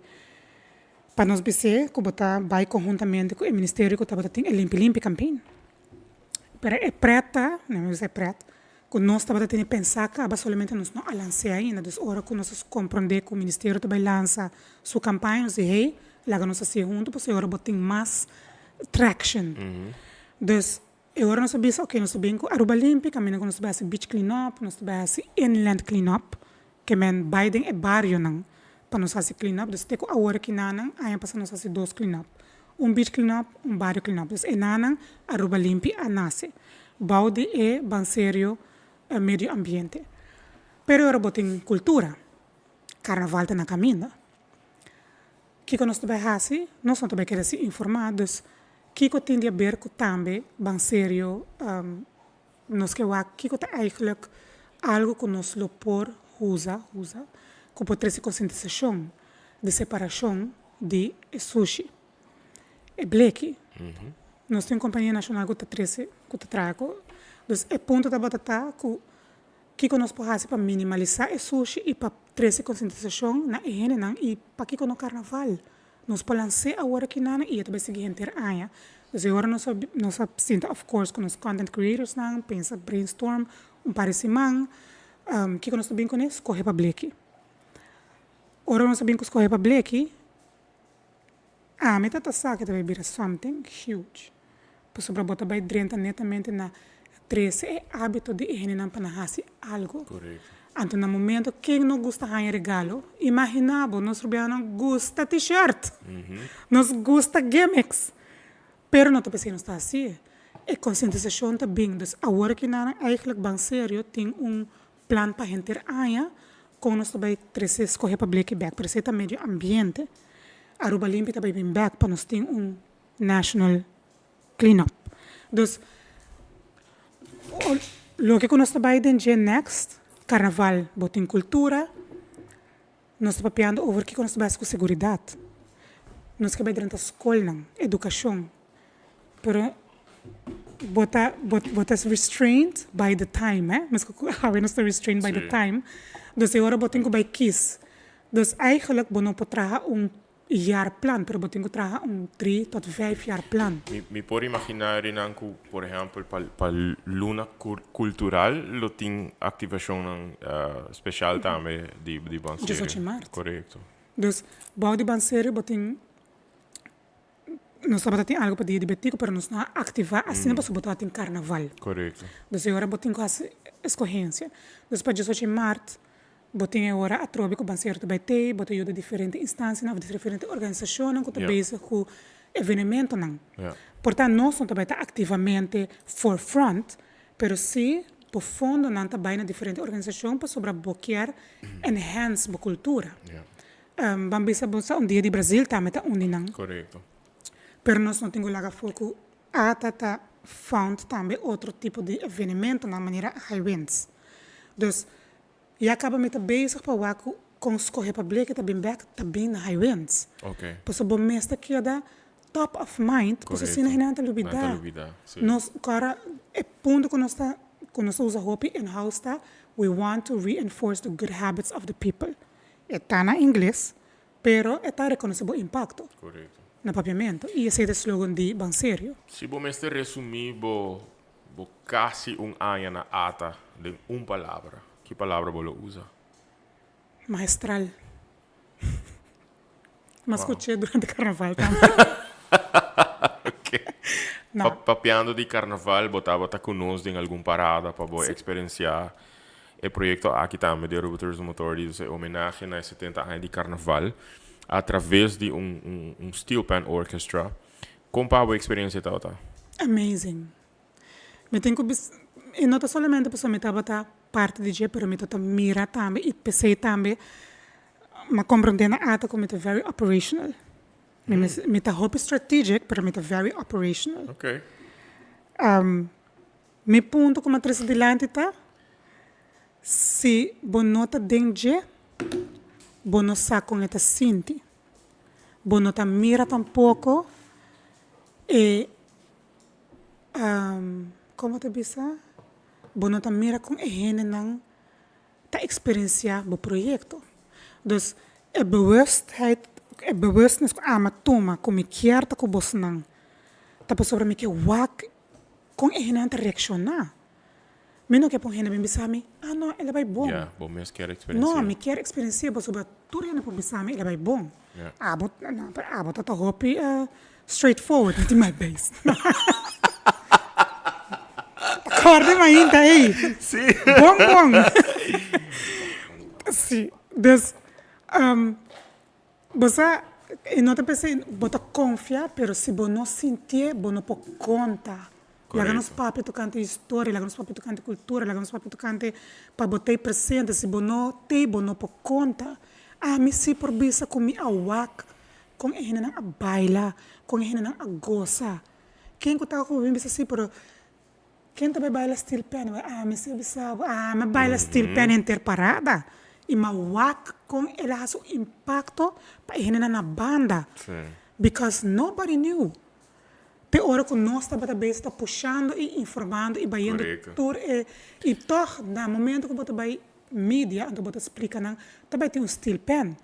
pa nos bis'é ku bo ta bai konhuntamente ku e ministerio ku tabata tin e Limpi Limpi campaign. Pero e pret ta, no mi bisa e pret, ku nos tabata tene pensá kaba solamente nos no a lans'é ainda. Dus ora ku nos a komprondé ku ministerio ta bai lansa su kampaña nos di hey, laga nos hasié huntu pasobra e ora bo tin mas traction. Dus e ora nos a bisa ok nos ta bin ku Aruba Limpi kaminda ku nos ta bai hasi beach clean up, nos ta bai hasi inland clean up, ke men bai den e barionan pa nos hasi clean up. Dus te ku awor aki nanan aña pasa nos hasi dos clean up. Un beach clean up, un bario clean up. Dus e nanan Aruba Limpi a nase bou di e Banserio Medio Ambiente. Pero e ora bo tin cultura, carnaval ta na caminda. Kiko nos ta bai hasi? Nos no ta bai keda sin informa, dus kiko tin di haber ku tambe Banserio Nos ke wak kiko ta eigenlijk algo ku nos lo por usa, usa, ku por trese konsientisashon di separashon di e sushi, e bleki. Nos tin un kompania nashonal ku ta trese, ku ta traha ku. Dus e punto tabata ta ku kiko nos por hasi pa minimalisá e sushi i pa trese konsientisashon na e hendenan i pakiko no karnaval. Nos por lans'é awor aki nan i e ta bai sigui henter aña. Dus e ora nos a nos a sinta of course ku nos content creatorsnan, pensa brainstorm un par di siman, kiko nos ta bin kuné? Skohe pa bleki. Ora nos a bin ku skohe pa bleki, ami ta ta sa ku e ta bai bira something huge. Pasobra bo ta bai drenta netamente na trese e hábito di e hendenan pa nan hasi algu. Anto na momento ken no gusta haña regalo? Imaginá bo, nos rubianonan gusta t-shirt, nos gusta gimmicks, pero no ta p'esei nos ta hasié. E konsientisashon ta bin. Dus awor ki nan eigenlijk ban serio tin un plan pa henter aña kon nos ta bai trese skohe pa bleki bèk. Pero esei ta medio ambiente. Aruba Limpi ta bai bin bèk pa nos tin un National Clean Up. Dus, loke ku nos ta bai den dje next, Karnaval, bo tin kultura, nos ta papiando over kiko nos ta bai hasi ku seguridat. Nos ke bai drenta skolnan, edukashon, pero bo ta bo ta restrained by the time, eh, meskos ku awe nos ta restrained by the time, dus e ora bo tin ku bai kis. Dus eigenlijk bo no por traha un jaar plan, pero bo tin ku traha un drie tot vijf jaar plan. Mi por imaginá Renan ku por ehèmpel pa pa luna kultural lo tin aktivashonnan speshal tambe di di Ban Serio. Diesocho mart. Korekto. Dus bou di Ban Serio bo tin nos tabata tin algu pa dia di Betico pero nos no a aktivá asina pasobra bo tabatin karnaval. Korekto. Dus e ora bo tin ku hasi eskohensia. Dus pa diesocho mart. Bo tin e ora atrobe ku Bansero ta bai tei, bo ta yuda diferente instansianan òf diferente organisashonnan ku ta bezig ku evenementonan. Por ta nos no ta bai ta aktivamente forefront, pero si bo fondonan ta bai na diferente organisashon pasobra bo kier enhance bo kultura. Ban bisa bo sa un dia di Brazil tambe ta un di nan. Pero nos no tin ku laga afó ku ata ta fund tambe otro tipo di evenementonan manera High Winds. Dus Ya caba mi ta bezig pa wak cu con scoge pa bleke ta bin bek ta bin na High Winds. Pasobra bo mes ta keda top of mind pasobra asina hende nan ta lubida. Nos cora e punto cu nos ta cu nos ta usa hopi in house ta we want to reinforce the good habits of the people. E ta na ingles pero e ta reconoce bo impacto na papiamento y esey ta e slogan di Ban Serio. Si bo mester resumi bo Bo casi un aña na ata den un palabra. Ki palabra bo lo usa? Maestral. M'a scuché durante carnaval tambe. Ok. No. Papiando di carnaval, bo tabata cu nos den algun parada pa bo experiencia e proyecto aki tambe di Aruba Tourism Authority, dus e homenahe na e 70 aña di carnaval a traves di un un steel pan orchestra. Kon pa bo experiencia tabata? Amazing. Mi tin cu bisa, y no ta solamente pasobra mi tabata parti di dje, pero mi tabata mira tambe y p'esey tambe m'a comprende na ata cu mi ta very operational. Mi mes, mi ta hopi strategic, pero mi ta very operational. Okay. Mi punto cu m'a trece dilanti ta, si bo no ta den dje, bo no sa con e ta sinti. Bo no ta mira tampoco e, como ta bisa? Bo no ta mira con e hendenan ta experiencia bo proyecto. Dus e bewustheid, e bewustnis cu ami a tuma cu mi kier ta cu bosnan ta pasobra mi ke wak con e hendenan ta reacciona. Mi no ke pa un hende bin bisa mi, ah no, el a bai bon. Ya, bo mes kier experienci'é. No, mi kier experienci'é pasobra tur hende por bisa mi el a bai bon. Ya. Abo, no, pero abo ta ta hopi straight forward, mi tin mai beis. Ta kòrda mi ainda ei. Sí. Bon bon. Sí, dus, bo sa, e no ta p'esei, bo ta konfia, pero si bo no sintié, bo no por konta. Laga nos papia tokante historia, laga nos papia tokante kultura, laga nos papia tokante pa bo t'ei presente. Si bo no t'ei, bo no por konta. Ami si por bisa ku mi a wak kon e hendenan a baila, kon e hendenan a gosa. Ken ku ta ku bo bin bisa si, pero ken ta bai baila steel pan? Wèl, ami si a bisa bo, ami a baila steel pan henter parada. I mi a wak kon el a hasi un impakto pa e hendenan na banda. Because nobody knew. Te ora ku nos tabata bezig ta pushando i informando i bayendo tur e i tòg na momento ku bo ta bai media anto bo ta splika nan ta bai tin un steel pan.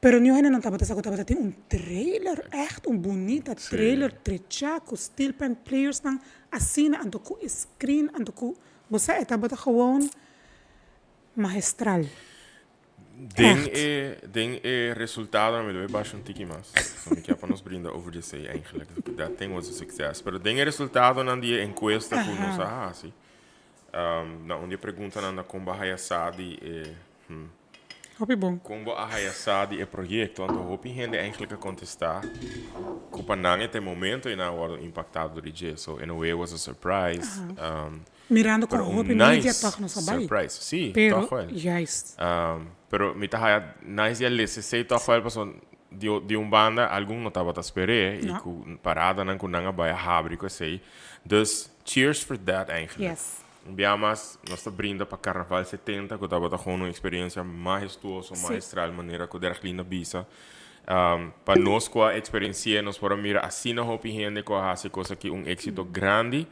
Pero niun hende no tabata sa ku tabata tin un trailer ègt un bunita trailer trechá ku steel pan players nan asina anto ku e screen anto ku bo sa e tabata gewoon mahestral. Den e, den e resultadonan, mi lo bay basha un tiki mas. So mi kier pa nos brinda over di esey eigenlijk. That thing was a success. Pero den e resultadonan di e encuesta cu nos a haci, na un di e preguntanan ta con bo a haya sa di e, hm. Hopi bon. Con bo a haya sa di e proyecto. Anto hopi hende eigenlijk a contesta cu pa nan e ta e momento y nan a wordo impactado door di dje. So in a way it was a surprise. Mirando con hopi media toch nos a bai. Surprise. Sí, Pero, toch wel. juist. Pero mi ta haya nice di a lesa esey toch wel pasobra di di un banda algun no tabata sper'é y cu paradanan cu nan a bai a habri cu esey. Dus cheers for that eigenlijk. Yes. Un bia mas nos ta brinda pa Carnaval 70 cu tabata gewoon un experiencia mahestuoso, maestral manera cu Derglinda bisa. Pa nos cu a experienci'é nos por a mira asina hopi hende cu a haci e cos aki un exito grandi.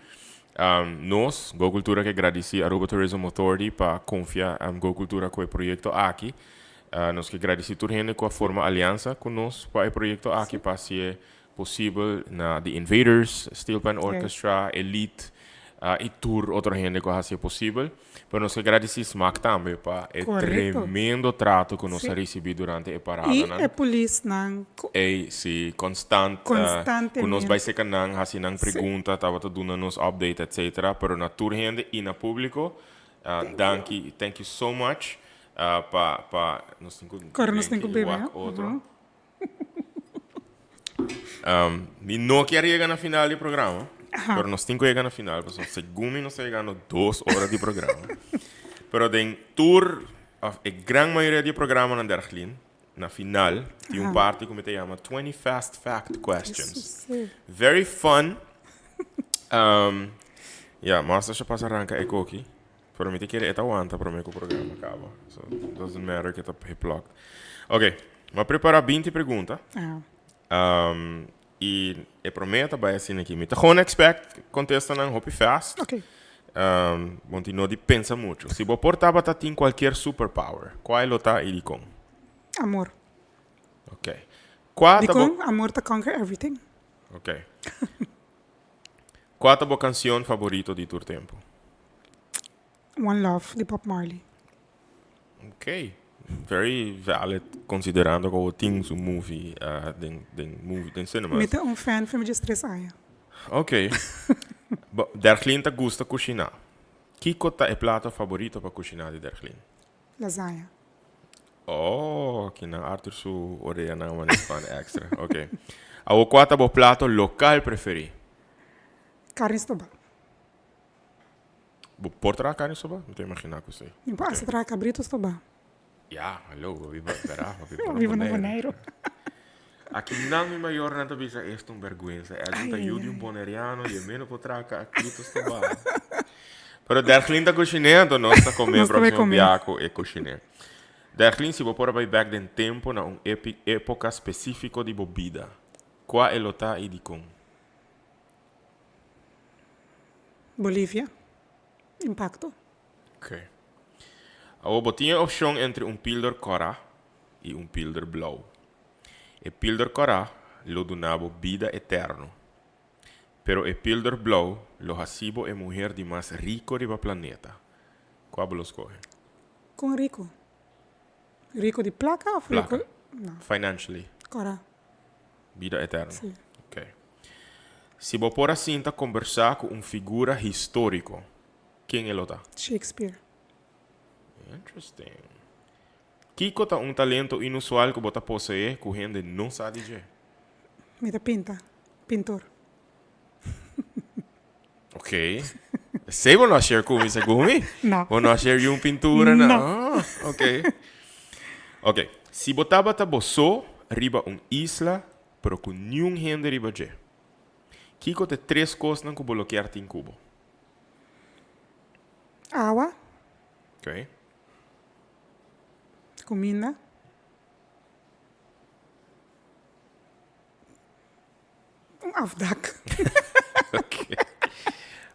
Nos, Go Cultura ke gradisí Aruba Tourism Authority pa konfia Go Cultura ku e proyekto aki. Nos ke gradisí tur hende ku a forma aliansa ku nos pa e proyekto aki pa hasié posibel na The Invaders, Steel Pan Orchestra, Elite i tur otro hende ku a hasié posibel. Pero nos ke gradisí Smaak tambe pa e tremendo trato ku nos a risibí durante e paradanan. I e polisnan ku. Ey, si, konstant. Konstantemente. Ku nos bai seka nan, hasi nan pregunta, tabata duna nos update, etcetera. Pero na tur hende i na públiko, danki, thank you so much. Pa pa nos tin ku Kore nos tin ku drink i bebe, wak ha? otro. Mi no kier yega na final di programa, pero nos tin ku yega na final pasobra segun mi nos ta yegando dos ora di programa. Pero den tur of e gran mayoria di e programanan Derglin, na final tin un parti ku mi ta yama 20 fast fact questions. Very fun. Ya, Master sha pasa ranka e koki. Pero mi ta kere e ta wanta prome ku programa kaba. So, doesn't matter ke ta hiplocked. Ok, mi a prepara 20 pregunta. Um, i e prome ta bai asina aki. Mi ta gewoon expect kontestanan hopi fast. Ok. Um, bo tin no di pensa mucho. Si bo por tabata tin cualkier superpower, cual lo ta y dicon? Amor. Ok. Cua ta bo... Dicon? Amor ta conquer everything. Ok. Cua ta bo cancion favorito di tur tempo? One Love di Bob Marley. Ok. Very valid considerando cu bo tin su movie den den movie den cinemas. Mi ta un fan for mi djes tres aña. Ok. Bo Derglin ta gusta cushina. Kico ta e plato favorito pa cushina di Derglin? Lasaña. Oh, kinan Arthur su oreanan wan e pan extra. Ok. Awo cua ta bo plato local preferi? Carne stoba. Bo por traha carne stoba? Mi ta imagina cu si. Mi por hasta traha cabrito stoba. Ya, hallo, bo biba, bera, bo biba Bo na biba na Boneiru. Boneiru. Akinan mi mayornan ta bisa esta un berguensa. Edwin ta yu di un boneriano y e meno por traha cabrito stoba. Pero Derglin ta cushiné, anto nos ta come Nos ta bay proximo come. bia cu e cushiné. Derglin, si bo por a bay bek den tempo na un epoca specifico di bo bida, cua e lo ta y dicon? Bolivia. Impacto. Ok. Awor bo tin e opcion entre un pilder cora y un pilder blauw. E pilder cora lo duna bo bida eterno. Pero e pilder blauw lo haci bo e muher di mas rico riba planeta. Cua bo lo scoge? Con rico? Rico di placa of rico? Placa. No. Financially. Cora. Bida eterno. Sí. Ok. Si bo por a sinta combersa cu un figura historico, ken e lo ta? Shakespeare. Interesting. Kico ta un talento inusual cu bo ta posee cu hende no sa di dje? Mi ta pinta. Pintor. Ok. Esey bo no a share cu mi segun mi? No. Bo no a share yun pintura na? No. Ah, ok. Ok. Si bo tabata bo so riba un isla pero cu niun hende riba dje, kico ta e tres cosnan cu bo lo kier tin cu bo? Awa. Ok. Cuminda. Un afdak. Ok.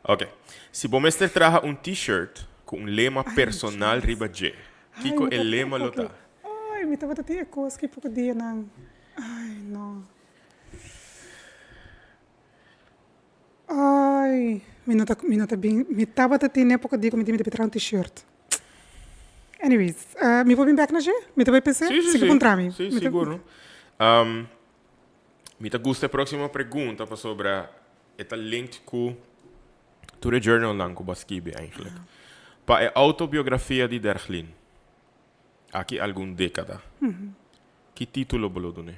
Ok. Si bo mester traha un t-shirt ku un lema personal riba dje, kiko e lema lo ta? Ay, mi tabata tin e kos ki poko dianan. Ay, no. Ay, mi no ta, mi no ta bin, mi tabata tin e poko dia ku mi tin mi ta traha un t-shirt. Anyways, mi por bin bek na dje? Mi ta bai pens'é? Sí, sí, Si ku sí. puntra mi. Sí, Mi ta. sigur. Mi ta gusta e próximo pregunta pasobra e ta linked ku tur e journalnan ku bo a skibi eigenlijk. Pa e autobiografia di Derglin, aki algun dékada, ki título bo lo dun'é?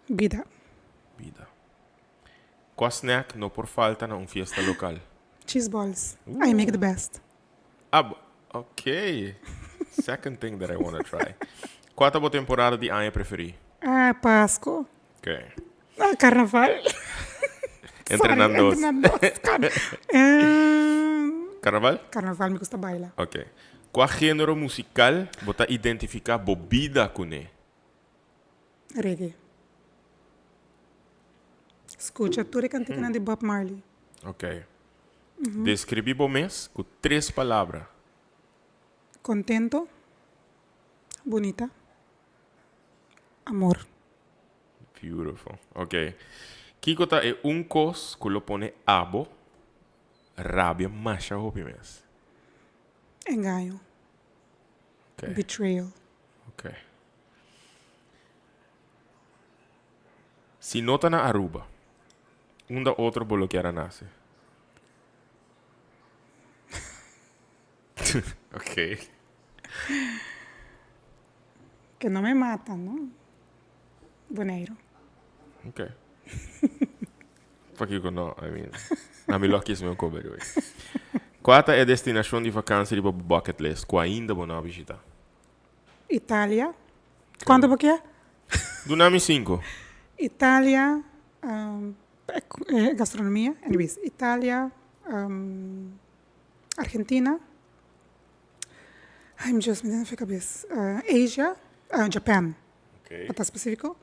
Bida. Bida. Kua snack no por falta na un fiesta lokal? Cheese balls. I make the best. Ah, bo, ok. Second thing that I wanna try. Kua ta bo temporada di aña preferí? Ah, Pasco. Ok. Ah, Carnaval. Entre Sorry, nan dos. entre nan dos. Car Carnaval? Carnaval, mi gusta baila. Ok. Kua género musical bo ta identifiká bo bida kuné? Reggae. Skucha tur e kantikanan di Bob Marley. Ok. Deskribí bo mes ku tres palabra. Kontento, bunita, amor. Beautiful. Ok. Kiko ta e un kos ku lo pone abo rabia masha hopi mes? Engaño. Ok. Betrayal. Ok. Si no ta na Aruba, unda otro bo lo kier a nace? Ok. Que no me matan, no? Boneiru. Ok. Pakiko no? I mean, ami lo a kies mi un ko by the way. Kua ta e destinashon di vakansi riba bo bucket list ku ainda bo no a bishita? Italia. Kuantu bo kia? Duna mi sinku. Italia, gastronomia, anyways, Italia, Argentina, ay mi Dios mi tin na kabes, Asia, Japan, pa ta specifico,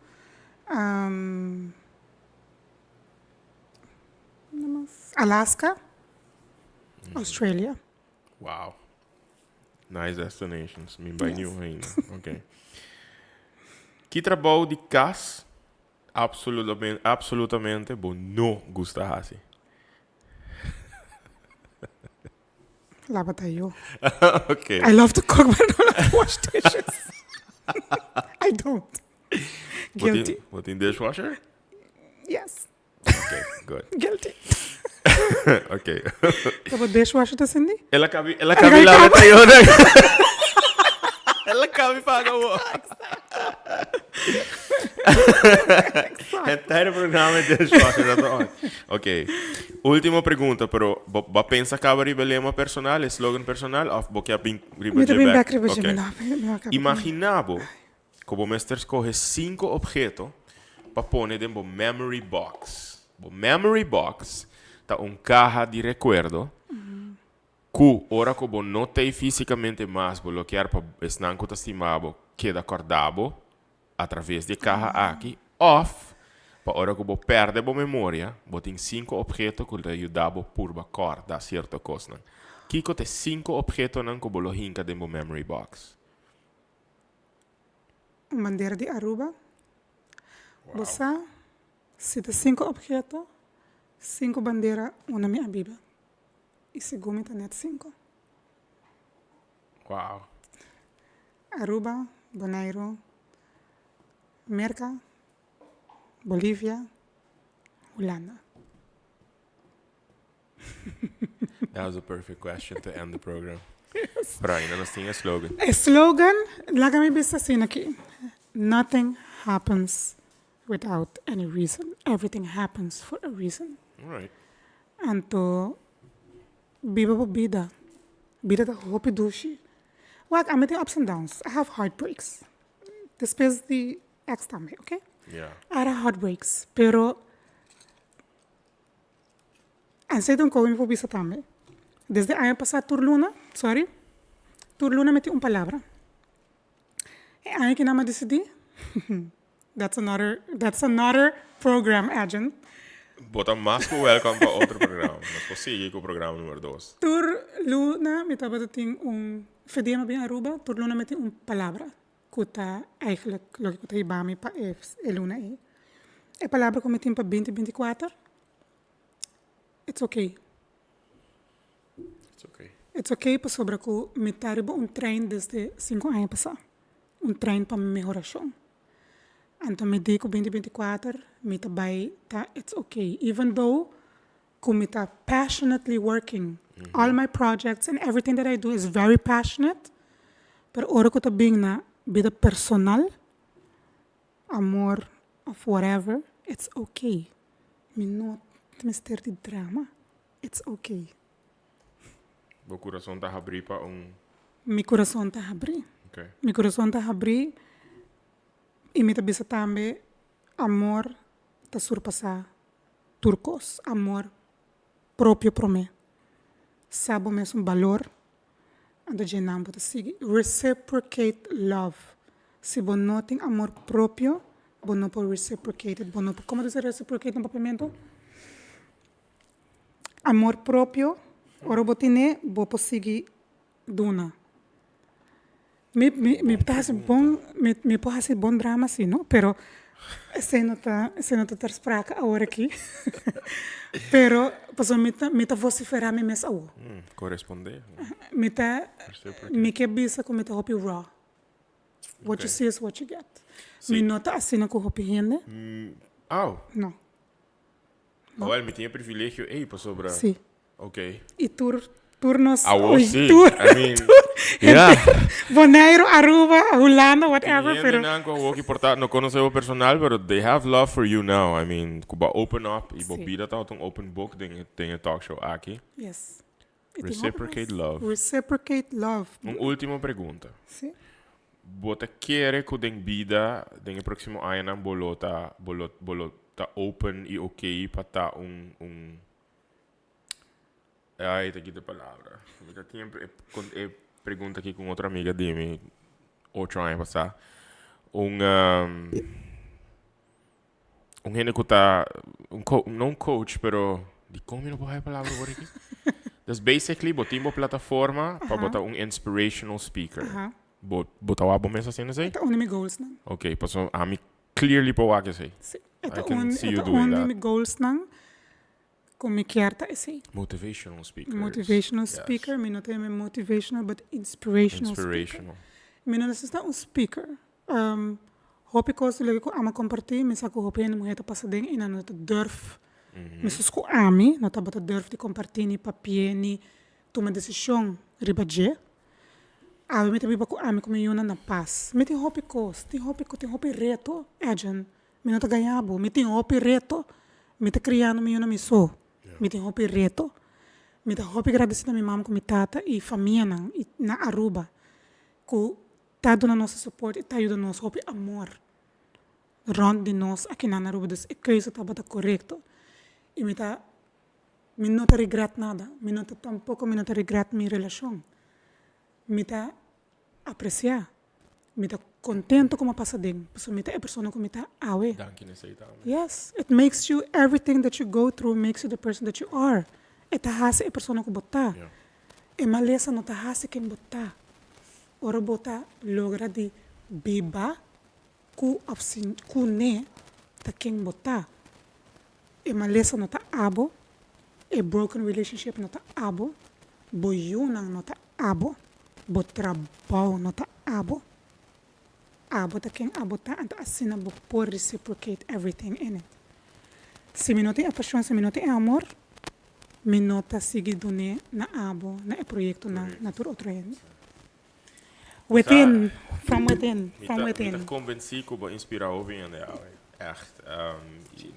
Alaska, Australia. Wow. Nice destinations. Mi bai niun ainda. Ok. Ki trabou di kas absolutamente, absolutamente bo no gusta hasi? Laba tayo. Ok. I love to cook, but I don't love to wash dishes. I don't. Guilty. Bo tin dishwasher? Yes. Ok, good. Guilty. Ok. Ta bo dishwasher ta sindi? El a kabi, el a kabi laba tayonan. El a kabi paga bo. Entire programa e dishwasher ta on. Ok. Ultimo pregunta, pero bo, bo a pensa kaba riba e lema personal, e slogan personal, of bo ke a bin riba Mi ta dje bin bek? bek riba dje, Ok. mi no a, mi no a kaba. Imagina bo Ku bo mester skohe sinku opheto pa pone den bo memory box. Bo memory box ta un kaha di rekuerdo ku ora ku bo no t'ei físikamente mas bo lo kier pa esnan ku ta stima bo keda kòrda bo atraves di e kaha aki òf pa ora ku bo pèrdè bo memoria bo tin sinku opheto ku ta yuda bo purba kòrda sierto kosnan. Kiko ta e sinku ophetonan ku bo lo hinka den bo memory box? Un bandera di Aruba. Bo sa si ta sinku obheto, sinku bandera unda mi a biba. I segun mi ta net sinku. Wow. Aruba, Boneiru, Merka, Bolivia, Hulanda. That was a perfect question to end the program. Pero ainda nos tin e slogan. E slogan, laga mi bisa asina aki, Nothing happens without any reason. Everything happens for a reason. Alright. Anto, biba bo bida. Bida ta hopi dushi. Wak, ami tin ups and downs. I have heartbreaks. Despues di ex tambe, okay? Yeah. I had heartbreaks, pero Esei ta un koe mi por bisa tambe. Desde aña pasá tur luna, sorry, tur luna mi tin un palabra. E aña kinan mi a disidí, that's another, that's another program, Edjean. Bo ta mas ku welcome pa otro programa. Nos por sigui ku programa numero dos. Tur luna mi tabata tin un, fe dia mi a bin Aruba, tur luna mi tin un palabra ku ta eigenlijk loke ku ta hiba mi pa e luna ei. E palabra ku mi tin pa binti binti kuater, It's okay. It's okay. It's okay pasobra ku mi ta riba un trein desde sinku aña pasá. Un trein pa mehorashon. Anto mi di ku binti binti kuater mi ta bai ta it's okay. Even though ku mi ta passionately working, all my projects and everything that I do is very passionate, pero ora ku ta bin na bida personal, amor of whatever, it's okay. Mi no ta mester di drama, it's okay. Bo kurason ta habrí pa un. Mi kurason ta habrí. Okay. Mi kurason ta habrí i mi ta bisa tambe amor ta surpasá tur kos. Amor propio promé. Sa bo mes un balor Anto dje nan bo ta sigui reciprocate love. Si bo no tin amor propio, bo no por reciprocate it. Bo no por, como ta bisa reciprocate na papiamento? Amor propio, ora bo tine, bo por sigui duna. Mi mi mi ta hasi bon mi mi por hasi bon drama si no pero esei no ta esei no ta ter sprake awor aki pero pasobra mi ta mi ta vociferá mi mes awor. Corespondé. Mi ta mi ke bisa ku mi ta hopi raw. What you see is what you get. Mi no ta asina ku hopi hende. Aw. No. Awel mi tin e privilegio ei pasobra. Si. Ok. I tur. Tur nos Awo sí. Tur, I mean, tur, yeah. Bonaire, Aruba, Hulanda, whatever, Tin pero hendenan cu awo ki por ta no conoce bo personal, pero they have love for you now. I mean, cu bo a open up y bo bida tabata un open book den den e talk show aki. Yes. Y tin hopi Reciprocate mas. love. Reciprocate love. Un ultimo pregunta. Sí. Bo ta kere cu den bida, den e proximo añanan bo lo ta, bo lo, bo lo ta open y ok pa ta un, un, Ay, ta kita palabra. Mi ta tin e, e pregunta aki cu otro amiga di mi ocho aña pasá. Un, um, un hende cu ta, un co, no un coach, pero di con mi no por haya palabra por aki? Dus basically, bo tin bo plataforma pa bo ta un inspirational speaker. Bo, bo ta wak bo mes haciendo esey? E ta un di mi goalsnan. Ok, pasobra ami clearly por wak esey. Si, e ta un, e ta un di mi goalsnan. Con mi kier ta esey. Motivational speaker. Motivational speaker, mi no ta yama motivational but inspirational speaker. Inspirational. Mi no necesita un speaker. Hopi cos di loke cu ami a comparti, mi sa cu hopi hende muher ta pasa den y nan no ta durf, mescos cu ami, no tabata durf di comparti ni papia ni tuma decision riba dje. Awe mi ta biba cu ami cu mi yunan na pas. Mi tin hopi cos, tin hopi cos, tin hopi reto, Edjean. Mi no ta gaña bo. Mi tin hopi reto. Mi ta criando mi yuna mi so. Mi tin hopi reto. Mi ta hopi gradeci na mi mama cu mi tata y famianan y na Aruba cu ta duna nos e support y ta yuda nos hopi amor rond di nos akinan na Aruba. Dus e keuze tabata corecto y mi ta mi no ta regret nada. Mi no ta tampoco mi no ta regret mi relacion. Mi ta aprecia. Mi ta contento como a pasa den, pasobra mi ta e persona cu mi ta awe. Danki n'esey tambe. Yes, it makes you, everything that you go through makes you the person that you are. E ta haci e persona cu bo ta. E malesa no ta haci ken bo ta. Ora bo ta logra di biba cu of sin cu ne, ta ken bo ta. E malesa no ta abo, e broken relationship no ta abo, bo yunan no ta abo, bo trabou no ta abo. Abo ta ken abo ta, anto asina bo por reciprocate everything in it. Si mi no tin e pasion, si mi no tin e amor, mi no ta sigui dun'é na abo, na e proyectonan, na tur otro hende. Within, from within, from within. Mi ta convenci cu bo inspira hopi hende awe. Echt.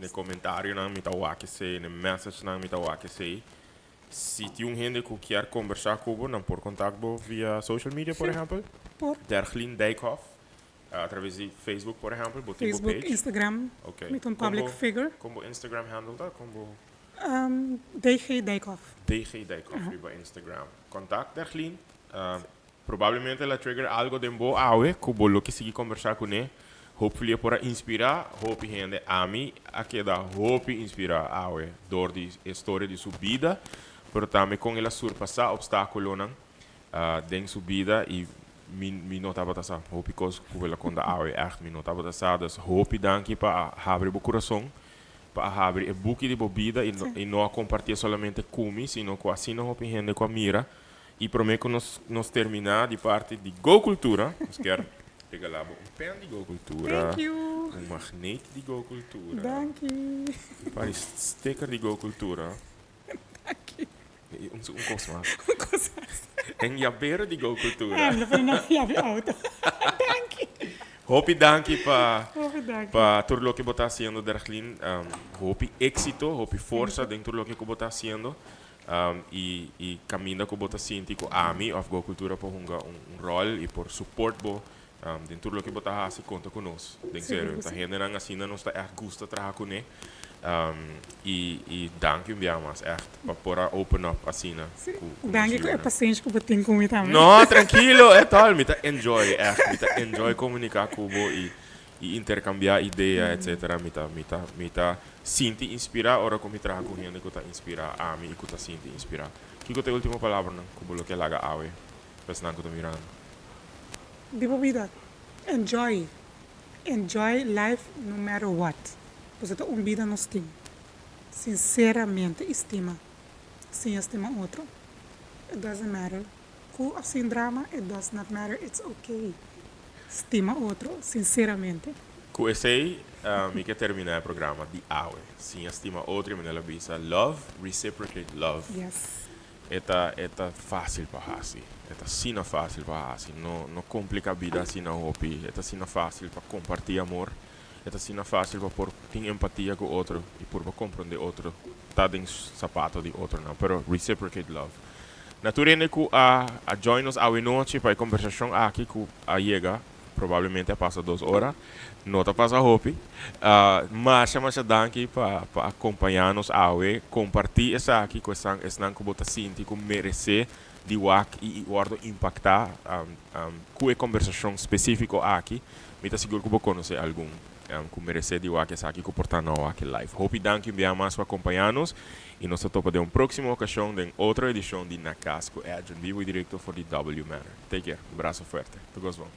Ne comentarionan mi ta wak esey, ne messagenan mi ta wak esey. Si tin un hende cu kier conversa cu bo, nan por contact bo via social media, por ehempel? Por. Derglien Dijkhoff, a traves di Facebook, por ehempel, bo tin bo Facebook, page? Instagram. Ok. Mi ta un public figure. Con bo Instagram handle ta? Con bo. DG Dijkhoff. DG Dijkhoff riba Instagram. Contact Derglien. Probablemente el a trigger algo den bo awe cu bo lo ke sigui conversa cune. Hopefully e por a inspira hopi hende. Ami a keda hopi inspira awe door di e storia di su bida, pero tambe con el a surpasa obstaculonan den su bida y mi mi no tabata sa hopi cos cu el a conta awe, echt mi no tabata sa. Dus hopi danki pa a habri bo curason, pa a habri e buki di bo bida y y no a compartie solamente cu mi, sino cu asina hopi hende cu a mira. Y prome cu nos nos termina di parti di Go Cultura, nos kier regala bo un pen di Go Cultura, Thank you. un magneet di Go Cultura, Danki. un par di sticker di Go Cultura. Danki. Y un un cos mas. Un cos mas. En yabero di Go Cultura. Ah, mi ta pone na yabi auto. Danki. Hopi danki pa Hopi danki. pa tur loke bo ta haciendo, Derglien. Hopi exito, hopi forsa den tur loke cu bo ta haciendo. Y y caminda cu bo ta sinti cu ami of Go Cultura por hunga un un rol y por support bo den tur loke bo ta haci, conta cu nos. Den serio, ta hendenan asina nos ta echt gusta traha cune. Y y danki un bia mas echt pa por a open up asina cu cu nos Danki cu e yunan. pasenshi cu bo tin cu mi tambe. No, trankilo, e tòl. Mi ta enjoy echt. Mi ta enjoy comunica cu bo y y intercambia idea etcetera. Mi ta mi ta mi ta sinti inspira ora cu mi traha cu hende cu ta inspira ami y cu ta sinti inspira. Kico ta e ultimo palabranan cu bo lo ke laga awe pa esnan cu ta mirando? Di bo bida, enjoy, enjoy life no matter what, pasobra ta un bida nos tin. Sinceramente y stima, siña stima otro, it doesn't matter cu of sin drama, it does not matter, it's okay. Stima otro sinceramente. Ku esei mi ke termina e programa di awe. Siña stima otro y manera bisa love reciprocate love. Yes. E ta fásil pa hasi. E ta asina fásil pa hasi. No kompliká bida asina hopi. E ta asina fásil pa kompartí amor. E ta asina fásil pa por tin empatia ku otro i por komprondé otro. Ta den sapato di otro, no. Pero reciprocate love. Na tur hende ku a join nos awe nochi pa e kombersashon aki ku a yega, probablemente a pasa 2 ora, no ta pasa hopi. Masha masha danki pa akompañá nos awe, kompartí esaki ku esnan ku bo ta sinti ku meresé di wak i wòrdu impaktá ku e kombersashon spesífiko aki. Mi ta sigur ku bo konosé algun ku meresé di wak esaki ku por ta no aki live. Hopi danki un biaha mas pa akompañá nos i nos ta topa den un próksimo okashon den otro edishon di Na Kas ku Edjean, bibu i direkto for di W Manor. Take care. Un brasa fuerte. Tur kos bon.